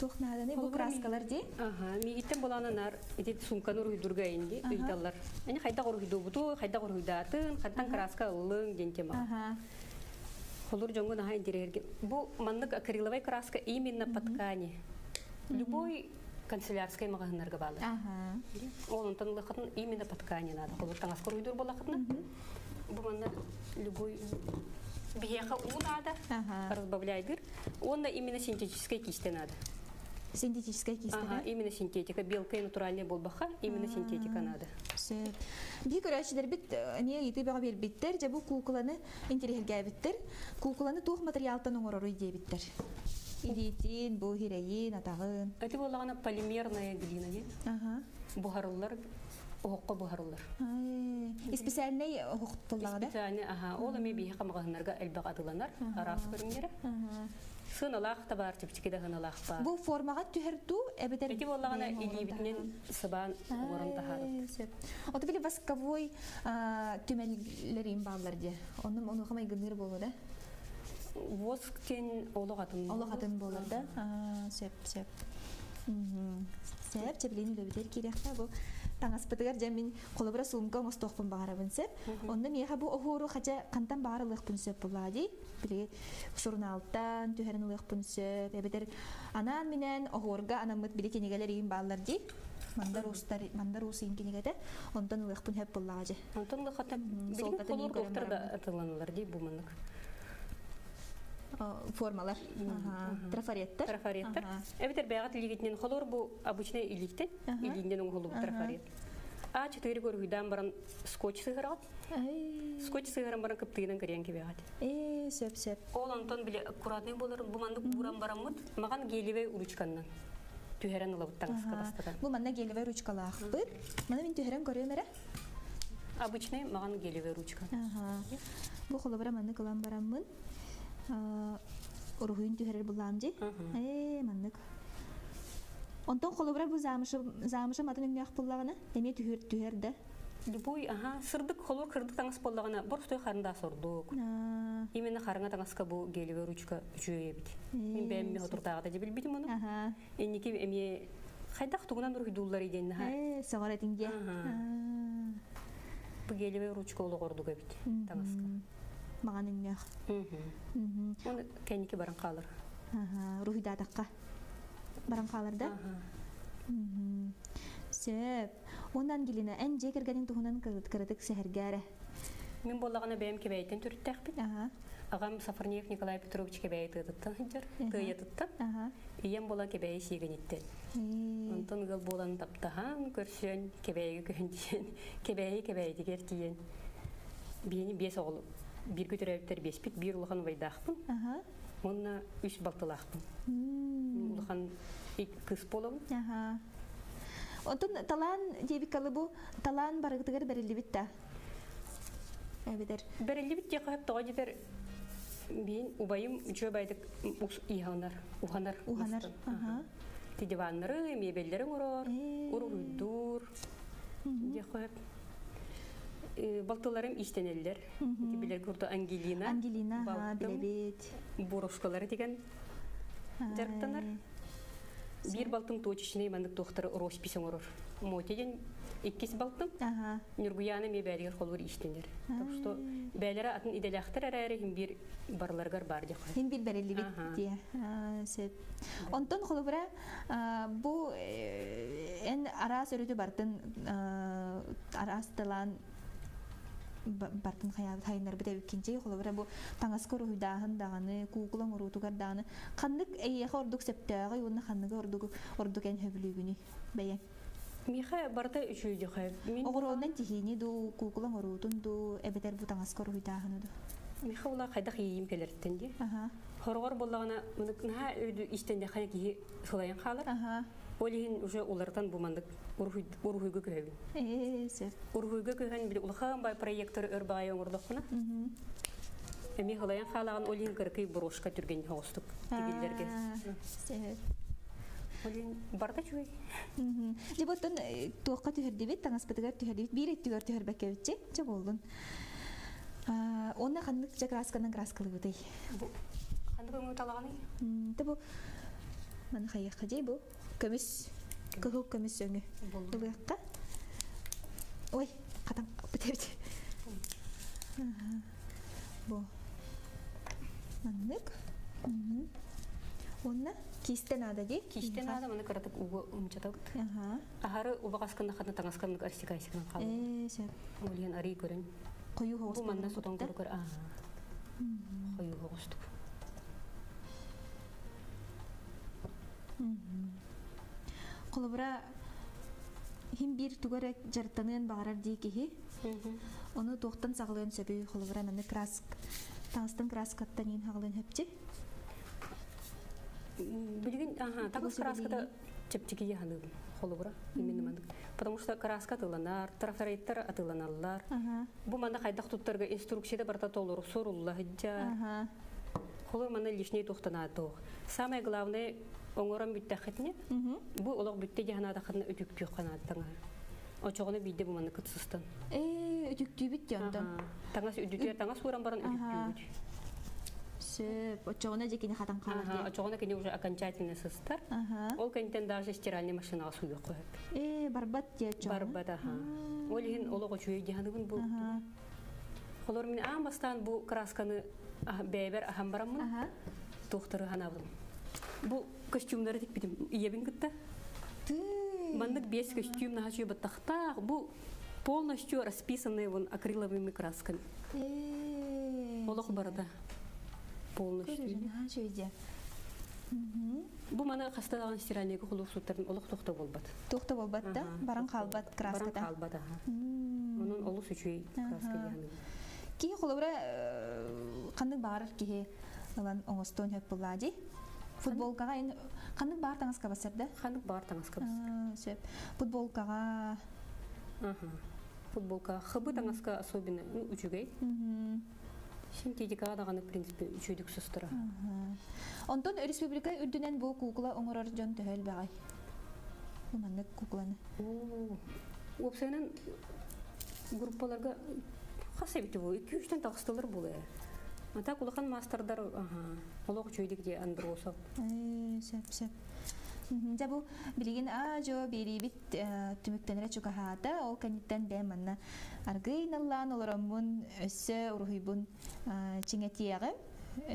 Туох нааданы бу краскалар ди? Аха, мигиттен болана нар ити сумканы уруйдурга инди ыйталлар. Ани хайда уруйду буту, хайда уруйдаатын, хаттан краска ыллың ден тема. Холур жоңго наха интерьерге. Бу маннык акриловая краска именно по ткани. Любой канцелярской магазиннарга балы. Ол онтан лыхатын именно по ткани надо. Холур таңас уруйдур болахытна. Бу манна любой бияха у надо, разбавляйдыр. Он именно синтетической кисти надо. Синтетическая кисть, Ага, именно синтетика. Белка и натуральная болбаха, именно синтетика надо. Би көрәчиләр бит не ити бага бербиттер, же бу кукланы интерьерге биттер. Кукланы тух материалтан оңорор идея биттер. Идитин, бу хирейин, атагын. Это была полимерная глина, не? Ага. Бухарулар, оққа бухарулар. Специальный оқтуллага да? Специальный, ага. Ол эми биһи камагаһыннарга элбэх атыланар, араас көрүҥнэрэ. Сыналаах та бар, чэпчэки да сыналаах бар. Бу формага түһэртүү эбэтэр Эти боллагана илиибитинен сыбаан уорун таһаарыт. Ото били восковой түмэллерин баалар де. Онун ону хамай гыныр болу да? Воск тен олох атын. Олох атын болар да? Сөп, сөп. Сөп, чеблин үлөбүтер кирехта бу. Таңаспытыгар жа мин холобура сумка оҥостуохпун баҕарабын сөп. Онно миэхэ бу оһуору хача хантан баҕар ылыахпын сөп буллаа дии. Били сурунаалтан түһэрин ылыахпын сөп. Эбэтэр анаан минэн оһуорга анаммыт били кинигэлэр иин бааллар дии. Мандар уустар, мандар уус иин кинигэтэ. Онтон ылыахпын сөп буллаа дьэ. Онтон ылыахата билигин холуур доктор да атыланалар дии бу маннык. Формалар. Трафареттер. Трафареттер. Эбитер бәгат илигитинен холор бу обычный иликтен, илинден оңолу трафарет. А4 көрүгүдөн баран скотч сыгырат. Скотч сыгыран баран кыптыгынан кырыян кебегат. Сөп, сөп. Ол онтон биле аккуратный болор, бу мандык буран бараммыт, маган гелевей ручканнан. Түһәрен ылабыттан аска бастыган. Бу манна гелевей ручкалаахпыт. Мана мин түһәрен көрөм эрэ. Обычный маган гелевей ручка. Бу холобра манны кылан бараммын. Уруһуйун түһэрэр буллаам дии. Маннык. Онтон холобра бу замышы матын өңнөөх буллагана, эме түһэр түһэр да. Любой, ага, сырдык холор кырдык таңас боллагана, борстой харында сордук. Именно харыңа таңаска бу гелевый ручка үчүөйө бит. Мин бэм ми хотуртаага да билбитим ону. Энники эме хайдах тугунан уруһуйдууллар иден ха. Согор этиңге. Бу гелевый ручка ологордук бит таңаска. Маған өңнөөх. Оны кэнники баран каалар. Руһуйдаатакка баран каалар да. Сөп. Ондан Ангелина, эн же кергенин туһунан кырытык сэһэргээрэ. Мин боллагана бэйэм кэбэйтен түрүттээхпит. Агам Сафарниев Николай Петрович кэбэйи тыытыттан сылдьар, тыйатыттан. Ийэм була кэбэйи сиигиниттен. Онтон ыал буолан таптаһан, көрсөн, кэбэйигэ көһөн тиийэн, кэбэйи кэбэйитигэр тиийэн. Биэни биэс оҕол бир көтөрөөбүттэр биэспит, биир улахан убайдаахпын. Онна үс балтылаахпын. Улахан кыс буолабын. Онтон талаан диэбиккалы бу талаан барыгытыгар бэриллибит да. Эбитер. Бэриллибит диэхэ хөп тоҕо дитер биин убайым үчүө байдык иханар, уханар. Уханар. Ити диваннары, мебеллери оҥорор, уруһуйдуур. Диэххэ балтыларым иистэнэллэр. Ити билэр курдук Ангелина. Ангелина, билэбит. Боровскалары деген дьарыктанар. Биир балтым точечный маннык туохтары роспись оҥорор. Мотя диэн иккис балтым. Ньургуяна эмиэ бээлигэр холуур иистэнэр. Так что бээлэрэ атын идэлээхтэр эрээри иһин биир барыларыгар баар диэххэ. Иһин биир бэриллибит дии. Сөп. Онтон холобура бу эн араас өрүтү бартын араас тылаан бартын хайаабыт хайыннарбыт эбиккинчи холобура бу таҥаска уруһуйдааһын даҕаны куукула оҥоруутугар даҕаны ханнык эйиэхэ ордук сөптөөҕүй уонна ханныгы ордук ордук эн сөбүлүүгүнүй бэйэҥ? Миэхэ барыта үчүгэй. Оҕуруонан тиһиини дуу, куукула оҥоруутун дуу, эбэтэр бу таҥаска уруһуйдааһыны дуу? Миэхэ ула хайдах иэйиим кэлэртэн дии. Хороҕор буоллаҕына, наһаа өйдүү истэндэххэ киһи сылайан хаалар. Ол иһин уже уларытан бу маннык уруһуйга көһөбүн. Сөп. Уруһуйга көһөн били улахан бай проекторы өр баайы оҥордоххуна. Эми сылайан хаалаҕын ол иһин кыракый брошка түргэн хоҕустук тигиллэргэ. Сөп. Ол иһин барыта үчүгэй. Дьэ буттан туохха түһэрдибит, таҥаспытыгар түһэрдибит, биир өттүгэр түһэрбэккэбитчи, чэ буоллун. Онно ханнык дьэ красканан краскалыбытый? Ханнык өҥү талаҕаный? Тэ бу маны хайыахха дии бу көмүс кыһыл көмүс өҥү ылыахха. Ой, хатан бүтэбит. Бу маннык. Онна кисте наада дии. Кисте наада, маны кыратык угу умчатабыт. Аһары убаҕаскын ханна таҥасканнык арсикайсыкынан хаалар. Ээ, сөп. Ол иһин арый көрөн. Хойуу Бу манна сотон көрөр. Хойуу хоҕустук. Холобура, хим биир тугу эрэ дьарыктаныан баҕарар дии киһи. Ону туохтан саҕалыан сөбүй? Холобура, манны краск таҥастан краскаттан иин хаҕалыан хөпчи. Билигин таҥас краската чэпчэки яһаныыбын холобура именно маннык. Потому что краска атыланар, трафареттар атыланаллар. Бу манна хайдах туттарга инструкцияда барыта толору сурулла сылдьар. Холор манна лишний туохтанаат туох. Самое главное оҥорон бүттэххитинэ, бу олох бүтте дьаһанаатаххытына үтүктүөх ханааттаҥа. Очоҕуна биирдэ бу манна кытсыстан. Ээ, үтүктүүбүт дии онтон. Таҥас үдүтүөр таҥас ууран баран үтүктүүбүт. Сөп. Очоҕуна дьэ кини хатан хаалар диэн. Очоҕуна кини уже окончательно сыстар. Ол кэнниттэн даже стиральный машинаҕа сууйуохха сөп. Ээ, барбат диэ очоҕуна. Барбат, аха. Ол иһин олох үчүгэй дьаһаныбын бу. Холор мин аан бастаан бу красканы бэйэбэр аһан бараммын туохтары ханаабытым. Бу костюмнары тикпитим ийэбин кытта. Маннык 5 костюм наһаа баттахтаах. Бу полностью расписанные вон акриловыми красками. Олох барыта. Полностью. Бу маны хастадаҕан стиральныйга холур суттарын олох тохто болбат. Тохто болбат да, баран хаалбат краската. Баран хаалбат, аха. Онон олус үчүгэй краска диһаны. Киһи холобура ханнык баҕарар киһи ылан оҥостуон сөп буоллаа дии. Футболкаҕа эн ханнык баар таҥаска бассар да? Ханнык баар таҥаска бассар. Сөп. Футболкаҕа Футболка хыбы таҥаска особенно үчүгэй. Синтетикаҕа даҕаны в принципе үчүгдүк сыстара. Онтон республика үрдүнэн бу куукула оҥорор дьон төһө элбэҕий? Бу маннык куукуланы. Уопсайынан группаларга хас эбити бу 2-3тэн таҕыстылар буолуо. А так улахан маастардар олох үчүгдүк дии Андросов. Сөп, сөп. Дьэ бу билигин аа-дьуо биэриибит түмүктэнэрэ чугаһаата. Ол кэнниттэн бэйэм манна аргыый наллаан олороммун өссө уруһуйбун чиҥэтиэҕим,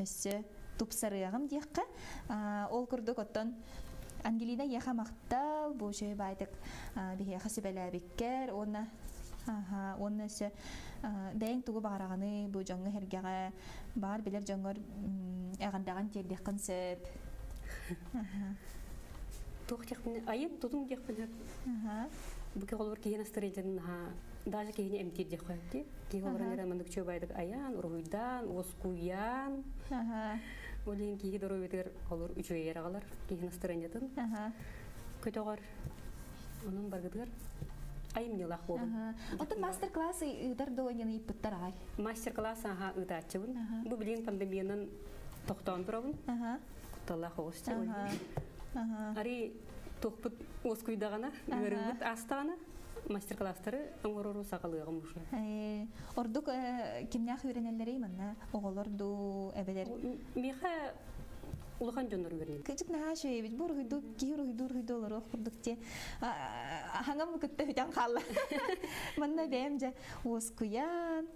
өссө тупсарыаҕым диэххэ. Ол курдук оттон Ангелина эйиэхэ махтал, бу үчүгэй баайдык биһиэхэ сүбэлээбиккэр уонна уонна өссө бэйэҥ тугу баҕараҕыный бу дьоҥҥо-сэргэҕэ баар билэр дьоҥҥор эҕэрдэҕин тиэрдиэххин сөп. Туох диэхпин айын тутуҥ диэхпин сөп. Бу киһи киһи настроениетын даже киһини эмтиир диэххэ сөп дии. Киһи олорон эрэ маннык чуобайдык айаан, уруһуйдаан, уоскуйаан. Ол иһин киһи доруобуйатыгар олор үчүгэйэр аҕалар киһи настроениетын көтөҕөр. Онон баргытыгар айымньылаах буолун. Оттон мастер-класс ыытар дуо диэн ыйыппыттар аҕай. Мастер-класс аха ыытааччыбын. Бу билигин пандемиянан тохтоон турабын. Кутталлаах оҕус. Ари Тухпут оскуйдагана, үөрүбүт астагана мастер-класстары оҥорору саҕалыаҕым уже. Ордук кимнээх үөрэнэллэрий манна оҕолор дуу эбэлэр? Миэхэ улахан дьоннор үөрэнэллэр. Кыдьык наһаа үчүгэй бу уруһуйду киһи уруһуйду уруһуйду олоруох курдук те хаҥам кытта бүтэн хаалла. Манна бэйэм дьэ уоскуйан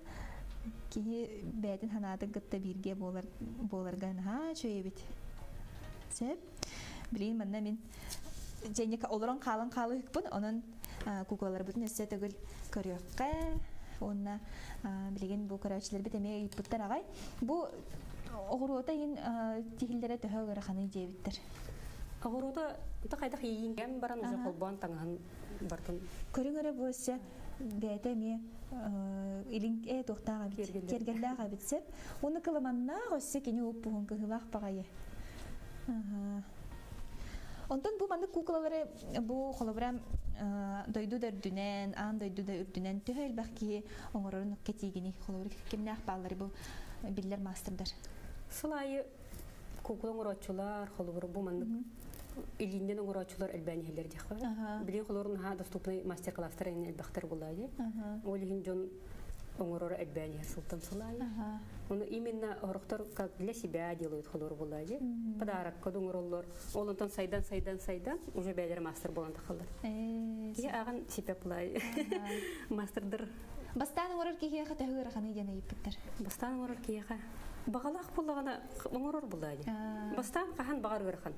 киһи бэйэтин ханаатын кытта бииргэ буолар буоларга наһаа үчүгэй эбит. Сөп. Билигин манна мин дьэнньэкэ олорон хаалан хаалыһыкпын, онон куклаларбытын өссө төгүл көрүөххэ уонна билигин бу көрөөччүлэрбит эмиэ ыйыппыттар аҕай. Бу оҕуруота иһин тиһиллэрэ төһө ыараханый диэбиттэр. Оҕуруота та хайдах иийин баран уже холбоон таҥаһын бартын. Көрүҥ эрэ бу өссө бэйэтэ эмиэ илин туохтаах эбит, киэргэллээх эбит сеп. Уну кыламаннаах өссө кини уппуһун кыһылаах баҕайы. Онтон бу маннык куклалары бу холобура дойду да үрдүнэн, аан дойду да үрдүнэн төһө элбэх киһи оҥорорун кэтиигини холобура кимнээх бааллары бу биллэр маастардар. Сыл аайы кукла оҥорооччулар, холобура бу маннык илииннэн оҥорооччулар элбээн иһэллэр диэххэ. Билигин холобура наһаа доступный мастер-класстар эҥин элбэхтэр буоллаайы. Ол иһин дьон оҥороро элбээн иһэр сылтан сыл аайы. Ону именно орохтор как для себя делают холор буоллаайы. Подарокка да оҥороллор. Ол онтон сайдан сайдан сайдан уже бэйэлэрэ мастер буолан тахаллар. Киһи ааҕан сипэ булай. Мастердар. Бастаан оҥорор киһиэхэ төһө ыараханый диэн ыйыппыттар. Бастаан оҥорор киһиэхэ баҕалаах буоллаҕына оҥорор буоллаайы. Бастаан хаһан баҕар ыарахан.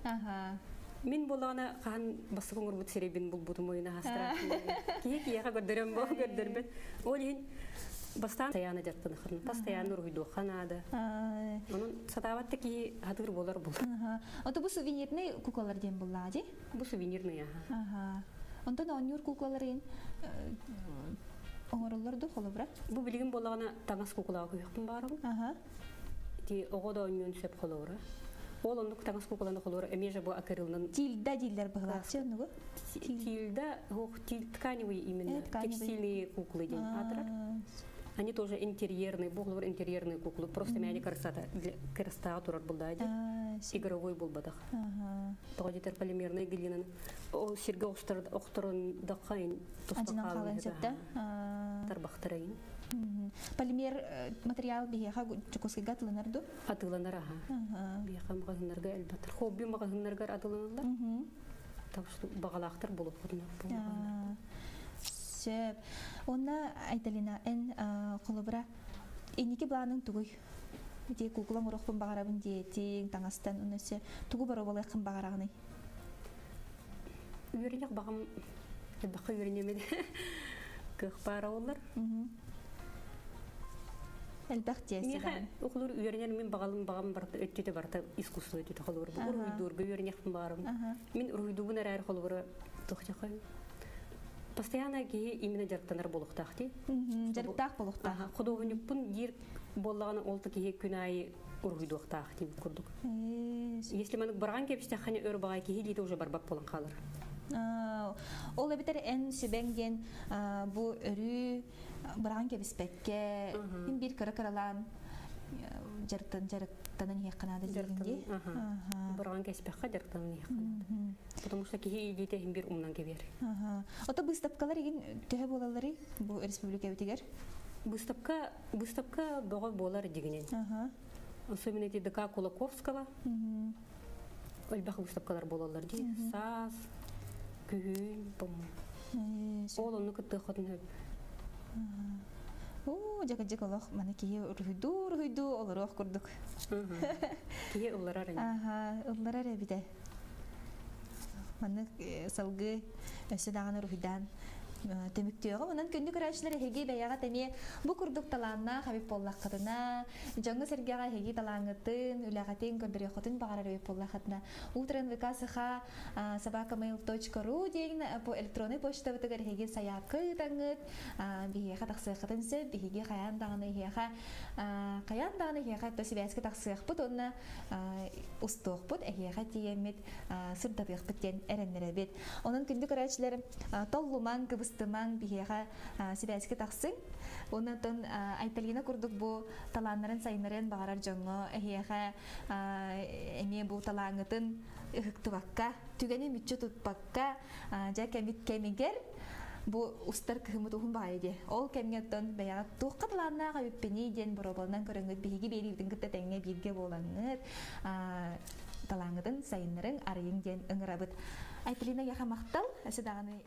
Мин буоллаҕына хаһан бастакы оҥорбут сирэйбин булбутум ойуна хастара. Киһи киһиэхэ көрдөрөн бо көрдөрбөт. Ол иһин бастаан постоянно дьарыктаныхын, постоянно уруһуйдуохха наада. Онон сатаабат да киһи хатыыр буолар бул. Ото бу сувенирный куклалар диэн буллаа дии? Бу сувенирный, аха. Онтон оонньуур куклаларын оҥороллор ду холобура? Бу билигин буоллаҕына таҥас куклаҕа күйөхпүн баарым. Ити оҕо да оонньуон сөп холобура. Ол оннук таҥас кукланы холобура эмиэ же бу акрилынан. Тильда дииллэр быһылаахчы оннугу? Тильда, ох, тканевые именно, текстильные куклы диэн аатырар. Они тоже интерьерные, бу холобур интерьерные куклы. Просто мяне красота, красота турар булда ди. Игровой булбадах. Тоҕо диэтэр полимерный глинаны. Ол сиргэ охторон даққайын Ажынан хаалан сөптө. Тарбахтарайын. Полимер материал биһиэхэ Дьокуускайга атыланар ду? Атыланар аха. Биһиэхэ маҕаһыыннарга элбэтэр. Хобби маҕаһыыннаргар атыланаллар. Так что бағалаахтар болуп Сөп. Онна Айталина эн холобура инники планың тугуй? Ити куклам урохпун баҕарабын диэтиҥ, таҥастан онно тугу бороболыаххын баҕараҕыный? Үөрэнэх баҕам элбэххэ үөрэнемин кыах баара олар. Элбэх тиэсэ. Миэхэ ухулур үөрэнер мин бағалым бағам барта өттүтэ барта искусство өттүтэ холобур. Бу уруһуйдуурга үөрэнехпин баарым. Мин уруһуйдуубун эрээр холобура тохтохой. Постоянно киһи именно дьарыктанар буолуохтаах дии. Дьарыктаах буолуохтаах. Художникпун диир буоллаҕына ол та киһи күн аайы уруһуйдуохтаах дии курдук. Если манык барган кэпстэххине өр баҕай киһи илиитэ уже барбат буолан хаалар. Ол эбэтэр эн сүбэҥ диэн бу өрүү быраҕан кэбиспэккэ, мин биир кыра-кыралаан дьарыктанан иһиэххэ наада диигин дии. Быраҕан кэспэххэ дьарыктанан иһиэххэ наада. Потому что киһи илиитэ иһин биир умнан кэбиэр. Ото быыстапкалар игин төһө буолалларый бу республикабытыгар? Выставка, выставка бөҕө буолар дигинен. Особенно эти ДК Кулаковского. Элбэх выставкалар буолаллар дии. Саас, күһүн, пом. Ол онну кытта хотун хөп. Оо, жакы-жак олох маны киһи уруһуйдуу уруһуйдуу олоруох курдук. Киһи ылларар эни. Аха, ылларар эбитэ. Маннык салгыы өссө даҕаны уруһуйдаан түмүктүөҕүм. Онон күндү көрөөччүлэр эһиги бэйэҕит эмиэ бу курдук талааннаах эбит буоллаххытына, дьоҥҥо-сэргэҕэ эһиги талааҥҥытын, үлэҕитин көрдөрүөххүтүн баҕарар эбит буоллаххытына, утренвк саха собакamail.ru диэн по электронный почтабытыгар эһиги сайаапка ыытаҥҥыт, биһиэхэ тахсыаххытын сөп, биһиги хайаан даҕаны эһиэхэ хайаан даҕаны эһиэхэ то сибээскэ тахсыахпыт уонна устуохпут, эһиэхэ тиийэммит сырдатыахпыт диэн эрэннэрэбит. Онон күндү көрөөччүлэр толлумаҥ, кыбыстымаҥ. Кыбыстымаҥ, биһиэхэ сибээскэ тахсыҥ. Онон Айталина курдук бу талааннарын сайыннарыан баҕарар дьоҥҥо эһиэхэ эмиэ бу талааҥҥытын ыһыктыбакка, түгэни мүччү туппакка, дьэ кэмит кэмигэр бу устар кыһыммыт уһун баҕайы дии. Ол кэмҥэ оттон бэйэҕит туохха талааннаах эбиппиний диэн боруобаланан көрөҥҥүт биһиги биэриибитин кытта тэҥҥэ бииргэ буолаҥҥыт талааҥҥытын сайыннарыҥ, арыйыҥ диэн ыҥырабыт. Айталина эйиэхэ махтал, өссө даҕаны.